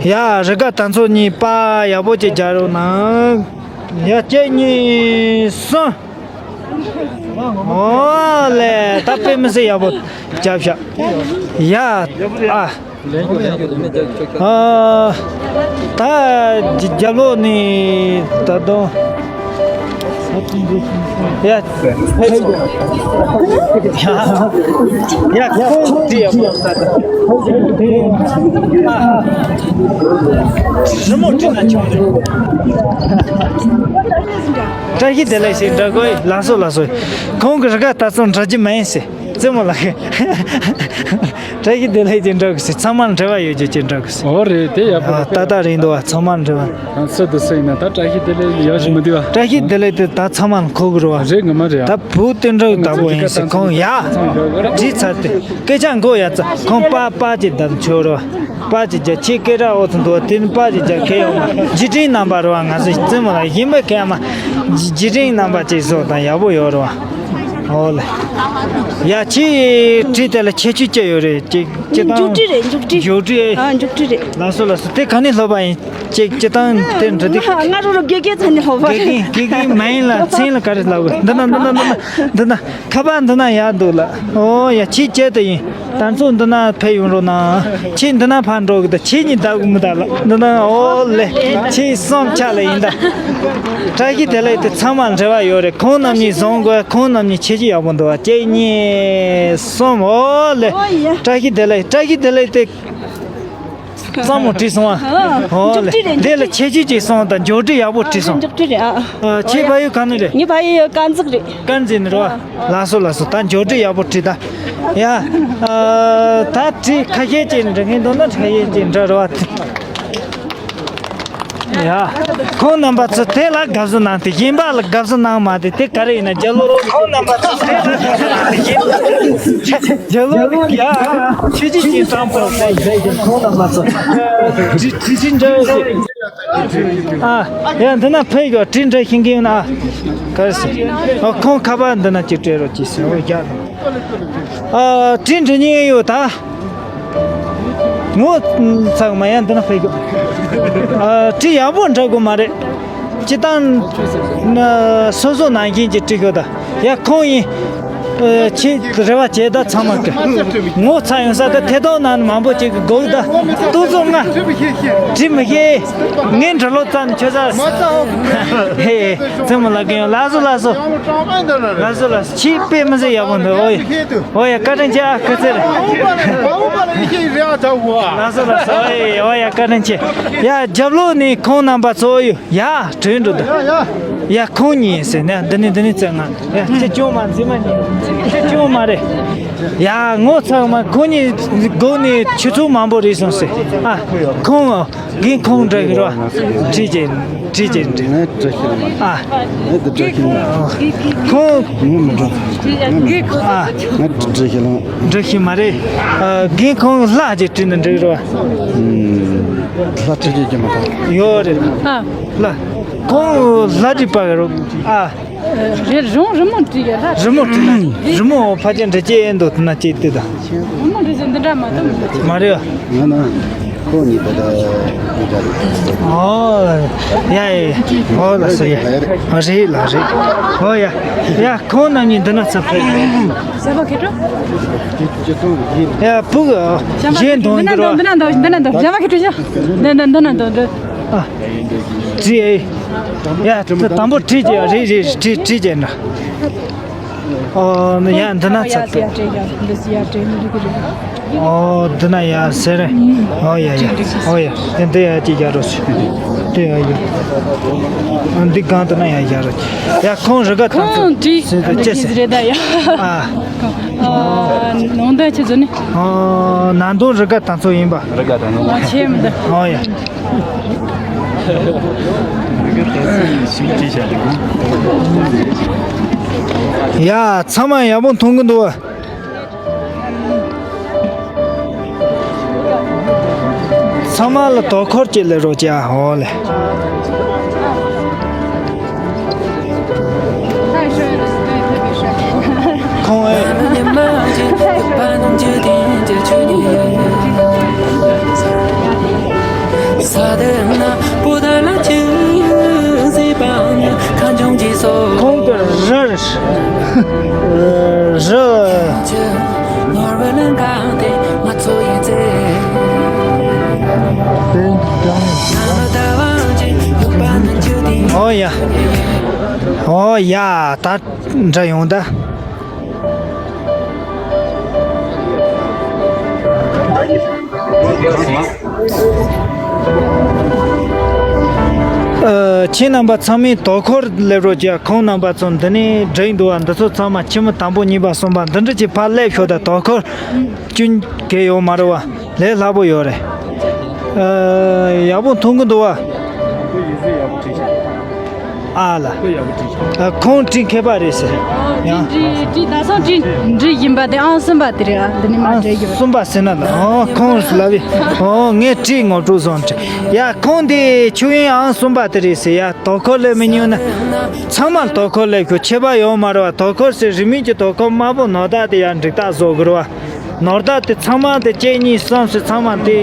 ཡ། རི་དགའ་དར་ཚོན་གཉིས་པ་ཡག་པོ་ཅིག་རྒྱག་རོགས་གནང་། ཡ། གཅིག་གཉིས་གསུམ། ཨོ་ལེ། ད་དཔེ་མི་སྲིད་ཡག་པོ་རྒྱབ་ཤག། ཡ། ཨ། ཨ། ད་རྒྱབ་ལོགས་ནས་ད་དུང་། ཡ། ཡ། ཁོང་དེ་ཡག་པོ་ད་ད། རི་མོ་བྲིས་ན་ཆོག་རེད། བཀྲ་ཤིས་བདེ་ལེགས་ཞེས་འདྲ་དགོས། ལགས་སོ་ལགས་སོ། ཁོང་གི་རི་དགའ་དར་ཚོན་འདྲ་རྒྱུ་མ་ཡིན་ཟེར། རྩེད་མོ་ལགས། བཀྲ་ཤིས་བདེ་ལེགས་ཅིག་འདྲ་གི་ཟེར། ཚང་མར་འབྲེལ་བ་ཡོད་རྒྱུ་ཅིག་འདྲ་གི་ཟེར། ཨོ་རེད། དེ་ཡག་པོ་ཨ། རེད། ཏག་ཏག་རེད་འདུག་བ། ཚང་མར་འབྲེལ་བ། ཨ། སུ་དང་སུ་ཡིན་ན་ད་བཀྲ་ཤིས་བདེ་ལེགས་ཡག་ཞིག་མི་འདུག་བ། བཀྲ་ཤིས་བདེ་ལེགས་དེ་ད་ཚང་མར་མཁོ་གི་རེད་བ། རེད། ངོ་མ་རེད་ཨ། ད་བུ་དེ་འདྲ་གི་བདག་པོ་ཡིན་ཟེར། ཁོང་ཡ་བྲིས་ཚར་ཏེ་སྐད་ཆ་མགོ་ཡ་ཚ། ཁོང་པ་པ་ཅིག་བརྡབ་ཆོག་རེད་བ། པ་ཅིག་རྒྱག་ཁྱེད་སྐད་གྲགས་འོ་ཚོ་འདུག་བ། དེ་ནི་པ་ཅིག་རྒྱག་མཁན་ཡོད་མ། བརྒྱུད་འཕྲིན་རྣམ་པ་རེད་བ། ང་ཚོ་རྩེད་མོ་ལ་ཡིན་པའི་མཁན་མ། བརྒྱུད་འཕྲིན་རྣམ་པ་ཅིག་བཟོ་དང་ཡག་པོ་ཡོད་རེད་བ། ཨོ་ལེ། ཡ་ཁྱི་བྲིས་དེ་ལ་ཁྱད་ཆོས་ཅི་ཡོད་རེད། ཅིག་སྤྱི་བཏང་མགྱོགས་བྲིས་རེད། མགྱོགས་བྲིས། མགྱོགས་བྲིས། ཨ། མགྱོགས་བྲིས་རེད། ལགས་སོ་ལགས་སོ། དེ་ག་ནས་སློབ་པ་ཡིན། ཅིག་སྤྱི་བཏང་དེ་འདྲ་དེ། ང་རང་རང་དགེ་རྒན་ཚང་ནས་སློབ་པ་དགེ་རེད། རྒན་དགེ་རྒན་མ་ཡིན་ལ་མཚན་ལ་ག་རེ་ལབ་དགོས། འདི་ན་འདི་ན་འདི་ན་འདི་ན། ཁ་པར་འདི་ན་ཡར་འདུག་ལགས། ཨོ་ཡ་ཁྱི་སྐྱེལ་དུ་ཡིན། ད་ཚོ་འདི་ན་ཕེབས་ཡོང་རོགས་གནང་། ཁྱི་འདི་ན་ཕར་འགྲོ་གི། ད་ཁྱི་གཉིས་བདག་གི་མི་བདག་ལགས། འདི་ན་ཨོ་ལེ། ཁྱི་གསུམ་ཆ་ལ་ཡིན་ད། བཀྲ་ཤིས་བདེ་ལེགས་དེ་ཚང་མ་འབྲེལ་བ་ཡོད་རེད། ཁོང་རྣམ་གཉིས་བཟང་དགོས། ཁོང་རྣམ་གཉིས་ཁྱི་གཅིག་ཡག་པོ་འདུག་བ། གཅིག་གཉིས་གསུམ། ཨོ་ལེ། ཨོ་ཡ། བཀྲ་ཤིས་བདེ་ལེགས། བཀྲ་ཤིས་བདེ་ལེགས་དེ། གཙང་མོ་བྲིས་སོང་ཨ། ཨ། ཨོ་ལེ། མགྱོགས་བྲིས་རེད། འདི་ལ་ཁྱད་ཆོས་ཅིག་སོང་དང་མགྱོགས་བྲིས་ཡག་པོ་བྲིས་སོང་། མགྱོགས་བྲིས་རེད་ཨ། ཨ། ཁྱེད་ཕ་ཡུལ་ག་ནས་རེད། ངའི་ཕ་ཡུལ་དཀར་མཛེས་རེད། དཀར་མཛེས་ནས་རེད་བ། ཨ། ལགས་སོ་ལགས་སོ། ད་མགྱོགས་བྲིས་ཡག་པོ་བྲིས་ད། ཡ། ཨ། ད་བྲིས་ཁ་ཤས་ཅིག་འབྲི་མཁན་འདུག་ན་ཁ་ཤས་ཅིག་འབྲི་རེད་བ། ཡ། ཁོང་རྣམ་པ་ཚོ་དེ་ལ་དགའ་བསུ་གནང་སྟེ། གཞན་པ་ལ་དགའ་བསུ་གནང་མ་དེ་དེ་ག་རེ་ཡིན་ན་རྒྱ་ལོ། ཁོང་རྣམ་པ་ཚོ་དེ་ལ་དགའ་བསུ་གནང་སྟེ། རྒྱ་ལོ་ཡ། ཆོས་ཅི་ཅི་བཏང་པོ་ཁོང་རྣམ་པ་ཚོ་དྲི་དྲི་ཅི་འདྲ་ཡོད་ཨ། ཡ་འདི་ན་ཕེབས་ཡོད། དྲི་འདྲ་ཤེས་མཁན་ཡོད་ན་ཨ། ག་རེ་ཟེར། ཨ། ཁོང་ཁ་པར་འདི་ན་ཅིག་སྤྲད་རོགས་གྱིས་ཟེར། འོ་རྒྱག་དང་། ཨ། དྲི་འདྲི་མཁན་ཡོད་ད། ངོ་ཚ་གི་མ། ཡ་འདི་ན་ཕེབས་ཤོག་ཨ། དྲི་ཡག་པོ་འདྲ་གི་མ་རེད། སྤྱི་བཏང་ན་སོ་སོ་ནང་བཞིན་གྱི་དྲི་ཤོག་ད། ཡ་ཁོང་ཡིན། ཨ། ཁྱེད་རེ་བ་བྱས་ད་ཚང་མ་གི། ངོ་ཚ་ཡོང་ས་ད་ཐད་གཏོང་ནང་མང་པོ་ཅིག་གི་སྒུག་ད། ཏུ་ཙོ་ང་དྲི་མི་ཤེས། ངས་འདྲི་ལོ་ཙམ་ཁྱོད་ཚ། ཧེ། རྩེད་མོ་ལ་གི་ཡོང་། ལགས་སོ་ལགས་སོ། ལགས་སོ་ལགས་སོ། ཁྱེད་དཔེ་མི་སྲིད་ཡག་པོ་འདུག་ཨོ་ཡ། ཨོ་ཡ། བཀའ་དྲིན་ཆེ་ཨ། ཁ་ཚེ་རེད། ལགས་སོ་ལགས་སོ། ཨོ་ཡ། ཨོ་ཡ། བཀའ་དྲིན་ཆེ། ཡ་རྒྱབ་ལོགས་ནས་ཁོང་རྣམ་པ་ཚོ་ཡོད་ཡ། དྲན་འགྲོ་འདུག་ཡ་ཁོང་གཉིས་ཟེར་ནས་འདི་ནས་འདི་ནས་བཙལ་ང་། ཡ་ཁྱེད་སྐྱོན་མ་འཛིན་མ་ཉེས། ཁྱེད་སྐྱོན་མ་རེད། ཡ་ངོ་ཚ་མ། ཁོང་གཉིས་སྒོ་ནས་ཆུ་ཚོད་མང་པོ་རེད་སོང་ཟེར། ཨ། ཁོང་རྒན་ཁོང་འདྲ་གི་རོ། བྲིས་ཅན་བྲིས་ཅན་བྲིས། ངས་བྲིས་ཤེས་ལ་མ། ཨ། ངས་འདི་བྲིས་ཤེས་ལ། ཁོང་། ངས་མི་འགྲོ། ངས་མི་འགྲོ། ཨ། ངས་བྲིས་ཤེས་ལ། འགྲིག་ཤེས་མ་རེད། ཨ། རྒན་ཁོང་ལྷ་ཅིག་བྲིས་ན་འགྲིག་རོ། ཨུམ། ལྷ་བྲིས་ཤེས་ཀྱི་མ་གཏོགས། ཡོད་རེད། ཨ། ལྷ། ཁོང་ལྷ་བྲིས་པ་རོ། ཨ། རེད། རི་མོ་རི་མོ་བྲིས་ཡ་ལྷ། རི་མོ་བྲིས་ན། རི་མོ་ཕལ་ཆེར་འདྲ་ཅིག་འདུག་ན་ཅིག་དེ་དང་། རི་མོ་འདྲ་ཟེར་འདི་འདྲ་མ་གཏོགས་མི་འདུག་མ་རེད། ང་ན་ཁོ་གཉིས་པོ་ད་འདི་འདྲ་རེད། ཨོ། ཡ་ཡ། ཨོ་ལགས་སོ་ཡ། ཨོ་རེད་ལགས་རེད། ཨོ་ཡ། ཡ་ཁོང་རྣམ་གཉིས་འདི་ན་ཚབ་ཕེབས། ཟ་བ་ཁེ་ཏོ། ཡ་བུ་གཞན་གདོང་འདི་ན་འདུག་འདི་ན་འདུག་འདི་ན་འདུག་ཟ་བ་ཁེ་ཏོ་ཤ། འདི་ན་འདི་ན་འདུག་འདི། ཨ། བྲིས་ཨེ། ཡ་དང་པོ་བྲིས་ཀྱི་རེད་རེད་བྲིས་བྲིས་ཀྱི་ན། ཨོ་ན་ཡ་འདི་ན་ཡ་ཚ། ཡ་བྲིས་ཡ་འདི་ཡ་བྲིས་མི་འདུག་གི་རེད། ཨོ་འདི་ན་ཡ་ཟེར། ཨོ་ཡ་ཡ། ཨོ་ཡ། ཡ་འདི་ཡ་ཅིག་ཡ་རོ་ཞིག་འདི་ཡ་ཡ། འདི་གང་འདི་ན་ཡ་ཡ་རོ་ཞིག་ཡ་ཁོང་རི་ག་དང་ཚོ། ཁོང་བྲིས། ཟེར་དུ་ཅི་ཟེར། རེད་ད་ཡ། ཨ། ཨོ་ནང་དོན་ཆི་ཟེར་ནི། ཨོ་ནང་དོན་རི་ག་དང་ཚོ་ཡིན་པ། རི་ག་དང་ཚོ། ཨ་ཆེ་མི་འདུག་ཨོ་ཡ། ཡ་ཚང་མ་ཡག་པོ་མཐོང་གི་འདུག་བ། ཚང་མ་ལ་དོ་ཁུར་ཅིག་ལས་རོགས་བྱ། འོ་ལེ། ཁོང་ཨེ། ཁོང་གི་རི། རི། ཨོ་ཡ། ཨོ་ཡ། ད་འདྲ་ཡོང་ད། ཨ། ཁྱེད་རྣམ་པ་ཚང་མས་དོ་ཁུར་སླེབས་རོགས་གྱིས། ཁོང་རྣམ་པ་ཚོ་འདི་ནས་བསྒྲིགས་འདུག་བ། འདི་ཚོ་ཚང་མ་ཁྱི་མོ་དང་པོ་གཉིས་པ་གསུམ་པ་འདི་འདྲ་ཅིག་ཕར་སླེབས་ཤོག་དང་། དོ་ཁུར་སྐྱོན་གལ་ཡོད་མ་རེད་བ། ལས་སླ་པོ་ཡོད་རེད། ཨ། ཡག་པོ་མཐོང་གི་འདུག་བ། ཨ་ལ། ཨ། ཁོང་བྲིས་མཁས་པ་རེད་ཟེར། ཡང་། བྲིས་བྲིས་བྲིས། ད་སང་བྲིས་བྲིས་བཞིན་པ་དེ་ཨང་གསུམ་པ་དེ་རེད། ཨ། འདི་ནས་མར་ཨང་བྲིས་ཡོད། གསུམ་པ་ཟེར་ན་ལ། ཨོ། ཁོང་ལབ་པས། ཨོ། ངས་བྲིས། ངོ་སྤྲོད་བཟང་བྲིས། ཡ། ཁོང་དེ་ཆོས་དབྱིངས་ཨང་གསུམ་པ་དེ་རེད་ཟེར། ཡ། དོ་ཁུར་སླེབས་མི་ཉུང་ན། ཚང་མར་དོ་ཁུར་སླེབས་ཤོག་ཁྱད་པར་ཡོད་མ་རེད་བ། དོ་ཁུར་ཟེར་རིང་མིན་གྱི་དོ་ཁུར་དམར་པོ་ནོར་བདག་དེ་ཡང་འགྲིག་རྟགས་བཟོ་དགོས་རེད་བ། ནོར་བདག་དེ་ཚང་མ་དེ་གཅིག་གཉིས་གསུམ་ཟེར་ཚང་མ་དེ།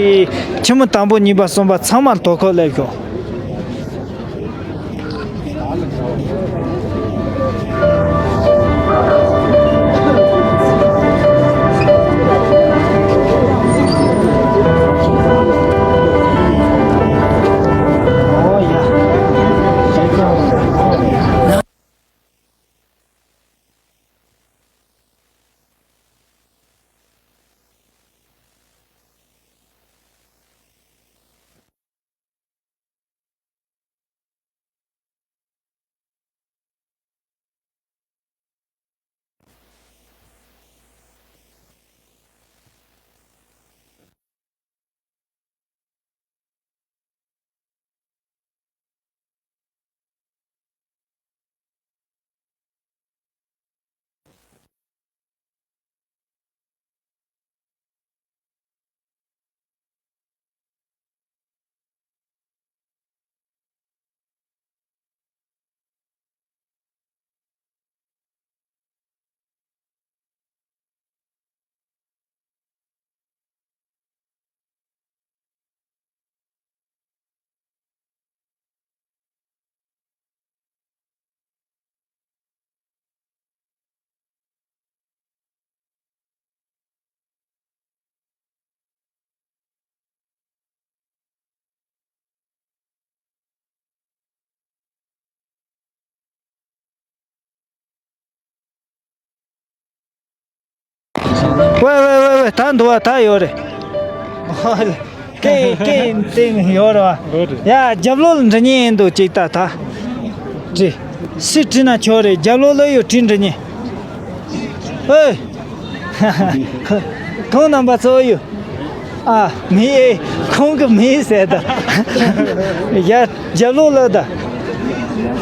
ཁྱི་མོ་དང་པོ་གཉིས་པ་གསུམ་པ་ཚང་མར་དོ་ཁུར་སླེབས་ཤོག་ཝེ་ཝེ་ཝེ་ཝེ། ད་འདུག་བ། ད་ཡོད་རེད། ཀེ་ཀེ་སྟེང་ཡོད་རེད་བ། ཡ། རྒྱབ་ལོགས་ལ་འདྲི་ཉན་འདུག་ཅིག་ད་ད། དྲི། སུས་དྲིས་ན་ཆོག་རེད། རྒྱབ་ལོགས་ལ་ཡོད་དྲི་འདྲི་ཉན། ཨེ། ཁོང་རྣམ་པ་ཚོ་ཡོད། ཨ། མི་ཨེ། ཁོང་གི་མི་ཟེར་ད། ཡ། རྒྱབ་ལོགས་ལ་ད།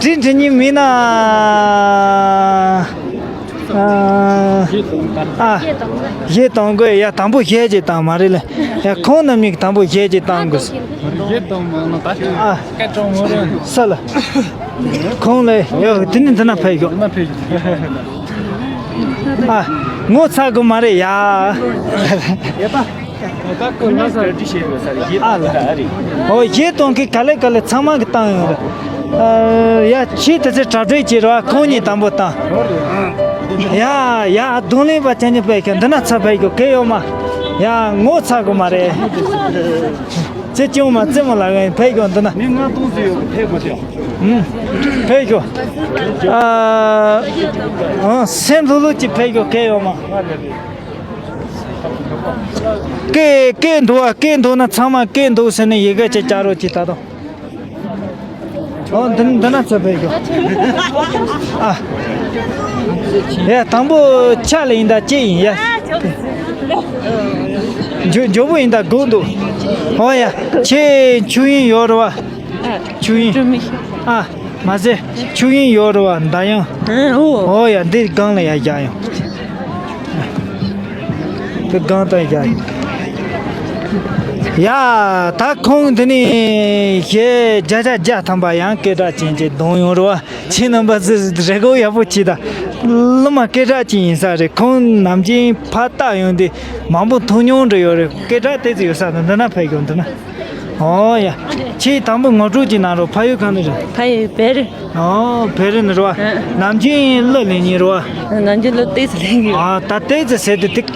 དྲི་འདྲི་ཉན་མིན་ན། ཨ། ཨ། གཞས་གཏོང་དགོས། ཡ། དང་པོ་གཞས་ཅིག་བཏང་མ་རེད་ལེ། ཡ། ཁོང་རྣམ་གཉིས་ཀྱིས་དང་པོ་གཞས་ཅིག་བཏང་དགོས། གཞས་གཏོང་མ་ན་ད་ཅི། ཨ། སྐད་གྲགས་མོ་རེད། ས་ལ། ཁོང་ལ་ཡ། དེ་ནི་འདི་ན་ཕེབས་ཤོག་འདི་ན་ཕེབས་ཤོག་ཨ། ངོ་ཚ་དགོས་མ་རེད་ཡ། ཡ་ད། ད་ཁོ་ལ་ས་རེ་བྱེད་ཡོད་ས་རེད། ཨ་ལ། ཨོ། གཞས་གཏོང་མཁན་ག་ལེ་ག་ལེ་ཚང་མ་གིས་བཏང་ཡོད་རེད། ཨ། ཡ། ཁྱེད་དེ་ཚོ་གྲ་སྒྲིག་བྱེད་རོགས། ཁོང་གཉིས་དང་པོ་བཏང་། ཡ་ཡ། རྡུང་ལེན་པ་ཆ་ཉི་ཕེབས་ཤོག་འདི་ན་ཚ་ཕེབས་ཤོག་གལ་ཡོད་མ། ཡ། ངོ་ཚ་དགོས་མ་རེད། ཚེ་སྐྱོང་མ་རྩེད་མོ་ལ་ངས་ཕེབས་ཤོག་འདི་ན། ནི་ང་གཏོང་ཟེར་ཡོད་ཕེབས་དགོས་ཏེ། ཨུམ། ཕེབས་ཤོག་ཨ། ཨ། སེམས་ལྷོད་ལྷོད་ཀྱིས་ཕེབས་ཤོག་གལ་ཡོད་མ། སྐད་སྐད་འདུག་བ། སྐད་འདུག་ན་ཚང་མ་སྐད་འདུག་ཟེར་ནས་ཡི་གེ་ཅིག་བཅར་རོགས་གྱིས་ད་དུང་། ཨོ། འདི་འདི་ན་ཚོ་ཕེབས་ཤོག་ཨ། ཡ། དང་པོ་ཆ་ལ་ཡིན་ད་ཅི་ཡིན་ཡ། མགྱོགས་མགྱོགས་པོ་ཡིན་ད་སྒུག་འདུག་ཨོ་ཡ། ཁྱེད་ཆོས་དབྱིངས་ཡོད་རེད་བ། ཆོས་དབྱིངས། ཨ། མ་ཟད་ཆོས་དབྱིངས་ཡོད་རེད་བ། མདའ་ཡང་། ཨོ་ཡ། འདི་སྒང་ལ་ཡ་བཞག་ཡོང་། དེ་སྒང་དང་བཞག་ཡོང་། ཡ། ད་ཁོང་འདི་ནས་གཞས་བརྒྱ་ཆ་བརྒྱ་ཐམ་པ་ཡང་སྐད་གྲགས་ཅན་ཅིག་གཏོང་ཡོང་རེད་བ། ཁྱེད་རྣམ་པ་ཚོས་རེ་སྐུལ་ཡག་པོ་བྱེད་ད། སློབ་མ་སྐད་གྲགས་ཅན་ཡིན་ས་རེད། ཁོང་ནམ་རྒྱུན་ཕར་བལྟ་ཡོང་དུས་མང་པོ་མཐོང་མྱོང་འདྲ་ཡོད་རེད། སྐད་གྲགས་དེ་ཚོ་ཡོད་ས་དང་འདི་ན་ཕེབས་ཤོག་འདི་ན། ཨོ་ཡ། ཁྱེད་དང་པོ་ངོ་སྤྲོད་ཅིག་གནང་རོགས། ཕ་ཡུལ་གང་ནས་རེད། ཕ་ཡུལ་བེ་རི། ཨོ། བེ་རི་ནས་རེད་བ། ཨ། ནམ་རྒྱུན་གླུ་ལེན་མཁན་རེད་བ། ནམ་རྒྱུན་གླུ་ཏོག་ཙམ་ལེན་གི། ཨ། ད་ཏོག་ཙམ་ཟེར་དུས་དེ་རྟག་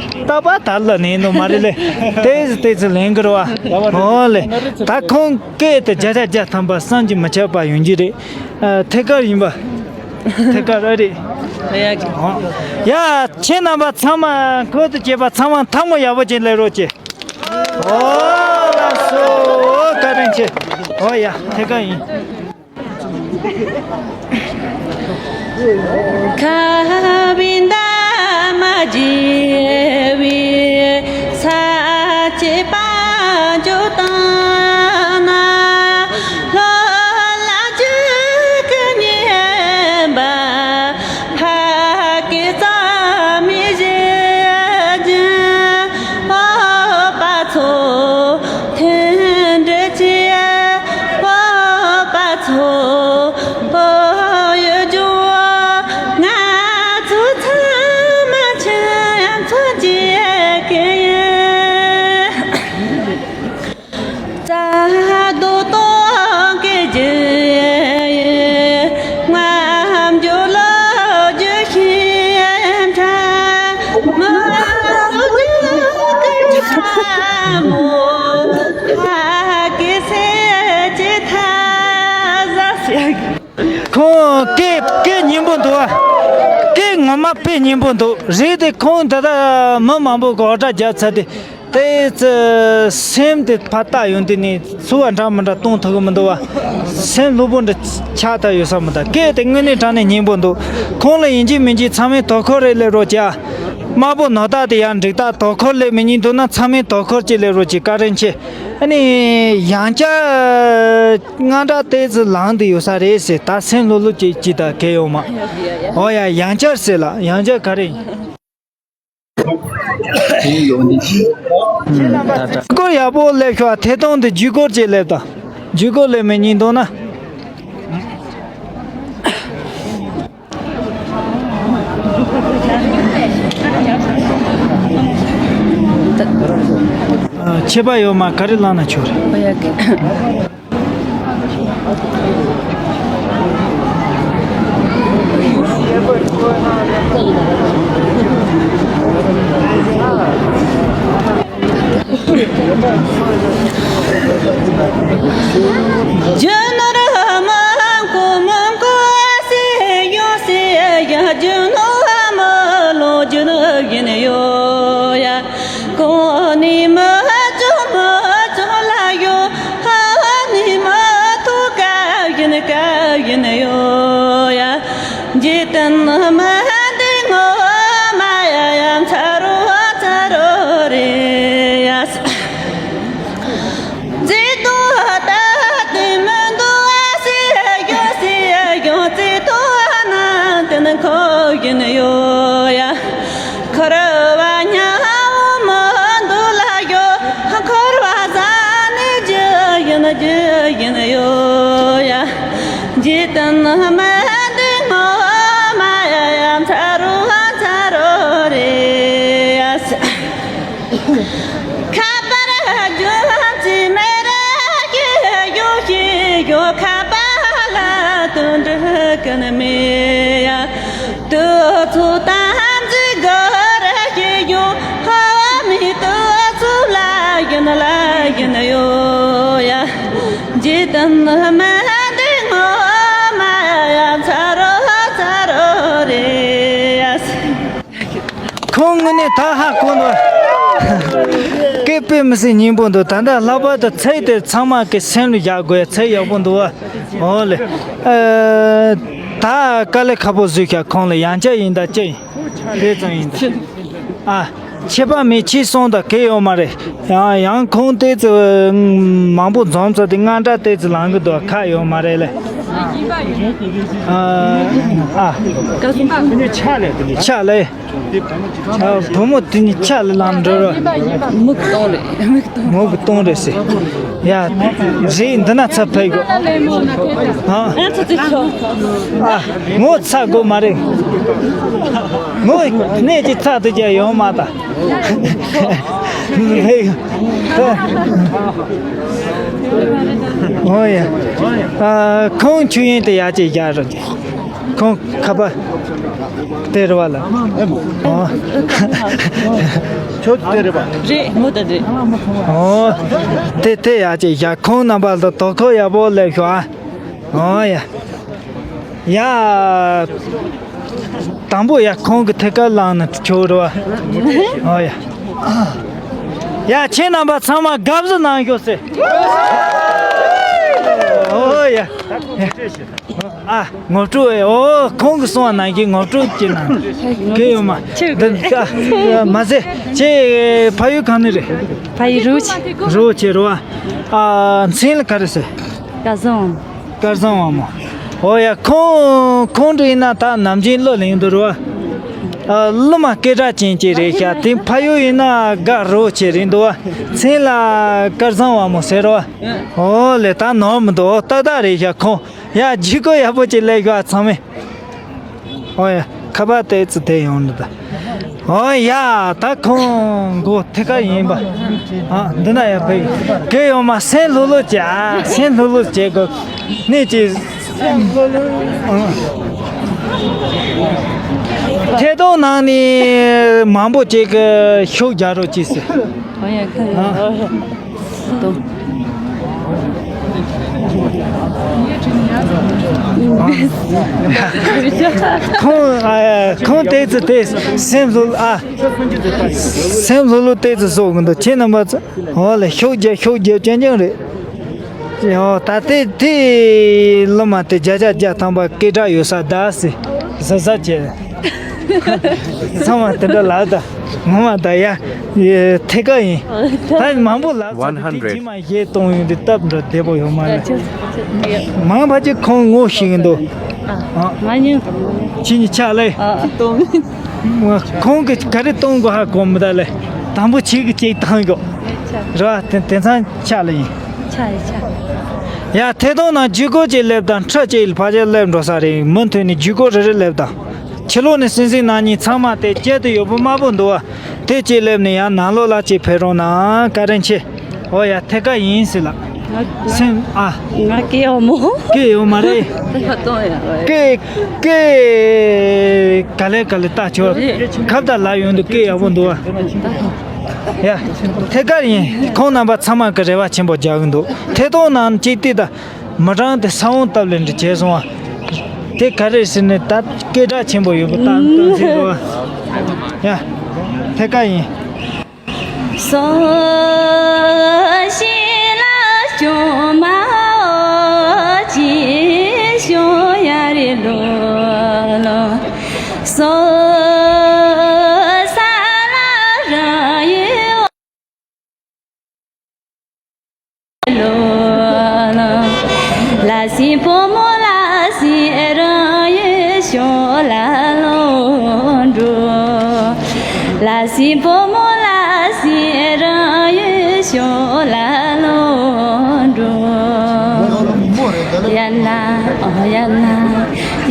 པར་ད་གླུ་ལེན་འདུག་མ་རེད་ལེ། ཏོག་ཙམ་ཏོག་ཙམ་ལེན་གི་རེད་བ། ཨོ་ལེ། ད་ཁོང་སྐད་དེ་བརྒྱ་ཆ་བརྒྱ་ཐམ་པ་བསམ་གྱིས་མི་ཁྱབ་པ་ཡོང་གི་རེད། ཨ། ཐད་ཀར་ཡིན་པ། ཐད་ཀར་ཨ་རེད། ཡ། ཨོ། ཡ། ཁྱེད་རྣམ་པ་ཚང་མ་ཁོ་ཐག་བཅད་པ་ཚང་མ་ཐལ་མོ་ཡག་པོ་ཅིག་སླེབས་རོགས་གྱིས། ཨོ་ལགས་སོ། བཀའ་དྲིན་ཆེ། ཨོ་ཡ། ཐད་ཀར་ཡིན། ཁ་བའི་འདབ་མ་རྒྱས་པའི་ས་སྐྱེས་དཔལ་འབྱོར་དང་ན། ལྷོ་ལ་འཇིགས་སྐུལ་ཉེན་པ་ཕ་སྐད་རྩ་མེད་བྱེད་ཀྱིན། སྤོབས་པ་ཚོ་མཐུན་སྒྲིལ་གྱིས། སྤོབས་པ་ཚོ་བོད་ཡུལ་ལྗོངས། ང་ཚོ་ཚང་མ་ཁྱིམ་ཚང་གཅིག་ཡིན། རྩ་རྡོ་སྟོང་གི་རྒྱུ་ཡི། རྔམ་བརྗོད་ལོ་རྒྱུས་ཤིང་ཕྲ་མོ། ཕ་གི་སེམས་ཀྱི་མཐའ་ཟ། ཁོང་སྐད་སྐད་སྙན་པོ་འདུག་བ། སྐད་ངོ་མ་དཔེ་སྙན་པོ་འདུག་རེད་དེ། ཁོང་ད་ལྟ་མི་མང་པོ་གི་འུར་སྒྲ་རྒྱབ་ཚར་ཏེ། དེ་ཚོ་སེམས་དེ་ཕར་ལྟ་ཡོང་དུས་ནས་ཚོར་བ་འདྲ་མི་འདྲ་གཏོང་ཐུབ་ཀྱི་མི་འདུག་བ། སེམས་ལྷོད་པོ་འདྲ་ཆགས་ཐུབ་ཡོད་ས་མི་འདུག་སྐད་དེ་དངོས་གནས་དྲང་གནས་སྙན་པོ་འདུག་ཁོང་ལ་ཡིན་གཅིག་མིན་གཅིག་ཚང་མས་དོ་ཁུར་རེ་སླེབས་རོགས་བྱ། དམར་པོ་ནོར་རྟགས་དེ་ཡང་འགྲིག་རྟགས་དོ་ཁུར་སླེབས་མི་ཉན་འདུག་ན་ཚང་མས་དོ་ཁུར་ཅིག་སླེབས་རོགས་གྱིས། བཀའ་དྲིན་ཆེ། ཨ་ནི་ཡང་བསྐྱར་དངངས་སྐྲག་ཏོག་ཙམ་ལངས་བསྡད་ཡོད་ས་རེད་ཟེར། ད་སེམས་ལྷོད་ལྷོད་ཅིག་ཅིག་ད་གལ་ཡོད་མ། ཨོ་ཡ། ཡང་བསྐྱར་ཟེར་ལ། ཡང་བསྐྱར་ག་རེ་ཡིན། ཇུས་འགོད་ཡག་པོ་སླེབས་ཤོག་ཐད་གཏོང་དུ་ཇུས་འགོད་ཅིག་སླེབས་དང་། ཇུས་འགོད་སླེབས་མི་ཉན་འདུག་ན། ཨ། ཁྱད་པར་ཡོད་མ། ག་རེ་བླངས་ན་ཆོག་རེད། ཨོ་ཡ། གི། རྒྱུ་ནོར་མང་པོ་མང་པོ་ཟད་ཡོང་ཟེར་ཡང་། རྒྱུ་ནོར་མི་ལོངས་རྒྱུ་ནོར་ཡིན་ཡོད་ཡ། གོང་ནས་མི་ལྕོགས་མི་ལྕོགས་ལ་ཡོད། ཕ་ནས་མི་ཐོག་སྐབས་ཡིན་སྐབས་ཡིན་ཡོད་ཡ། འཇིག་རྟེན་མི་འདི་ངོ་མ་ཡ་ཡ་མཚར་རོ་མཚར་རོ་རེད་ཡ། བརྩེ་དུང་ལྟ་དུས་མི་འདུག་ཟེར་ཡོད་ཟེར་ཡོད། བརྩེ་དུང་ནང་དུ་ནི་འཁོར་བཞིན་ཡོད་ཡ། འཁོར་བ་སྙིང་པོ་མི་འདུག་ལ་ཡོད། འཁོར་བ་ཟ་ནས་རྒྱུ་ཡིན་རྒྱུ་ཡིན་ཡོད་ཡ། འཇིག་རྟེན་མི་འདི་ངོ་མ་ཡ་ཡ་མཚར་རོ་མཚར་རོ་རེད་ཡ། ཁ་པར་རྒྱུན་ཅི་མེད་ར་ཡི་ཡོ་ཤི་ཡོ། ཁ་པར་ལ་དོན་འགྲུབ་ཀུན་མེད་ཡ། དུ་ཚོ་དམ་འཛིན་གོ་ར་ཡི་ཡོ། ཧ་མི་དུ་ཚོ་ལ་ཡིན་ལ་ཡིན་ཡོ་ཡ། འཇིག་རྟེན་མི་འདི་ངོ་མ་ཡ་མཚར་རོ་མཚར་རོ་རེད་ཡ། ཁོང་དངོས་གནས་ད་ཧ་གོ་འདུག་སྐད་དཔེ་མི་སྲིད་སྙན་པོ་འདུག་ད་ལྟ་ལྷག་པར་དུ་ཚིག་དེ་ཚང་མ་གི་སེམས་ལ་བཞག་དགོས། ཚིག་ཡག་པོ་འདུག་བ། འོ་ལེ། ཨ། ད་དཀའ་ལས་ཁག་པོ་བཟོས་ཤག་ཁོང་ལ་ཡང་བསྐྱར་ཡིན་ད་ཅི་ཡིན། དེ་ཙམ་ཡིན་ད། ཨ། ཁྱད་པར་མེད། ཁྱེད་སོང་ད་གལ་ཡོད་མ་རེད། ཡང་ཡང་ཁོང་ཏོག་ཙམ་མང་པོ་འཛོམས་ཚར་དུས་དངངས་སྐྲག་ཏོག་ཙམ་ལངས་གི་འདུག་ཁག་ཡོད་མ་རེད་ལེ། ཨ། ཨ། ཕྱག་ལས། ཕྱག་ལས། ཨ། བུ་མོ་དེ་གཉིས་ཕྱག་ལས་ལངས་འགྲོ་རོགས། མིག་སྟོང་རེད། མིག་སྟོང་། མིག་སྟོང་རེད་ཟེར། ཡ། རེད། འདི་ན་ཚ་ཕེབས་དགོས། ཨ། ཨ། ངོ་ཚ་དགོས་མ་རེད། ངོ་གནས་ཀྱི་ཚ་དེ་རྒྱ་ཡོང་མ་ད། ཨོ་ཡ། ཨ། ཁོང་ཆུ་ཡན་དེ་ཡ་ཅེ་རྒྱ་རོ། ཁོང་ཁ་པ་དེ་རུ་བ་ལ། ཨོ། ཁྱོད་དེ་རེད་པ། རེད། མོ་ད་རེད། ཨོ། དེ་དེ་ཡ་ཅེ་ཡ། ཁོང་རྣམ་པ་ལ་དོ་ཁོ་ཡག་པོ་སླེབས་ཤོག་ཨ། ཨོ་ཡ། ཡ། དང་པོ་ཡ་ཁོང་གི་ཐད་ཀར་ལངས་ན་ཆོག་རེད་བ། ཨོ་ཡ། ཡ། ཁྱེད་རྣམ་པ་ཚང་མ་དགའ་བསུ་གནང་ཤོག་ཟེར། ཨོ་ཡ། ཨ། ངོ་སྤྲོད། ཨོ། ཁོང་གིས་གསུངས་པ་ནང་བཞིན་ངོ་སྤྲོད་ཅིག་གནང་། གལ་ཡོད་མ། ཁྱོད། འདི། ཨ། མ་ཟད། ཁྱེད་ཕ་ཡུལ་གང་ནས་རེད། ཕ་ཡུལ་རི་བོ་ཆེ། རི་བོ་ཆེ་རེད་བ། ཨ། མཚན་ལ་ག་རེ་ཟེར། སྐལ་བཟང་། སྐལ་བཟང་དབང་མོ། ཨོ་ཡ། ཁོང་ཁོང་འདྲ་ཡིན་ན་ད་ནམ་རྒྱུན་གླུ་ལེན་འདུག་རེད་བ། ཨ། གླུ་མ་སྐད་གྲགས་ཅན་ཅིག་རེད་ཤག་དེ་ཕ་ཡུལ་ཡིན་ན་དགའ་རི་བོ་ཆེ་རེད་འདུག་བ། མཚན་ལ་སྐལ་བཟང་དབང་མོ་ཟེར་རེད་བ། ཨོ་ལེ། ད་ནོར་མི་འདུག་ཨོ། ཏག་ཏག་རེད་ཤག་ཁོང་། ཡ། ལྗིད་ཁོག་ཡག་པོ་ཅིག་སླེབས་ཤག་ཚང་མས། ཨོ་ཡ། ཁ་པར་ཏོག་ཙམ་དེ་ཡོང་ནི་ད། ཨོ་ཡ། ད་ཁོང་མགོ་ཐད་ཀ་ཡིན་པ། ཨ། འདི་ན་ཡ་ཕེབས། གལ་ཡོད་མ། སེམས་ལྷོད་ལྷོད་བྱས། ཨ། སེམས་ལྷོད་ལྷོད་བྱེད་དགོས། གནས་ཀྱི། ཨ། ཐད་གཏོང་ནང་ནས་མང་པོ་ཅིག་གིས་ཤུགས་རྒྱག་རོགས་གྱིས་ཟེར། ཨོ་ཡ། ཁ། ཨ། ཁོང་། ཨ། ཁོང་ཏོག་ཙམ་དེ་སེམས་ལྷོད། ཨ། སེམས་ལྷོད་ལྷོད་ཏོག་ཙམ་བཟོ་གི་འདུག་ཁྱེད་རྣམ་པ་ཚོ། འོ་ལེ། ཤུགས་རྒྱབ། ཤུགས་རྒྱབ་རྐྱང་རྐྱང་རེད། ཡོ། ད་དེ་དེ་གླུ་མ་དེ་བརྒྱ་ཆ་བརྒྱ་ཐམ་པ་སྐད་གྲགས་ཡོད་ས་གདའ་ཟེར། ཟ་ཟ་བྱས། ཚང་མ་དེ་འདྲ་ལབ་ད། ངོ་མ་ད་ཡ། ཡ། ཐད་ཀ་ཡིན། ད་མང་པོ་ལབ་ཚར། དེ་རྗེས་མ་གཞས་གཏོང་ཡོང་དུས་སྟབས་འདྲ་བདེ་པོ་ཡོད་མ་རེད། མང་བ་ཅིག་ཁོང་ངོ་ཤེས་ཀྱི་འདུག་ཨ། ང་ཉོན། ཁྱེད་གཉིས་ཆ་ལེ། ཨ། ཁོང་གིས་ག་རེ་གཏོང་དགོས་ཧ་གོ་མི་ད་ལེ། དང་པོ་ཁྱེད་ཀྱིས་ཅིག་བཏང་དགོས། རེད་བ། དེ་དེང་སང་ཆ་ལེ་ཡིན། ཆ་ཡི་ཆ། ཡ། ཐད་གཏོང་ནང་ཇུས་འགོད་ཅིག་སླེབས་དང་། ཁྲི་ཅིག་ཕལ་ཆེར་སླེབས་འགྲོ་ས་རེད། མུ་མཐུད་ནས་ཇུས་འགོད་རེ་རེ་སླེབས་དང་། ཕྱི་ལོགས་ནས་སྲིད་འཛིན་རྣམ་གཉིས་ཚང་མ་དེ་བཅད་དུ་ཡོད་པོ་དམར་པོ་འདུག་བ། དེ་ཅིག་སླེབས་ནས་ཡང་ནང་ལོགས་ལ་ཅིག་ཕེབས་རོགས་གནང་། བཀའ་དྲིན་ཆེ། ཨོ་ཡ། ཐད་ཀ་ཡིན་ཟེར་ལགས། སེམས། ཨ། ང་སྐད་ཡོད་མོ། སྐད་ཡོད་མ་རེད། ད་ག་གཏོང་ཡ་རེད། སྐད། སྐད་ག་ལེ་ག་ལེ་ལྟ་ཆོག་ཁ་བརྡ་ལབ་ཡོང་དུས་སྐད་ཡག་པོ་འདུག་བ། ཡ། ཐད་ཀར་ཡིན། ཁོང་རྣམ་པ་ཚང་མ་གི་རེ་བ་ཆེན་པོ་རྒྱག་གི་འདུག་ཐད་གཏོང་ནང་གཅིག་ལྟོས་དང་། མི་གྲངས་དེ་ས་བོན་བཏབ་ལེ་འདྲ་བྱས་སོང་བ། དེ་ག་རེ་ཟེར་ནས་ད་སྐད་གྲགས་ཆེན་པོ་ཡོད་པ་ད་སྟོན་ཟིན་འགྲོ་བ། ཡ། ཐད་ཀ་ཡིན། སོ་ཤི་ལ་ཅུང་མ་འོ་ཅི་ཤོ་ཡ་རི་ལོ་ལོ། སོ་ས་ལ་རང་ཡུལ། ལོ་ལ་སྲིན་པོ་མོ་ལ་སྲིན་རང་ཡུལ་ཤོ་ལ་ལོ་འགྲོ། ལ་སྲིན་པོ་མོ་ལ་སྲིན་རང་ཡུལ་ཤོ་ལ་ལོ་འགྲོ། ཡ་ལ་ཨོ་ཡ་ལ།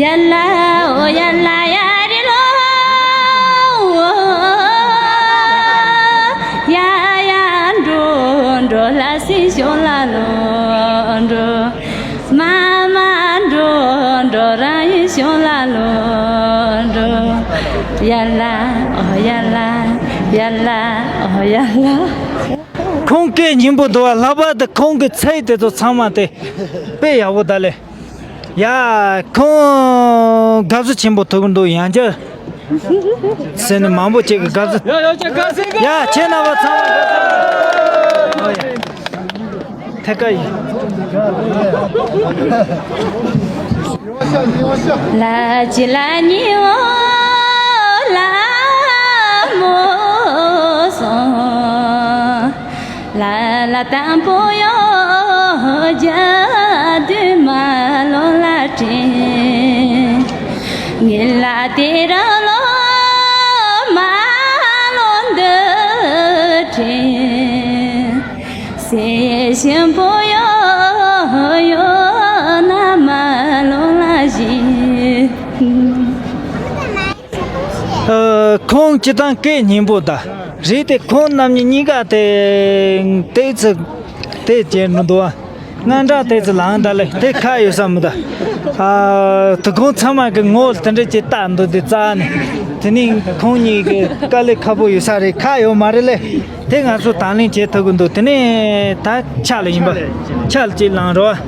ཡ་ལ་ཨོ་ཡ་ལ་ཡ་རི་ལོ། ཡ་ཡ་འགྲོ་འགྲོ་ལ་སྲིན་ཤོ་ལ་ལོ་འགྲོ། མ་མ་འགྲོ་འགྲོ་རང་ཡུལ་ཤོ་ལ་ལོ་འགྲོ། ཡ་ལ་ཨོ་ཡ་ལ། ཡ་ལ་ཨོ་ཡ་ལ། ཁོང་སྐད་སྙན་པོ་འདུག་བ། ལྷག་པར་དུ་ཁོང་གི་ཚིག་དེ་ཚོ་ཚང་མ་དེ་དཔེ་ཡག་པོ་ད་ལེ། ཡ། ཁོང་དགའ་བསུ་ཆེན་པོ་ཐོབ་ཀྱི་འདུག་ཡང་བསྐྱར་ཟེར་ནས་མང་པོ་ཅིག་གིས་དགའ་བསུ། ཡ། ཡ། ཡ། ཁྱེད་རྣམ་པ་ཚང་མ་དགའ་བསུ། ཨོ་ཡ། ཐད་ཀ་ཡིན། ལ་ཅི་ལ་ཉི་འོ་ལ་མོ་སོང་། ལ་ལ་དང་པོ་ཡོ་རྒྱ་དུ་མ་ལོ་ལ་དྲན། ངེད་ལ་དེ་རང་ལོ་མ་ལོ་འདི་དྲན། སེ་ཞིམ་པོ་ཡོ་ཡོ་ན་མ་ལོ་ལ་བཞིན། ཨ། ཁོང་སྤྱིར་བཏང་སྐད་སྙན་པོ་ད་རེད་དེ། ཁོང་རྣམ་གཉིས་གཉིས་ཀ་དེ་ཏོག་ཙམ་དེ་བྱས་འགྲོ་འདུག་ཨ། དངངས་སྐྲག་ཏོག་ཙམ་ལངས་ད་ལེ། དེ་ཁག་ཡོད་ས་མི་འདུག་ཨ། དེ་ཁོང་ཚང་མ་གི་ངོ་དེ་འདྲ་ཅིག་བལྟ་འདུག་དེ་རྩ་ནས། དེ་ནས་ཁོང་གཉིས་ཀྱི་དཀའ་ལས་ཁག་པོ་ཡོད་ས་རེད། ཁག་ཡོད་མ་རེད་ལེ། དེ་ང་ཚོ་དང་ལེན་བྱེད་ཐུབ་ཀྱི་འདུག་དེ་ནས་ད་ཕྱག་ལ་ཡིན་པ། ཕྱག་ལ་ཅིག་ལངས་རོགས།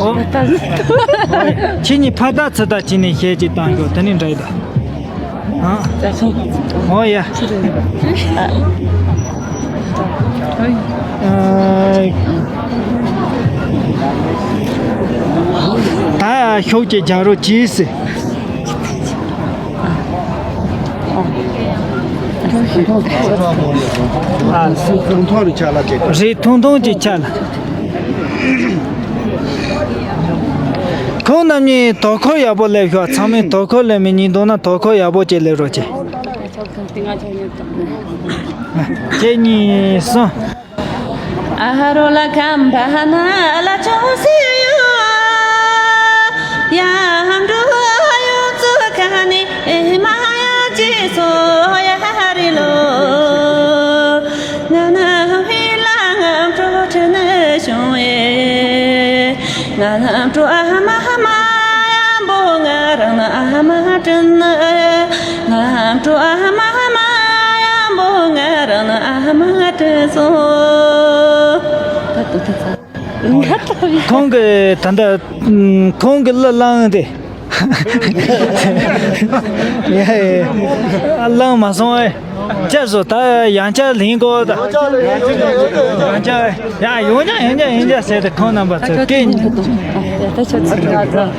ཨོ། ཁྱེད་གཉིས་ཕར་ལྟ་ཚུར་ལྟ་བྱས་ནས་གཞས་ཅིག་བཏང་ཤོག་དེ་ནས་འདྲ་ཡི་ད། ཨ། ཨོ་ཡ། ཨ། ཤོག་ཅིག་རྒྱག་རོགས་གྱིས་ཟེར། རེད། ཐུང་ཐུང་ཅིག་ཆགས་ལ། ཁོང་རྣམ་གཉིས་དོ་ཁུར་ཡག་པོ་སླེབས་ཤོག་ཚང་མས་དོ་ཁུར་སླེབས་མི་ཉིན་དུང་ན་དོ་ཁུར་ཡག་པོ་ཅིག་སླེབས་རོགས་གྱིས། གཅིག་གཉིས་གསུམ། ཨ་ཧ་རོ་ལ་ཁམ་བ་ན་ལ་ཆོ་སི་ཡོ། ཡ་ཧམ་འགྲོ་ཡོ་ཙུ་ཁ་ནི་ཨེ་མ་ཡ་ཅི་སོ་ཡ་ཧ་རི་ལོ། ང་ན་ཧི་ལ་ང་འགྲོ་ཁྲི་ནི་ཤོང་ཨེ། ང་ལམ་འགྲོ་ཨ་མ་ཧ་མ་ཡ་འབོ་ང་རང་ན་ཨ་མ་དྲན་ན། ང་ལམ་འགྲོ་ཨ་མ་ཧ་མ་ཡ་འབོ་ང་རང་ན་ཨ་མ་དྲན་སོང་། ད་ལྟ་ད་ཚ། ཁོང་གི་ད་ལྟ་ཁོང་གི་གླུ་བླངས་ཏེ། ཡ་ཡ། ཨ་བླངས་མ་སོང་ཨེ། ཅེས་སོ་ད་ཡང་ཅག་ལེན་གོ་ད། ཡང་ཅག་ཡང་ཅག་ཡང་ཡོང་ཅག་ཡོང་ཅག་ཡོང་ཅག་ཟེར་ཏེ་ཁོང་རྣམ་པ་ཚོ་སྐད་གཉིས། ད་ཆོག་ཆོག་ཆོག་ཆོག་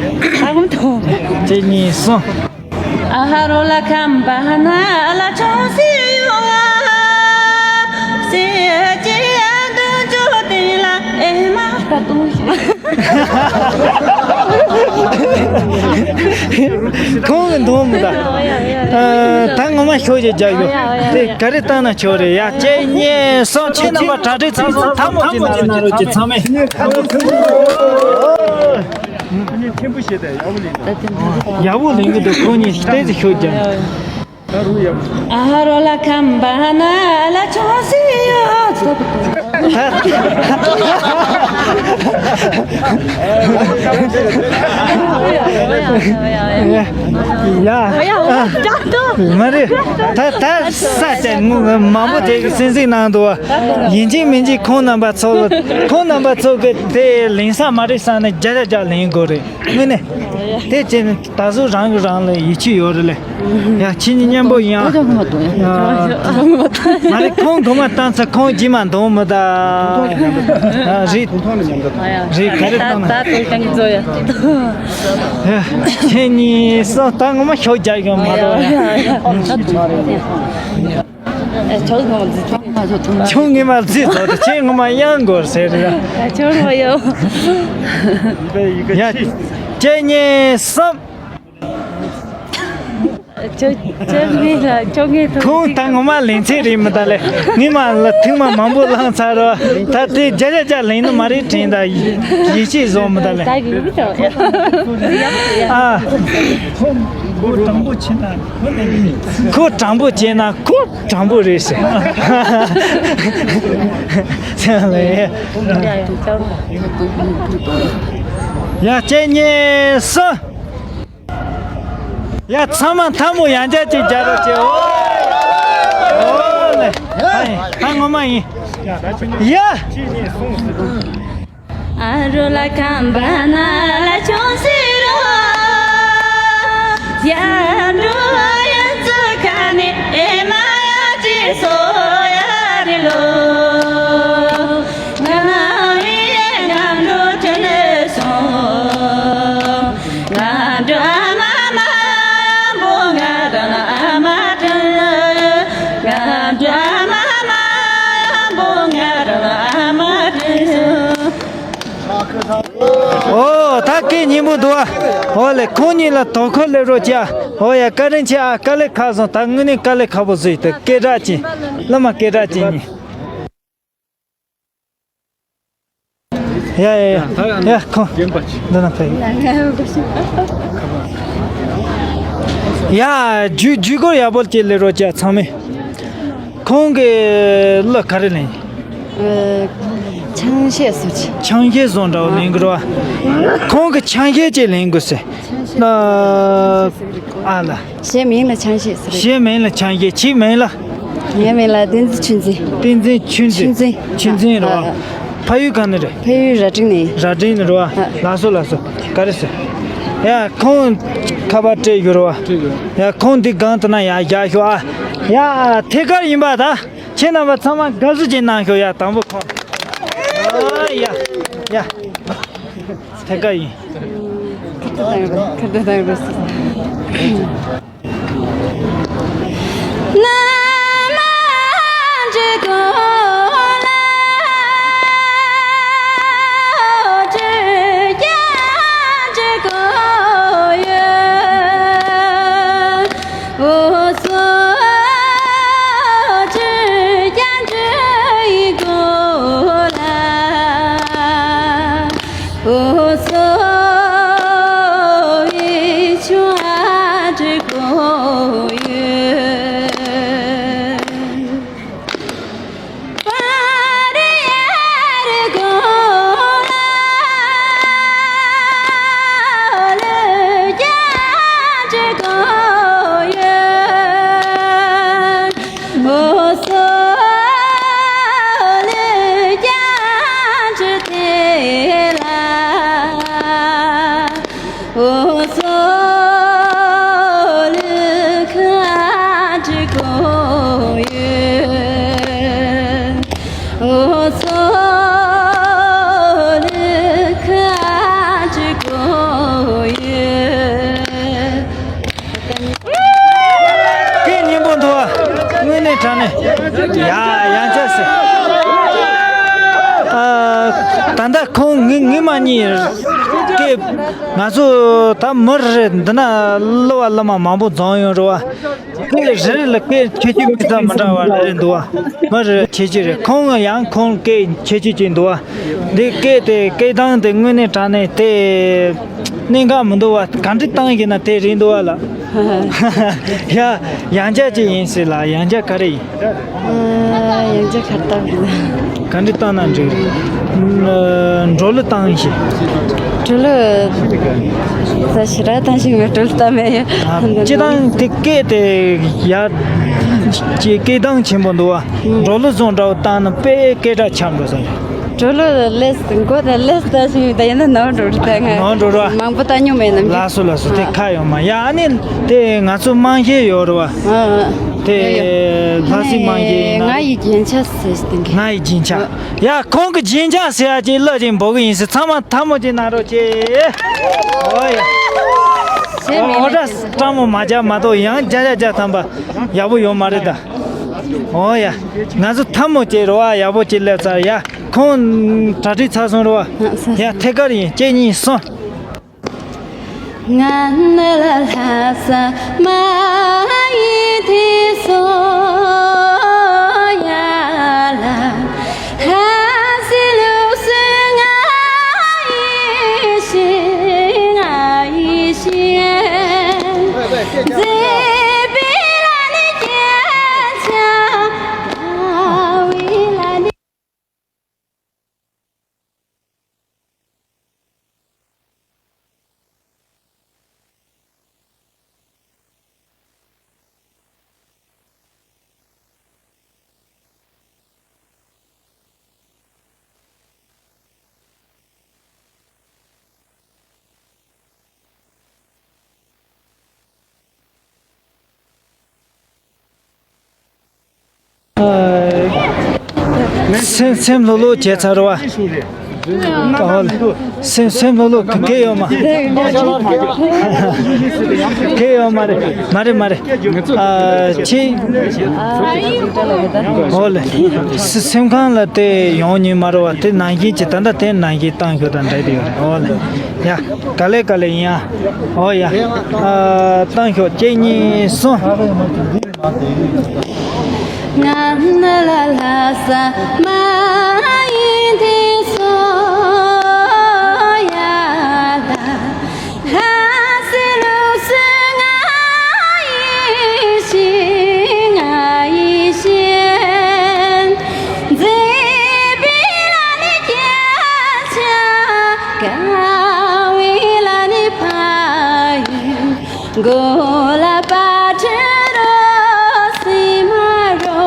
ཨ་ཁོང་ཐོང་། གཅིག་གཉིས་གསུམ། ཨ་ཧ་རོ་ལ་ཁམ་བ་ན་ལ་ཆོ་སི་ཡོ་ང་། སེ་ཅི་ཡ་འདུ་ཅོ་ཏི་ལ་ཨེ་མ། ཁོང་གི་འདོམས་མི་ད། ད་ངོ་མ་ཤོག་ཅིག་རྒྱག་ཡོད། དེ་ག་རེ་བཏང་ན་ཆོག་རེད་ཡ། གཅིག་གཉིས་གསུམ། ཁྱེད་རྣམ་པ་གྲ་སྒྲིག་ཚང་སོང་། ཐལ་མོ་ཅིག་ན་རོགས་ཅིག་ཚང་མས། ཡག་པོ་ལེན་གི་འདུག་ཁོང་གཉིས་ཏོག་ཙམ་ཤོག་རྒྱག་ཨ་ཧ་རོ་ལ་ཁམ་བ་ན་ལ་ཆོ་སི་ཡོ། ཡ། མ་རེད། ད་ད་ས་ཆ་མང་པོ་དེ་གི་སེམས་གཟིགས་གནང་འདུག་ཡིན་གཅིག་མིན་གཅིག་ཁོང་རྣམ་པ་ཚོ་ལ་ཁོང་རྣམ་པ་ཚོ་གི་དེ་ལེན་ས་མ་རེད་བསམ་ན་བརྒྱ་ཆ་བརྒྱ་ལེན་དགོས་རེད། དངོས་གནས། དེ་བྱས་ནས་ད་གཟོད་རང་གིས་རང་ལ་ཡིད་ཆེས་ཡོད་རེད་ལེ། ཡ་ཁྱེད་གཉིས་མཉམ་པོ་ཡིན་ཨ། ཨོ་ཡ་ཧོ་མ་གཏོང་ཡ། ཡ། ཧོ་མ་གཏོང་ཡ། མ་རེད་ཁོང་གོ་མ་བཏང་ཚེ་ཁོང་རྗེས་མ་འདོང་མི་ད། ཨ་རེད། ཨོ་ཡ། རེད་ག་རེ་ད་བཏང་ན། ད་དེ་ཀྱང་བཟོ་ཡ། ཡ་ཁྱེད་གཉིས་སོ་ད་ངོ་མ་ཤོག་རྒྱག་གི་མ་གཏོགས་ཡ། ཨོ་ཡ། ཨེ་ཆོག་ངོ་མ་རྫི་ཆོག་ང་ཚོ་ཐུང་ཆུང་ངེས་མ་རྫི་ཚོ་དེ་ཁྱེད་ངོ་མ་གཡང་དགོས་ཟེར་ར། ཨ་ཆོག་མ་ཡོད། ཡ། གཅིག་གཉིས་གསུམ། ཁྱོད་ཁྱོད་ངས་ལ་ཁྱོད་ངས་ཐུག་ཁོང་ད་ངོ་མ་ལེན་ཚད་རེད་མི་ད་ལེ། ངས་མ་ལ་ཐེངས་མ་མང་པོ་བླངས་ཚར་རོ། ད་དེ་བརྒྱ་ཆ་བརྒྱ་ལེན་ནི་མ་རེད་དྲན་ད་ཡིད་ཆེས་བཟོ་མི་ད་ལེ། ད་གི་ཡིན་ཆོག་ཨ། ཁོ་དྲང་པོ་བྱེད་ན་ཁོ་ནས་ཁོ་དྲང་པོ་བྱེད་ན་ཁོ་དྲང་པོ་རེད་ཟེར། ཡ་ཡ་ཡ། ཡ་གཅིག་གཉིས་གསུམ། ཡ་ཚང་མ་ཐལ་མོ་ཡང་བསྐྱར་ཅིག་རྒྱག་རོགས་བྱེད། ཨོ་ལེ། ཨ་ངོ་མ་ཡིན། ཡ། ཨ་རོ་ལ་ཁམ་བ་ན་ལ་ཆུང་སི་རོ། ཡ་འགྲོ་ཡ་ཙུ་ཁ་ནི་ཨེ་མ་ཡ་ཅི་སོ་ཡ་རི་ལོ། ང་བི་ཡ་ང་འགྲོ་ཁྲི་ལེ་སོང་། ང་འགྲོ་ཨ་མ་མ་ཡ་འབོ་ང་རང་ཨ་མ་དྲན། ང་འགྲོ་ཨ་མ་མ་ཡ་འབོ་ང་རང་ཨ་མ་དྲན། ཨོ་ད་སྐད་སྙན་པོ་འདུག་ཨ། ཨོ་ལེ་ཁོང་གཉིས་ལ་དོ་ཁུར་སླེབས་རོགས་བྱ། ཨོ་ཡ་བཀའ་དྲིན་ཆེ་ཨ། དཀའ་ལས་ཁག་སོང་། ད་དངོས་གནས་དཀའ་ལས་ཁག་པོ་བཟོས་ཏེ་སྐད་གྲགས་ཅན། བླ་མ་སྐད་གྲགས་ཅན་གཉིས། ཡ་ཡ་ཡ་ཡ་ཁོ་འདི་ན་ཕེབས། ཡ་ཇུས་ཇུས་འགོད་ཡག་པོ་ཅིག་ལས་རོགས་བྱ་ཚང་མས། ཁོང་གི་གླུ་ག་རེ་ལེན། ཨ། ཆང་གཞས་སུ་ཆི། ཆང་གཞས་བཟོ་འདྲ་བོ་ལེན་གི་རོ། ཁོང་གི་ཆང་གཞས་ཅིག་ལེན་དགོས་ཟེར། ཨ་ལ། གཞས་མིང་ལ་ཆང་གཞས་ཟེར། གཞས་མིང་ལ་ཆང་གཞས། ཁྱེད་མིང་ལ། ངའི་མིང་ལ་བསྟན་འཛིན་ཆོས་འཛིན། བསྟན་འཛིན་ཆོས་འཛིན། ཆོས་འཛིན། ཆོས་འཛིན་རེད་བ། ཨ། ཕ་ཡུལ་གང་ནས་རེད། ཕ་ཡུལ་རྭ་སྒྲེང་ནས། རྭ་སྒྲེང་ནས་རེད་བ། ཨ། ལགས་སོ་ལགས་སོ། ག་རེ་ཟེར། ཡ་ཁོང་ཁ་པར་སྤྲད་ཡོད་རེད་བ། ཡ་ཁོང་འདི་སྒང་དུ་ན་ཡ་བཞག་ཤོག་ཨ། ཡ་ཐད་ཀར་ཡིན་པ་ད། ཁྱེད་རྣམ་པ་ཚང་མ་དགའ་བསུ་ཅིག་གནང་ཤོག་ཡ་དང་པོ་ཁོང་། ཨ་ཡ་ཡ། ཐད་ཀར་ཡིན། ཁ་བརྡ་བཏང་རོགས་ཞུ། སྐད་སྙན་པོ་འདུག་དངོས་གནས་དྲང་གནས། ཡ་ཡང་ཆ་སེ། ཨ། ད་ལྟ་ཁོང་ངི་ངི་མ་གཉིས་སྐད། ང་ཚོ་ད་མི་རེ་འདི་ན་གླུ་བ་གླུ་མ་མང་པོ་འཛོམས་ཡོང་རེད་བ། སྐད་རེ་རེ་ལ་སྐད་ཁྱད་ཆོས་མི་ཚང་མི་འདྲ་བ་རེ་རེ་འདུག་བ། མི་རེ་ཁྱད་ཆོས་རེད། ཁོང་ཡང་ཁོང་སྐད་ཁྱད་ཆོས་ཅིག་འདུག་བ། འདི་སྐད་དེ་སྐད་གདངས་དེ་དངོས་གནས་དྲང་གནས་དེ་གནད་འགག་མི་འདུག་བ། ག་འདྲ་བཏང་ཡིན་ན་དེ་རེད་འདུག་བ་ལ། ཡ་ཡང་ཆ་ཅིག་ཡིན་ཟེར་ལ། ཡང་ཆ་ག་རེ་ཡིན། ཨ། ཡང་ཆ་ག་རེ་བཏང་གི་འདུག་ག་འདྲ་བཏང་ན་འགྲིག་རེད། འགྲོ་ལུགས་བཏང་ཞིག་འགྲོ་ལུགས་ས་ཞི་ར་བཏང་ཞིག་ངས་འགྲོ་ལུགས་བཏང་མེད་ཡ། སྤྱི་བཏང་དེ་སྐད་དེ་ཡ། ཅེས་སྐད་གདངས་ཆེན་པོ་འདུག་བ། འགྲོ་ལུགས་བཟང་འདྲ་བོ་བཏང་ན་དཔེ་སྐད་གྲགས་ཆགས་འགྲོ་ས་ཡིན། འགྲོ་ལུགས་ལས་མགོ་དང་ལས་ལྟ་ཞིག་ད་ཡིན་ན་ནོར་འགྲོ་རེད་ད། ང་ནོར་འགྲོ་ར། མང་པོ་བཏང་མྱོང་མེད་ནམ། ལགས་སོ་ལགས་སོ། དེ་ཨ། ཁ་ཡོང་མ་ཡ། ཨ་ནི་དེ་ང་ཚོ་རྨང་གཞི་ཡོད་རེད་བ། ཨ་ཨ། དེ་ཡོད་ཡོད། ལྷ་སའི་རྨང་གཞི་ཡིན་ན། ང་ཡི་རྒྱན་ཆ་ཟེར་སྟེང་གི་ང་ཡི་རྒྱན་ཆ། ཨ། ཡ་ཁོང་གི་རྒྱན་ཆ་ཟེར་ཡ་ཅིག་བླུག་ཅིག་འབོད་གི་ཡིན་ཟེར། ཚང་མ་ཐལ་མོ་ཅིག་གནང་རོགས་གྱིས། ཨོ་ཡ། ཞེས་མིན་ཨོ་ད་སྤྲང་མོ་མ་རྒྱག་མ་གཏོགས་ཡང་རྒྱག་རྒྱག་རྒྱག་ཐམ་པ་ཡག་པོ་ཡོད་མ་རེད་ད། ཨོ་ཡ། ང་ཚོ་ཐལ་མོ་ཅིག་རེད་བ། ཡག་པོ་ཅིག་སླེབས་ཚར་ཡ། ཁོང་གྲ་སྒྲིག་ཚར་སོང་རེད་བ། ཡ་ཐད་ཀར་ཡིན། གཅིག་གཉིས་གསུམ། ང་ནི་ལ་ལྷ་ས་མ་ཡི་དེ་སོ་ཡ་ལ། ལྷ་སའི་ལུགས་སྲོལ་ང་ཡི་ཤེས་ང་ཡི་ཤེས། མཛེས་པའི་ལ་ནི་སྐད་ཆ། དགའ་བའི་ལ་ནི། སེམས་སེམས་ལྷོད་ལྷོད་བྱས་ཚར་བ། ཨོ་ལེ། སེམས་སེམས་ལྷོད་ལྷོད། ག་གེ་ཡོད་མ། གེ་ཡོད་མ་རེད། མ་རེད་མ་རེད། ཨ་ཆེ། ཨོ་ལེ། སེ་སེམས་ཁང་ལ་དེ་ཡོང་ཉིན་མ་རེད་བ། དེ་ནང་བཞིན་གྱི་ད་ལྟ་དེ་ནང་བཞིན་བཏང་ཤོག་དང་འདྲ་དེ་ཡོད་རེད། ཨོ་ལེ། ཡ། ག་ལེ་ག་ལེ་ཡིན་ཡ། ཨོ་ཡ། ཨ་བཏང་ཤོག་གཅིག་གཉིས་གསུམ། ང་ནི་ལ་ལྷ་ས་མ་ཡིན་དེ་སོ་ཡ་ལ། ལྷ་སའི་ལུགས་སྲོལ་ང་ཡི་ཤེས་ང་ཡི་ཤེས། མཛེས་པའི་ལ་ནི་སྐད་ཆ། དགའ་བའི་ལ་ནི་ཕ་ཡུལ། མགོ་ལ་པ་ཁྲི་རོ་སི་མ་རོ།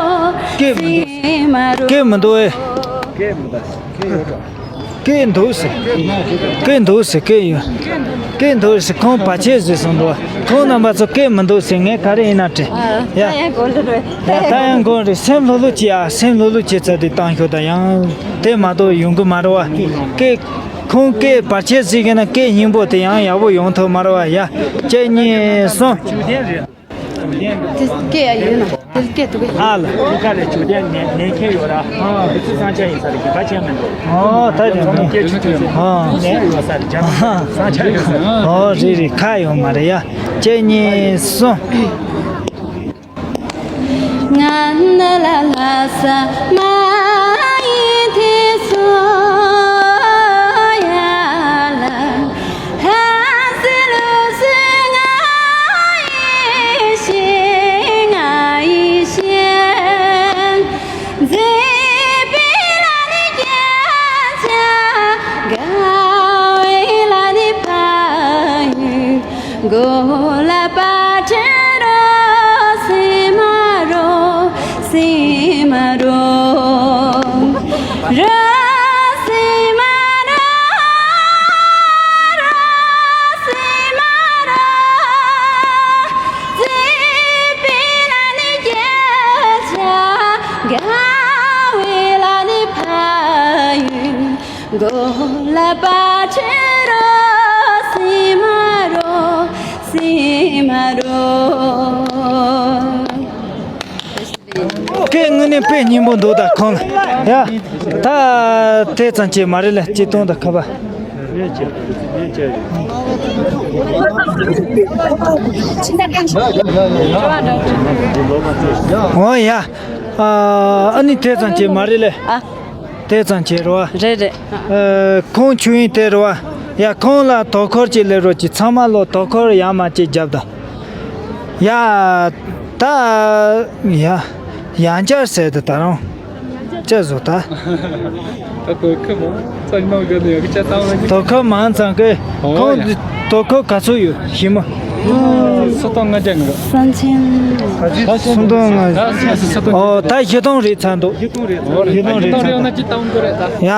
སྐད་མི་འདུག་སི་མ་རོ། སྐད་མི་འདུག་ཨེ། སྐད་མི་འདུག་སྐད་ཡོད་དོ། སྐད་འདུག་ཟེར། སྐད་འདུག་ཟེར། སྐད་ཡོད། སྐད་འདུག་ཟེར། ཁོང་བར་ཆད་བཟོས་སོང་འདུག་ཁོང་རྣམ་པ་ཚོ་སྐད་མི་འདུག་ཟེར། ངས་ག་རེ་ཡིན་ན་དྲན། ཡ། ད་ཡང་གོ་ལེ་རེད། ཡ། ད་ཡང་གོ་རེད། སེམས་ལྷོད་ལྷོད་བྱེད་ཨ། སེམས་ལྷོད་ལྷོད་བྱེད་ཚར་དེ་བཏང་ཤོག་ད་ཡང་དེ་མ་གཏོགས་ཡོང་གི་མ་རེད་བ། སྐད་ ཁོང་སྐད་བར་ཆད་ཟིག་གི་ན་སྐད་སྙན་པོ་དེ་ཡང་ཡག་པོ་ཡོང་ཐུབ་མ་རེད་བ། ཡ། གཅིག་གཉིས་གསུམ། དེ་སྐད་ཡ་ཡོད་ན་དེ་སྐད་འདུག་གས། ཨ་ལ། ཁ་ལ་ཇོ་བདེ་ནས་ནས་ཁྱེར་ཡོད་ར། ཨ་དེ་ཚོ་སང་ཆ་ཡིན་ས་རེད། ག་ཆེ་མི་འདུག་ཨོ་ད་ཇོ་བདེ་སྐད་ཆུ་ཆུ་ཟེར། ཨ་ནས་ཡོད་ས་རེད། ཇ་སང་ཆ་ཡོད་ས་རེད། ཨོ་རེད་རེད། ཁ་ཡོད་མ་རེད་ཡ། གཅིག་གཉིས་གསུམ། ང་ན་ལ་ལ་ས་མ་ཡི་དེ་སོ་ཡ་ལ། ལྷ་སི་ལུ་སི་ང་ཡི་ཤེ་ང་ཡི་ཤེ། མཛེས་པའི་ལ་ནི་རྒྱ་ཆ་དགའ་བའི་ལ་ནི་ཕ་ཡུལ། གོ་ལ་པ་ཏྲ་རོ་སི་མ་རོ་སི་མ་རོ། རོ་སི་མ་རོ་རོ་སི་མ་རོ། མཛེས་པའི་ལ་ནི་རྒྱ་ཆ་དགའ་བའི་ལ་ནི་ཕ་ཡུལ། གོ་ལ་པ་ཏྲ་རོ་སི་མ་རོ་སི་མ་རོ། སྐད་དངོས་གནས་དཔེ་སྙན་པོ་འདུག་ད་ཁོང་ཡ། ད་དེ་ཙམ་གྱིས་མ་རེད་ལ། སྤྱི་སྟོང་དང་ཁ་པ། ཨོ་ཡ། ཨ་ནི་དེ་ཙམ་གྱིས་མ་རེད་ལ། ཨ། དེ་ཙམ་བྱས་རོ། རེད་རེད། ཨ། ཁོང་ཆོས་དབྱིངས་དེ་རོ། ཡ་ཁོང་ལ་དོ་ཁུར་ཅིག་སླེབས་རོགས་གྱིས། ཚང་མ་ལོ་དོ་ཁུར་ཡར་མར་ཅིག་རྒྱབ་དང་། ཡ། ད། ཡ། ཡང་བསྐྱར་ཟེར་དུ་ད་རུང་། ཅི་བཟོ་ད། ད་དོ་ཁུར་མང་ཙམ་གནང་དགོས་ནི་ཡོད་ཀྱི་ཅི་ད་ང་གི། དོ་ཁུར་མང་ཙམ་གི། ཨོ་ཁོང་ཡ། དོ་ཁུར་ག་ཚོད་ཡོད་ཞིམ་མོ། སུ་དང་ང་ཅག་ངོ་། སུམ་ཅུ། སུ་དང་ང་། ཨོ་ད་བཞི་སྟོང་རེད་ཚར་འདུག་བཞི་སྟོང་རེད་ཚར་འདུག་ཡ།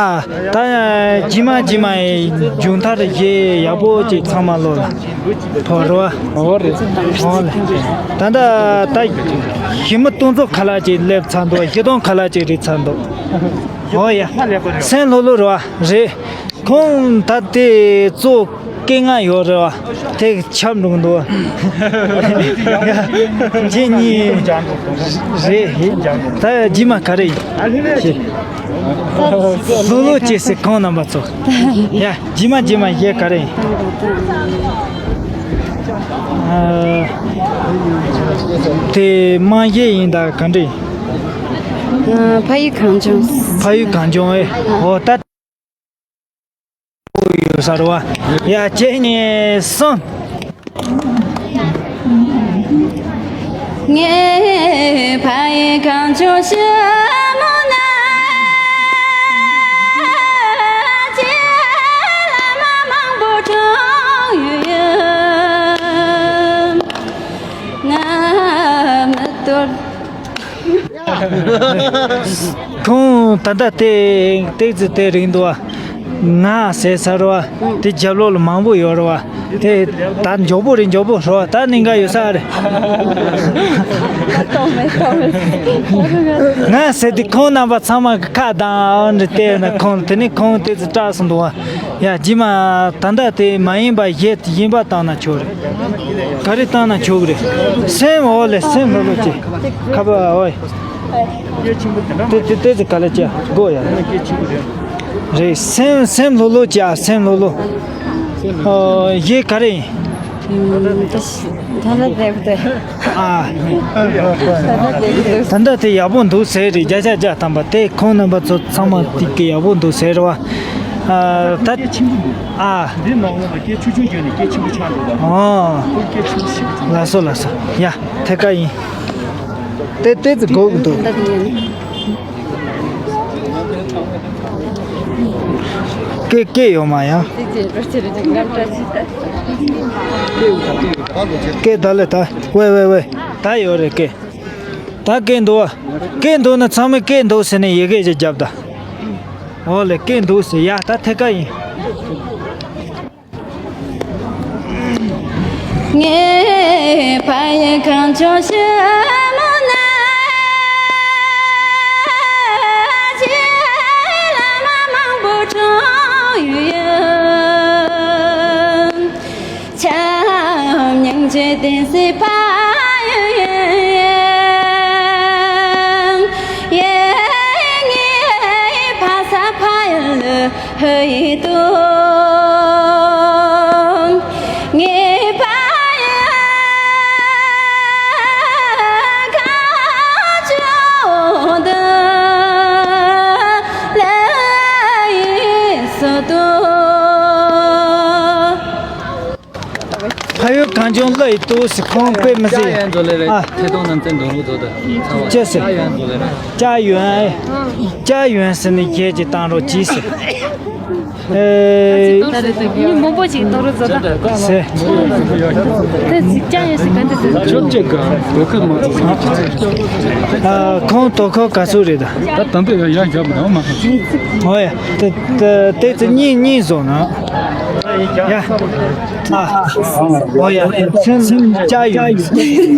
ད་རྗེས་མ་རྗེས་མ་ཡི་མཇུག་མཐར་རེ་ཞིག་ཡག་པོ་ཅིག་ཚང་མ་ལོ་ལ་ཐོག་རེ་བ། ཨོ་རེད། ཨོ་ལེ། ད་ལྟ་ད་ཞི་མི་སྟོང་ཚོ་ཁ་ལག་ཅིག་སླེབས་ཚར་འདུག་བཞི་སྟོང་ཁ་ལག་ཅིག་རེད་ཚར་འདུག་ཨོ་ཡ། སེམས་ལྷོད་ལྷོད་རེ་བ་རེད། ཁོང་ད་དེ་གཙོ་སྐད་ངག་ཡོད་རེད་བ། དེ་ཆབ་འགྲོ་འདུག་བ། རྗེས་གཉིས་རེད། ད་རྗེས་མ་ག་རེ་ཡིན། ལྷོད་ལྷོད་བྱེད་ཟེར་ཁོང་རྣམ་པ་ཚོ། ཡ་རྗེས་མ་རྗེས་མ་གཞས་ག་རེ་ཡིན། ཨ། དེ་དམངས་གཞས་ཡིན་ད་ག་འདྲ་ཡིན། ཨ། ཕ་ཡུལ་གངས་ལྗོངས། ཕ་ཡུལ་གངས་ལྗོངས་ཨེ། ཨོ་ད། ཡོད་ས་རེད་བ། ཡ་གཅིག་གཉིས་གསུམ། ངའི་ཕ་ཡུལ་གངས་ལྗོངས་ཞི་མོ་ན། རྗེ་བླ་མ་མང་པོ་གྲོངས་ཡོད། ང་མི་གཏོར། ཁོང་ད་ལྟ་དེ་ཏོག་ཙམ་དེ་རིང་འདུག་བ། ང་ཟེར་ས་རེད་བ། དེ་རྒྱབ་ལོགས་ལ་མང་པོ་ཡོད་རེད་བ། དེ་ད་མགྱོགས་པོ་རེད། མགྱོགས་པོ་རེད་བ། ད་གནད་འགག་ཡོད་ས་རེད། ང་ཟེར་དུས་ཁོང་རྣམ་པ་ཚང་མ་གི་ཁ་གདངས་ནས་བལྟས་ན། ཁོང་དེ་ནས་ཁོང་ཏོག་ཙམ་སྐྲག་སོང་འདུག་བ། ཡ་རྗེས་མ་ད་ལྟ་དེ་མ་ཡིན་པ་གཞས་གཞན་པ་བཏང་ན་ཆོག་རེད། ག་རེ་བཏང་ན་ཆོག་གི་རེད། སེམས་འོག་ལས་སེམས་ལྷོད་ལྷོད་བྱེད། ཁ་པ་ཨོའི། དེ་དེ་དེ་ཚེ་ག་ལ་བྱ་དགོས་ཡ། རེད། སེམས་སེམས་ལྷོད་ལྷོད་བྱེད་ཨ། སེམས་ལྷོད་ལྷོད། ཨོ་གཞས་ག་རེ་ཡིན། ད་ལ་དེབ་དེ། ཨ། ད་ལྟ་དེ་ཡག་པོ་འདུག་ཟེར་རེད། བརྒྱ་ཆ་བརྒྱ་ཐམ་པ་དེ་ཁོང་རྣམ་པ་ཚོ་ཚང་མ་དེ་གི་ཡག་པོ་འདུག་ཟེར་རེད་བ། ཨ། ད། ཨ། འདི་ནང་ལོགས་ལ་སྐད་ཆུང་ཆུང་བརྗོད་ནས་སྐད་ཆེན་པོ་ཆགས་འདུག་ད། ཨོ། ཁོ་སྐད་ཆུང་ཆུང་ཞིག་ལགས་སོ་ལགས་སོ། ཡ་ཐད་ཀ་ཡིན། དེ་དེ་ཚོ་དགོས་ཀྱི་འདུག་སྐད་སྐད་ཡོད་མ་ཡ། སྐད་ད་ལེ་ད། ཝེ་ཝེ་ཝེ། ད་ཡོད་རེད་སྐད། ད་སྐད་འདུག་བ། སྐད་འདུག་ན་ཚང་མས་སྐད་འདུག་ཟེར་ནས་ཡི་གེ་ཞིག་རྒྱབ་ད། འོ་ལེ་སྐད་འདུག་ཟེར་ཡ། ད་ཐད་ཀ་ཡིན། ངའི་ཕ་ཡུལ་གངས་ལྗོངས་ཞི་མོ་ན། རྗེ་བླ་མ་མང་པོ་གྲོངས་ཡོད། ཅུང་ལ་ཡི་ཏོ་སི་ཁོང་པེ་མི་ཟེར། ཡ་ཡན་ཛོ་ལེ་རེ། ཨ། ཐེ་ཏོང་ནམ་ཚན་འདོན་རུ་ཛོ་ད། ཅེ་སི། ཡ་ཡན་ཛོ་ལེ་རེ། ཅ་ཡོན། ཅ་ཡོན་ཟེར་ནི་རྒྱལ་གྱི་བཏང་རོགས་གྱིས་ཟེར། ཨེ། ད་རེད་དེ་མི་མང་པོ་ཞིག་གཏོང་རུ་ཛོ་ད། ཟེར། དེ་ཅ་ཡོན་ཟེར་ག་འདི་ཟེར། ཅོབ་ཅེ་ག་དོ་ཁ་མ་ཚོ་ཟེར་གྱི་ཚེ། ཨ། ཁོང་དོ་ཁོ་ག་ཚོད་རེད་ད། ད་དམ་པའི་ཡ་ཡ་རྒྱབ་ན་མ་ཧ། ཨོ་ཡ། དེ་དེ་དེ་ཚེ་གཉིས་གཉིས་བཟོ་ན། ཡ། ཨ། ཨོ་ཡ། ཅ་ཡོན། ཅ་ཡོན།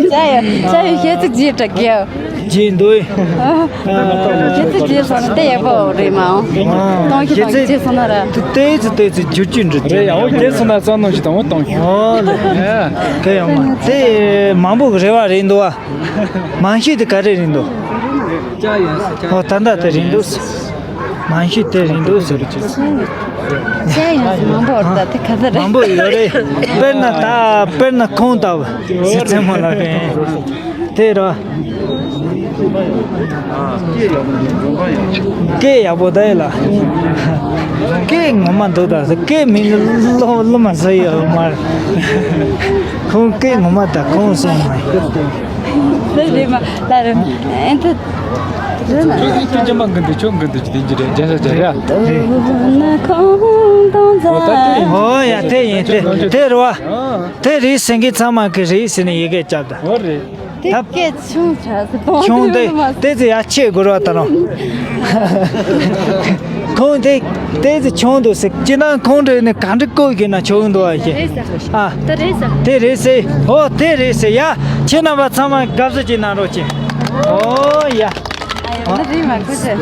ཅ་ཡོན་ཤེས་ཚིག་རྗེས་དྲག་གི། རྗེས་འདུག་ཨ། ཤེས་ཚིག་རྗེས་སོང་ན་དེ་ཡག་པོ་རེད་མ་འོང་། གཏོང་ཤི་གཏོང་ཤི་བྱས་སོང་ན་ར། དེ་ཚེ་དེ་ཚེ་བསྒྱུར་བཅོས་འདྲི་རེད་ཡ། འོ་དེ་སོང་ན་རྩ་ནང་ཞིག་དང་འོ་གཏོང་ཤི། ཨོ་ལེ། དེ་ཡང་མ་དེ་མང་པོ་གི་རེ་བ་རེད་འདུག་ཨ། མང་ཤོས་དེ་ག་རེ་རེད་འདུག་ཅ་ཡོན་ཟེར། ཨོ་ད་ལྟ་དེ་རེད་འདུག་མང་ཤོས་དེ་རེད་འདུག་ཟེར་གྱི། ཅ་ཡོན་ཟེར་མང་པོ་ཡོད་ད། དེ་ག་ཚོད་རེད། མང་པོ་ཡོད་རེད། དཔེར་ན་ད་དཔེར་ན་ཁོང་ལྟ་བུ་ཟེར་ཚེ་མོ་ལ་རེད། དེ་ར། སྐད་ཡག་པོ་ད་ཡིན་ལ། སྐད་ངོ་མ་འདུག་ད་སྐད་མིན་ནི་སློབ་སློབ་མ་ཟེར་ཡོད་མ་རེད། ཁོང་སྐད་ངོ་མ་ད་ཁོང་སོང་མ་ཡིན། འདི་རེད་མ་ལ་རེད། ཨེ་འདི་རེད་མ། ཁྱོད་ཀྱིས་ཁྱོད་ཅམ་པ་འགི་འདུག་ཁྱོད་འགི་འདུག་ཅི་དེ་འཇི་རེད་རྒྱ་ས་རྒྱ་ར། ཨོ་ཡ་དེ་ཡིན་དེ་དེ་རེད་བ། དེ་རེད་ཟེར་མཁན་ཚང་མ་གི་རེད་ཟེར་ནས་ཡི་གེ་བརྒྱབ་ད། ཨོ་རེད། དེ་སྐད་ཆུང་དྲགས་སུ་གཏོང་ཆུང་དེ་དེ་ཚོ་ཡ་ཆེ་དགོས་ར་ད་རུང་། ཁོང་དེ་དེ་ཚོ་ཆུང་འདུག་ཟེར་ཅི་ན་ཁོང་རེད་ནས་ག་འདྲ་བཀོད་གི་ན་ཆུང་འདུག་ཨ་ཞེ། རེད་ཟེར། ཨ། དེ་རེད་ཟེར། དེ་རེད་ཟེར། ཨོ་དེ་རེད་ཟེར་ཡ། ཁྱེད་རྣམ་པ་ཚང་མ་དགའ་བསུ་ཅིག་གནང་རོགས་གྱིས། ཨོ་ཡ། ཨ་ཡ་ན་རེད་མ་ཁུ་ཆེ།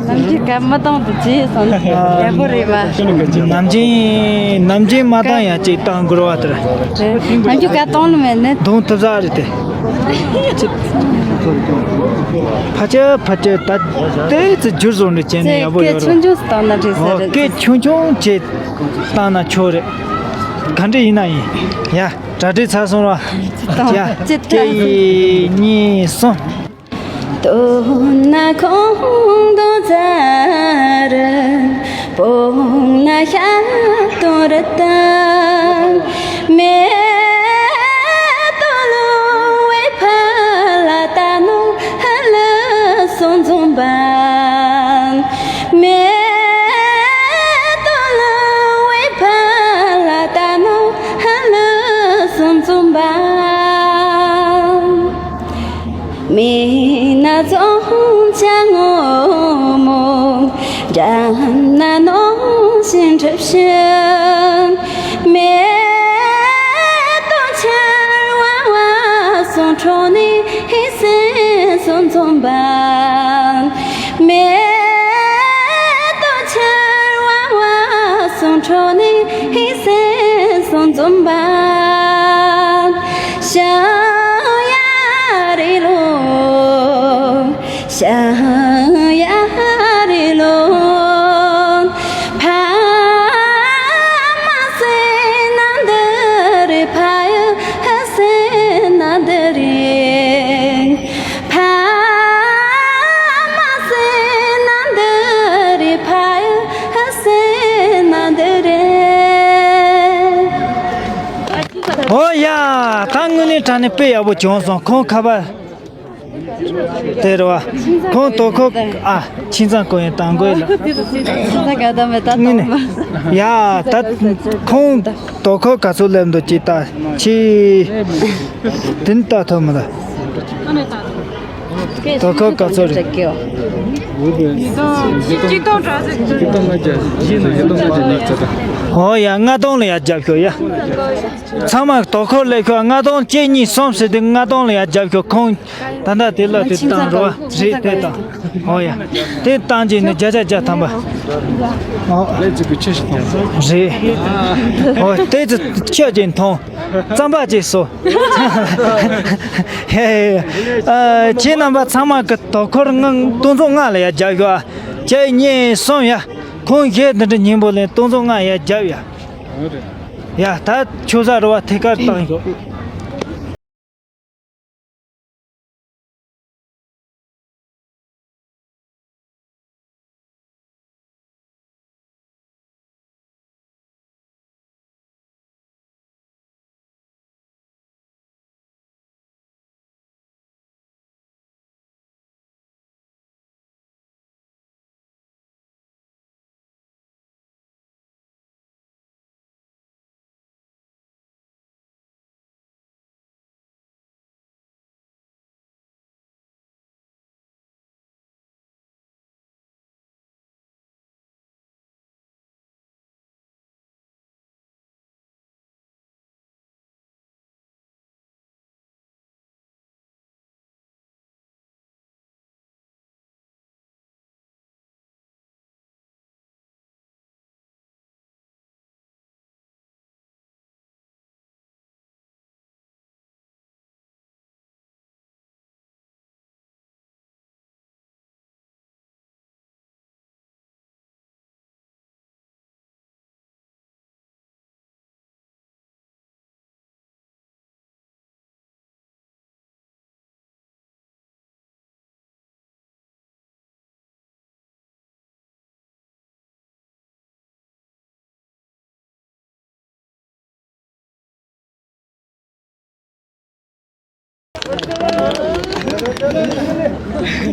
ནམ་རྒྱུན་བཀའ་མ་བཏང་དུ་བྱས་སོང་ན་ཡག་པོ་རེད་མ། ནམ་རྒྱུན་ནམ་རྒྱུན་མ་བཏང་ཡ་ཅིག་བཏང་དགོས་བ་དེར། ནམ་རྒྱུན་བཀའ་བཏང་ལ་མེད་ནས་གདོང་ཐུབ་ས་རེད་དེ། ཕ་ཆེ་ཕ་ཆེ་ད་ལྟའི་ཚེ་བསྒྱུར་བཟོ་འདྲ་བྱས་ནས་ཡག་པོ་ཡོད་རེད། ཆུང་ཆུང་སུ་བཏང་ན་འགྲིག་ས་རེད། སྐད་ཆུང་ཆུང་བྱས་བཏང་ན་ཆོག་རེད། ག་འདྲ་ཡིན་ན་ཡིན། ཡ་གྲ་སྒྲིག་ཚར་སོང་ར། ཡ་སྐད་གཉིས་གསུམ། དོ་ན་ཁོང་དོ་ཛ་ར་པོ་ན་ཤ་དོ་ར་ཏ་མེ་དོ་ལོ་བའི་ཕ་ལ་ཏ་ནོ་ཧ་ལ་སོང་འཛོམས་པ་མེ་དོ་ལོ་བའི་ཕ་ལ་ཏ་ནོ་ཧ་ལ་སོང་འཛོམས་པ། མི་ན་ཚོང་ཆ་ངོ་མོ་འདྲ་ན་ནོ་ཞིང་ཁྲབ་ཤིང་མེ་ཏོ་ཆར་བ་བ་སོང་ཁྲོ་ནི་ཧི་སེ་སོང་འཛོམས་པ་མེ་ཏོ་ཆར་བ་བ་སོང་ཁྲོ་ནི་ཧི་སེ་སོང་འཛོམས་པ། ཤ་ཡ་རི་ལོ། ཤ་ཡ་རི་ལོ། ཕ་མ་སེ་ན་འདི་རི་ཕ་ཡ་ཧ་སེ་ན་འདི་རི། ཕ་མ་སེ་ན་འདི་རི་ཕ་ཡ་ཧ་སེ་ན་འདི་རི། ཨོ་ཡ། ད་དངོས་གནས་དྲང་གནས་དཔེ་ཡག་པོ་བྱུང་སོང་། ཁོང་ཁ་པར་དེ་རེད་བ། ཁོང་དོ་ཁོ་ཨ་ཁྱིམ་ཚང་གོ་ཡན་དང་གོ་ཡན་ལ། ཁྱིམ་ཚང་ག་དང་མེད་ད་དངོས་གནས་ཡ་ད་ཁོང་དོ་ཁོ་ག་ཚོད་སླེབས་འདུག་ཅི་ད་ཆི། དེ་ནི་ད་ཐོན་མི་ད། དོ་ཁོ་ག་ཚོད་རེད། ཉིས་སྟོང་ཉིས་སྟོང་ལྔ་བརྒྱ་ཡིན་ན་ཉིས་སྟོང་ལྔ་བརྒྱ་ཉིས་བརྒྱ་ད། ཨོ་ཡ་ལྔ་སྟོང་ལ་ཡ་རྒྱབ་ཤོག་ཡ། ཚང་མ་དོ་ཁོ་ལས་ཤོག་ལྔ་སྟོང་གཅིག་གཉིས་གསུམ་ཟེར་དུས་ལྔ་སྟོང་ལ་ཡ་རྒྱབ་ཤོག་ཁོང་ད་ལྟ་དེ་ལ་དེ་བཏང་རོགས་རེད་དེ་དང་། ཨོ་ཡ། དེ་བཏང་རྗེས་ནས་བརྒྱ་ཆ་བརྒྱ་ཐམ་པ། ཨོ། ལས་ཅིག་གི་ཆེ་ཞིག་ཐོངས། རེད། ཨོ་དེ་ཚོ་ཆོས་ཅན་ཐོངས། རྩམ་པ་ཅིག་གསོ། ཧེ། ཨ་ཁྱེད་རྣམ་པ་ཚང་མ་གི་དོ་ཁོར་ང་སྟོང་ཚོ་ལྔ་ལ་ཡ་རྒྱབ་ཤོག་ཨ། གཅིག་གཉིས་གསུམ་ཡ། ཁོང་གཞས་འདི་འདྲ་སྙིང་པོ་ལེན་སྟོང་ཚོ་ལྔ་ཡ་རྒྱབ་ཡ། ཡ་ད་ཆོས་ས་རུ་བ་ཐད་ཀར་བཏང་ཤོག་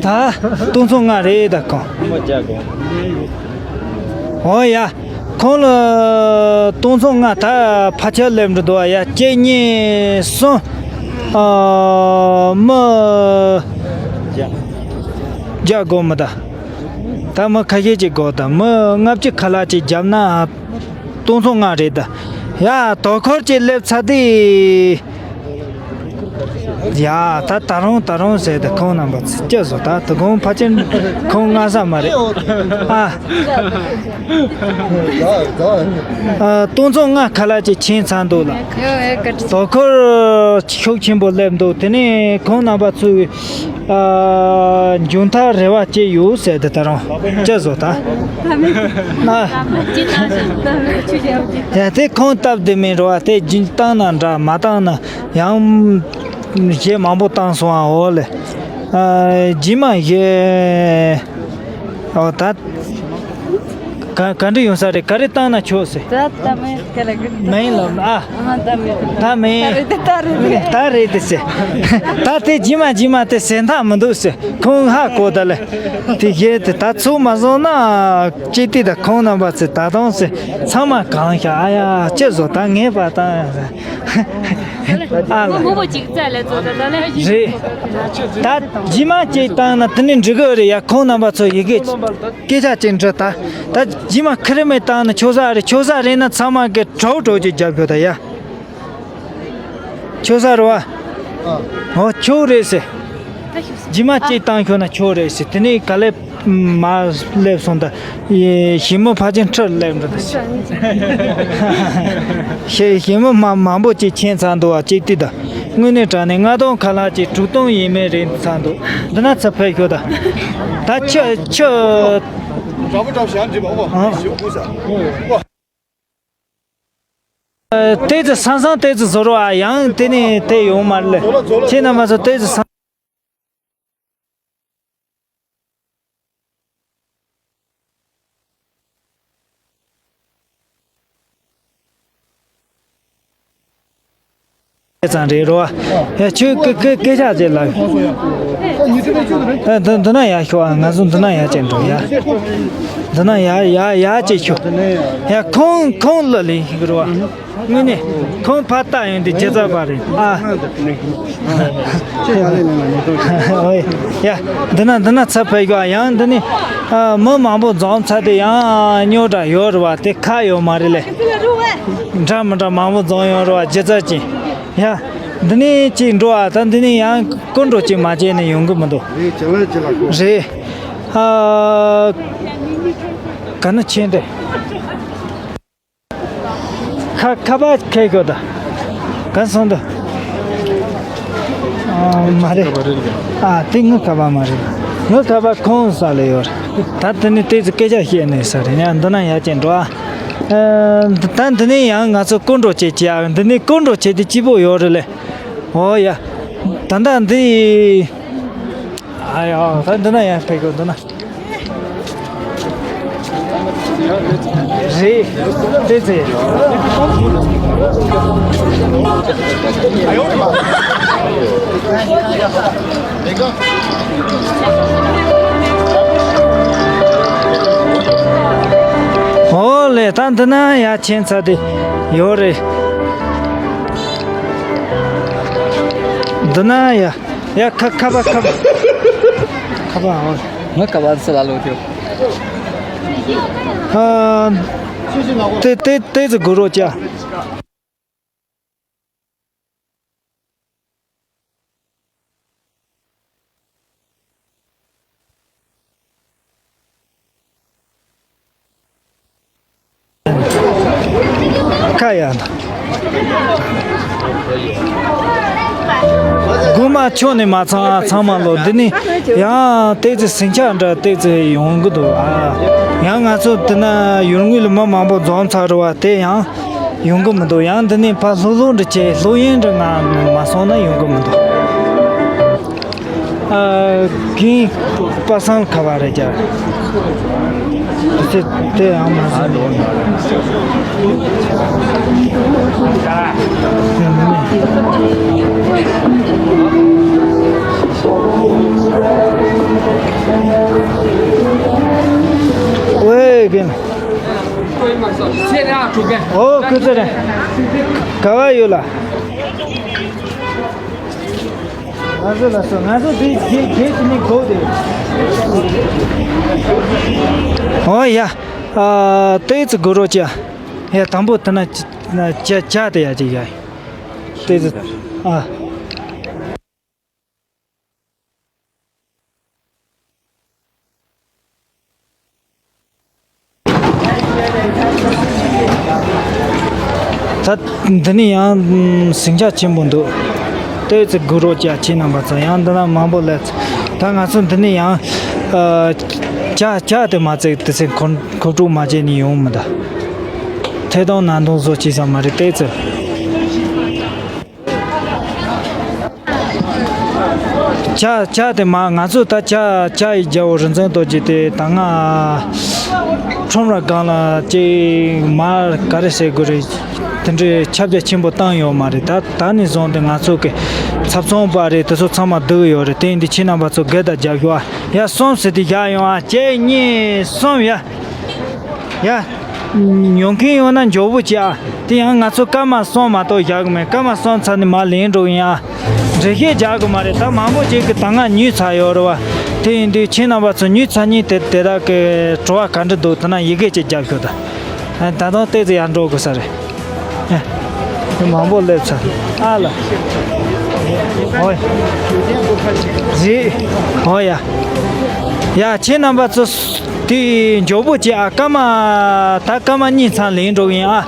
ད་སྟོང་ཚོ་ལྔ་རེད་ད་ཁོང་། ཨོ་ཡ། ཁོང་ལ་སྟོང་ཚོ་ལྔ་ད་ཕལ་ཆེར་སླེབས་འགྲོ་འདུག་ཨ། ཡ་གཅིག་གཉིས་གསུམ། ཨ། མི་བརྒྱ་དགོས་མི་ད། ད་མི་ཁ་ཤས་ཅིག་དགོས་ད། མི་ལྔ་བཅུ་ཁ་ལག་ཅིག་བརྒྱབ་ན་སྟོང་ཚོ་ལྔ་རེད་ད། ཡ་དོ་ཁུར་ཅིག་སླེབས་ཚར་དུས། ཡ་ད་ད་རུང་ད་རུང་ཟེར་ཏེ་ཁོང་རྣམ་པ་ཚོ་སྐྱིད་བཟོ། ད་དོ་དགོང་ཕལ་ཆེར་ཁོང་ལྔ་ས་མ་རེད་ཨ། ཨ། སྟོང་ཚོ་ལྔ་ཁ་ལག་ཅིག་ཕྱིན་ཚར་འདུག་ལ། དོ་ཁུར་ཤུགས་ཆེན་པོ་སླེབས་འདུག་དེ་ནས་ཁོང་རྣམ་པ་ཚོས། ཨ། མཇུག་མཐར་རེ་བ་བཅས་ཡོད་ཟེར་ཏེ་ད་རུང་སྐྱིད་བཟོ་ད། ཨ། ཡ་དེ་ཁོང་སྟབས་བདེ་མིན་རེད་བ། དེ་རྒྱུན་བཏང་ན་འདྲ་མ་བཏང་ན་ཡང་གཞས་མང་པོ་བཏང་སོང་ཨ། འོ་ལེ། ཨ། རྗེས་མ་གཞས། ཨོ་ད། ག་ག་འདྲ་ཡོང་ས་རེད། ག་རེ་བཏང་ན་ཆོག་ཟེར། ད་ད་མེད་ག་ལ་གི། མེད་ལབ་ཨ། ཨ་ད་མེད། ད་མེད། ད་རེད་དེ་ད་རེད་དེ། ད་རེད་དེ་ཟེར། ད་དེ་རྗེས་མ་རྗེས་མ་དེ་ཟེར་མཐའ་མི་འདུག་ཟེར། ཁོང་ཧ་གོ་ད་ལེ། དེ་གཞས་དེ་ད་ཚུགས་མ་སོང་ན་ཅི་སྟེ་ད་ཁོང་རྣམ་པ་ཚོས་ད་དུང་ཟེར། ཚང་མ་གང་ཤག་ཨ་ཡ་ཅི་བཟོ་ད་ངས་པ་ད་ཟེར། ཨ་ལ། མོ་མོ་ཅིག་བཙལ་ལ་ཚོ་ད་ད་ལེ། རེད། ད་རྗེས་མ་ཅིག་བཏང་ན་དེ་ནི་འགྲིག་གི་རེད་ཡ། ཁོང་རྣམ་པ་ཚོ་ཡི་གེ་སྐད་ཆ་ཅིག་འདྲི་ད། ད་རྗེས་མ་ཁེར་མོས་བཏང་ན་ཆོག་ས་རེད། ཆོག་ས་རེད་ན་ཚང་མ་གི་གྲོགས་གྲོགས་ཅིག་རྒྱབ་ཤོག་ད་ཡ། ཆོག་ས་རེད་བ། ཨོ་ཆོག་རེད་ཟེར། རྗེས་མ་ཅིག་བཏང་ཤོག་ན་ཆོག་རེད་ཟེར། དེ་ནས་ག་ལེ་མ་སླེབས་སོང་ད། ཡེ་ཞི་མོ་ཕལ་ཆེར་ཁྲིར་སླེབས་འགྲོ་ད་ཟེར། ཞི་ཞི་མོ་མ་མང་པོ་ཅིག་ཕྱིན་ཚར་འདུག་བ་ཅིག་ལྟོས་ད། དངོས་གནས་དྲང་གནས་ལྔ་སྟོང་ཁ་ལག་ཅིག་དྲུག་སྟོང་ཡས་མས་རེད་ཚར་འདུག་འདི་ན་ཚུར་ཕེབས་ཤོག་ད། ད་ཁྱི་ཁྱི། འདྲ་པོ་འདྲ་པོ་ཞེ་དྲག་འགྲིག་པ་ཨོ་མ། ཨ། ཞེ་པོ་ཀུ་ས། ཏོག་ཙམ་སང་སང་ཏོག་ཙམ་བཟོ་རོགས་ཨ། ཡང་དེ་ནས་དེ་ཡོང་མ་རེད་ལེ། ཁྱེད་རྣམ་པ་ཚོ་ཏོག་ཙམ་སང་། ཙང་རེད་རོ། ཡ་ཁྱོད་སྐད་སྐད་སྐད་ཆ་ཅིག་ལབ། ཨ་འདི་འདི་ན་ཡར་ཤོག་ཨ། ང་ཚོ་འདི་ན་ཡར་ཅིག་འགྲོ་ཡ། འདི་ན་ཡར་ཡར་ཡར་ཅིག་ཤོག་ཡ་ཁོང་ཁོང་ལ་ལེན་ཞིག་རོ། དངོས་གནས་ཁོང་ཕར་ལྟ་ཡོང་དུས་སྒྱུ་རྩལ་པ་རེད་ཨ། ཨོ་ཡ། འདི་ན་འདི་ན་ཚུར་ཕེབས་ཤོག་ཡང་འདི་ནས་ཨ་མི་མང་པོ་འཛོམས་ཚར་དུས་ཡང་རྙོག་དྲ་ཡོད་རེད་བ། དེ་ཁག་ཡོད་མ་རེད་ལེ། འདྲ་མི་འདྲ་མང་པོ་འཛོམས་ཡོང་རེད་བ། སྒྱུ་རྩལ་ཅན། ཡ། འདི་ནས་ཅིག་འགྲོ་ཨ། ད་འདི་ནས་ཡང་སྐུ་མགྲོན་ཅིག་མ་བྱས་ནས་ཡོང་གི་མི་འདུག་རེད། ཨ། ག་ན་ཆེན་ཏེ། ཁ་ཁ་པར་ཁེ་གོ་ད། ག་སོང་ད། ཨ་མ་རེད། ཨ་དེ་ངའི་ཁ་པར་མ་རེད། ངའི་ཁ་པར་ཁོང་ས་ལ་ཡོད་རེད། ད་དེ་ནས་ཏོག་ཙམ་སྐད་ཆ་བཤད་ནས་ས་རེད། ཡང་འདི་ན་ཡར་ཅིག་འགྲོ་ཨ། ཨ་ད་འདི་ནས་ཡང་ང་ཚོ་སྐུ་མགྲོན་བྱེད་ཀྱི་ཨ། འདི་ནས་སྐུ་མགྲོན་བྱེད་དུས་སྐྱིད་པོ་ཡོད་རེད་ལེ། ཨོ་ཡ། ད་ལྟ་འདི། ཨ་ཡ། ད་འདི་ན་ཡར་ཕེབས་དགོས་འདུག་ན། རེད། དེ་ཚེ། ཨོ་ལེ། ད་འདི་ན་ཡར་ཕྱིན་ཚར་དེ་ཡོད་རེད། འདི་ན་ཡ། ཡ་ཁ་ཁ་པར་ཁ་པར། ཁ་པར་ཨོ། ང་ཁ་པར་ས་ལ་ལོ་ཁྱོད། ཨ། ཏེ་ཏེ་ཏེ་ཙི་གུ་རོ་ཅ། ཁ་ཡ། དགུ་མ་ཆོ་ནས་མ་ཚང་ཚང་མ་ལོ་འདི་ནི་ཡང་ཏོག་ཙི་ཟིང་ཆ་འདྲ་ཏོག་ཙི་ཡོང་གི་འདུག་ཨ། ཡང་ང་ཚོ་འདི་ན་ཡུལ་དངོས་ལ་མི་མང་པོ་འཛོམས་ཚར་བ་དེ་ཡང་ཡོང་གི་མི་འདུག་ཡང་འདི་ནས་ཕར་ལྷོད་ལྷོད་འདྲ་བྱས་ལྷོད་གཡེང་འདྲ་ང་མ་སོང་ན་ཡོང་གི་མི་འདུག་ཨ། གིན་པ་སངས་ཁ་བ་རེད་ཀྱ། དེ་དེ་ཡང་མ་ཟིན། ཨོ་ཁུ་ཚེ་རིང་། ག་བ་ཡོད་ལ། ང་ཚོ་ལ་སོ་ང་ཚོ་དེ་དེ་དེ་དེ་ནི་གོ་དེ། ཨོ་ཡ། ཨ་ཏོག་ཙམ་སྒུག་རོགས་བྱ། ཡ་དང་པོ་དེ་ན་ཅ་ཅ་དེ་ཡ་ཅིག་ཡ། ཏོག་ཙམ་ཨ། ད་འདི་ནི་ཡང་ཟིང་ཆ་ཆེན་པོ་འདུག་ཏོག་ཙམ་སྒུག་རོགས་བྱ། ཁྱེད་རྣམ་པ་ཚོ། ཡང་འདི་ན་མང་པོ་སླེབས་ཚར། ད་ང་ཚོ་འདི་ནི་ཡང་ཨ་ཇ་ཇ་དེ་མ་བཙལ་དེ་ཚེ་མཁོ་མཁོ་སྤྲོད་མ་བྱས་ནས་ཡོང་མི་འདུག་ཐད་གཏོང་ནང་དོན་བཟོ་བྱེད་ས་མ་རེད། ཏོག་ཙམ། ཇ་ཇ་དེ་མ་ང་ཚོ་ད་ཇ་ཇ་ཡི་རྒྱལ་པོ་རིག་འཛིན་རྡོ་རྗེ་དེ་ད་ང་ཁྲོམ་ར་སྒང་ལ་ཅིག་མ་ག་རེ་ཟེར་དགོས་རེད། དེ་འདྲའི་ཁྱབ་རྒྱ་ཆེན་པོ་བཏང་ཡོད་མ་རེད། ད་ད་ནས་བཟུང་སྟེ་ང་ཚོ་གི་ཚབ་ཚོང་པ་རེད། དེ་ཚོ་ཚང་མ་སྡུག་ཡོད་རེད། དེ་ཡིན་དུས་ཁྱེད་རྣམ་པ་ཚོ་དགའ་དང་རྒྱབ་ཤོག་ཨ། ཡ་གསུམ་ཟེར་དེ་བཞག་ཡོང་ཨ། གཅིག་གཉིས་གསུམ་ཡ། ཡ། ཉོ་མཁན་ཡོང་ན་མགྱོགས་པོ་བྱེད་ཨ། དེ་ཡང་ང་ཚོ་སྐར་མ་གསུམ་མ་གཏོགས་བཞག་གི་མེད། སྐར་མ་གསུམ་ཚར་ནས་མར་ལེན་འགྲོ་གི་ཡིན་ཨ། འགྲེལ་བཤད་རྒྱག་གི་མ་རེད། ད་མང་པོ་ཅིག་གིས་ད་སྔ་ཉོས་ཚར་ཡོད་རེད་བ། དེ་ཡིན་དུས་ཁྱེད་རྣམ་པ་ཚོ་ཉོས་ཚར་མཁན་དེ་དེ་དག་གི་བྲོ་བ་ག་འདྲ་འདུག་དེ་ན་ཡི་གེ་ཅིག་རྒྱབ་ཤོག་ད། ད་དུང་ཏོག་ཙམ་ཡར་འགྲོ་དགོས་ས་རེད། ཨེ། མང་པོ་སླེབས་ཚར། ཨ་ལ། ཨོ་ཡ། རེད། ཨོ་ཡ། ཡ་ཁྱེད་རྣམ་པ་ཚོ། དེ་མགྱོགས་པོ་བྱེད་ཨ། སྐར་མ་ད་སྐར་མ་གཉིས་ཚང་ལེན་འགྲོ་གི་ཡིན་ཨ།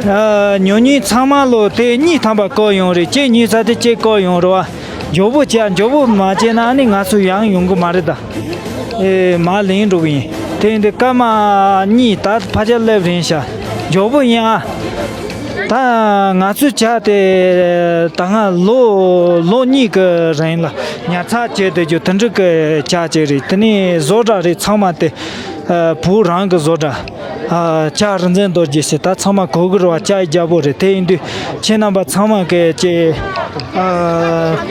ཨ་ཉོ་མཁན་ཚང་མ་ལོ་དེ་གཉིས་ཐམ་པ་བསྐོར་ཡོང་རེད། གཅིག་ཉོས་ཚར་དེ་གཅིག་བསྐོར་ཡོང་རེད་བ། མགྱོགས་པོ་བྱེད་ཨ། མགྱོགས་པོ་མ་བྱས་ན་ཨ་ནི་ང་ཚོ་ཡང་ཡོང་གི་མ་རེད་ད། ཨེ་མར་ལེན་འགྲོ་གི་ཡིན། དེ་ཡིན་དུས་སྐར་མ་གཉིས་ད་ཕལ་ཆེར་སླེབས་རན་ཤག་མགྱོགས་པོ་ཡིན་ཨ། ད་ང་ཚོའི་ཇ་དེ་ད་སྔ་ལོ་ལོ་གཉིས་ཀྱི་རིང་ལ་ཉར་ཚགས་བྱས་བསྡད་རྒྱུ་དེ་འདྲ་གི་ཇ་ཅིག་རེད། དེ་ནས་བཟོ་གྲྭ་རེད། ཚང་མ་དེ་ཨ་བོད་རང་གི་བཟོ་གྲྭ། ཨ་ཇ་རིག་འཛིན་རྡོ་རྗེ་ཟེར། ད་ཚང་མ་གོ་གི་རེད་བ། ཇ་ཡི་རྒྱལ་པོ་རེད། དེ་ཡིན་དུས་ཁྱེད་རྣམ་པ་ཚང་མ་གིས་ཅིག་ཨ་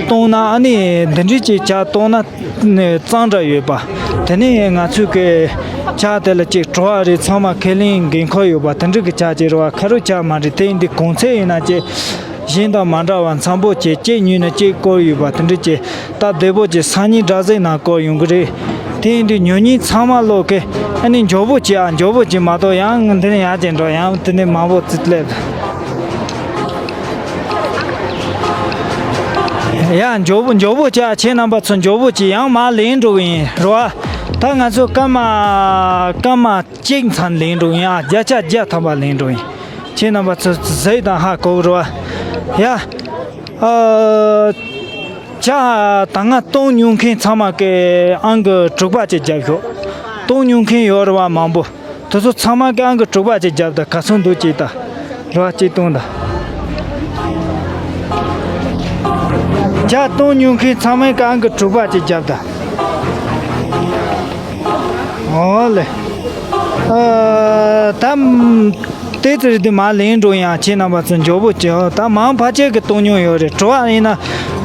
བཏུང་ན་ཨ་ནི་འདི་འདྲའི་ཅིག་ཇ་བཏུང་ན་གཙང་སྦྲ་ཡོད་པ། དེ་ནས་ང་ཚོས་གི་ཇ་དེ་ལ་ཅིག་བྲོ་བ་རེད། ཚང་མ་ཁས་ལེན་འགན་ཁུར་ཡོད་པ། དེ་འདྲ་གི་ཇ་ཅིག་རེད་བ། ཁ་རུ་ཇ་མ་རེད། དེ་ཡིན་དུས་གོང་ཚད་ཡིན་ན་ཅིག་གཞན་དང་མ་འདྲ་བ་འཚམ་པོ་བྱས། གཅིག་ཉོས་ན་གཅིག་བསྐོར་ཡོད་པ། དེ་འདྲ་ཅིག་སྟབས་བདེ་པོ་ཅིག་སང་ཉིན་སྒྲ་གཟིགས་ནང་བསྐོར་ཡོང་གི་རེད། དེ་ཡིན་དུས་ཉོ་མཁན་ཚང་མ་ལོག་གི་ཨ་ནི་མགྱོགས་པོ་བྱེད་ཨ། མགྱོགས་པོ་བྱེད་མ་གཏོགས་ཡང་འདི་ནས་ཡར་ཅིག་འགྲོ། ཡང་དེ་ནས་མང་པོ་ཅིག་སླེབས། ཡ་མགྱོགས་པོ་མགྱོགས་པོ་བྱེད་ཨ། ཁྱེད་རྣམ་པ་ཚོ་མགྱོགས་པོ་བྱེད། ཡང་མར་ལེན་འགྲོ་གི་ཡིན་རེད་བ། ད་ང་ཚོ་སྐར་མ་སྐར་མ་གཅིག་ཚང་ལེན་འགྲོ་གི་ཡིན་ཨ། བརྒྱ་ཆ་བརྒྱ་ཐམ་པ་ལེན་འགྲོ་གི་ཡིན། ཁྱེད་རྣམ་པ་ཚོ་གཟིགས་དང་ཧ་གོ་གི་རེད་བ། ཡ། ཨ། ཇ་ད་སྔ་བཏུང་མྱོང་མཁན་ཚང་མ་གིས་ཨང་ཀི་དྲུག་པ་ཅིག་རྒྱབ་ཤོག་བཏུང་མྱོང་མཁན་ཡོད་རེད་བ་མང་པོ། དེ་ཚོ་ཚང་མ་གིས་ཨང་ཀི་དྲུག་པ་ཅིག་རྒྱབ་དང་། ག་ཚོད་འདུག་ཅིག་ལྟ། རེད་བ། གཅིག་བཏུང་དང་། ཇ་བཏུང་མྱོང་མཁན་ཚང་མ་གིས་ཨང་ཀི་དྲུག་པ་ཅིག་རྒྱབ་དང་། ཨོ་ལེ། ཨ་ད་ཏོག་ཙམ་རེད་དེ་མར་ལེན་འགྲོ་ཡིན་ཨ། ཁྱེད་རྣམ་པ་ཚོ་མགྱོགས་པོ་བྱེད། ད་མང་ཕལ་ཆེར་གིས་བཏུང་མྱོང་ཡོད་རེད། བྲོ་བ་ཡིན་ན་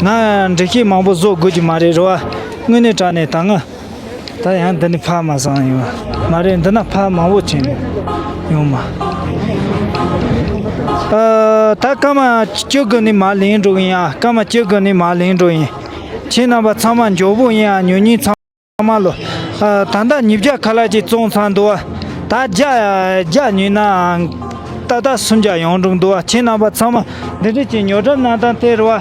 ང་འགྲེལ་བཤད་མང་པོ་བཟོ་དགོས་ཀྱི་མ་རེད། རེད་བ། དངོས་གནས་དྲང་གནས་ད་ང་ད་ཡང་འདི་ནས་ཕར་མ་སོང་ཡོང་མ་རེད། འདི་ན་ཕར་མང་པོ་ཕྱིན་ཡོང་མ། ཨ་ད་སྐར་མ་བཅུ་དགུ་ནས་མར་ལེན་འགྲོ་གི་ཡིན་ཨ། སྐར་མ་བཅུ་དགུ་ནས་མར་ལེན་འགྲོ་ཡིན། ཁྱེད་རྣམ་པ་ཚང་མ་མགྱོགས་པོ་ཡིན་ཨ། ཉོ་མཁན་ཚང་མ་ལོ། ཨ་ད་ལྟ་ཉིས་བརྒྱ་ཁ་ལག་ཅིག་བཙོང་ཚར་འདུག་བ། ད་བརྒྱ་བརྒྱ་ཉོས་ན་ཏག་ཏག་སུམ་བརྒྱ་ཡོང་འགྲོ་འདུག་བ། ཁྱེད་རྣམ་པ་ཚང་མ་འདི་འདྲ་ཅིག་ཉོ་གྲབས་གནང་སྟངས་དེ་རེད་བ།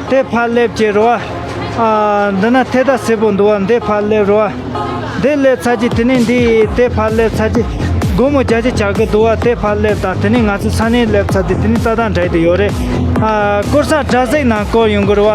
དེ་ཕར་སླེབས་ཀྱི་རེད་བ། ཨ་འདི་ན་ཐད་ཀར་སེར་པོ་འདུག་བ། འདི་ཕར་སླེབས་རེད་བ། འདི་སླེབས་ཚར་གྱི་དེ་ནས་འདི་དེ་ཕར་སླེབས་ཚར་གྱི། སྒོར་མོ་བརྒྱ་ཆ་བྱ་གི་འདུག་བ། དེ་ཕར་སླེབས་དང་། དེ་ནས་ང་ཚོ་ས་གནས་སླེབས་ཚར་དེ་དེ་ནས་ཏག་ཏག་འདྲ་དེ་ཡོད་རེད། ཨ་སྐོར་ས་དྲ་ཚིགས་ནང་བསྐོར་ཡོང་གི་རེད་བ།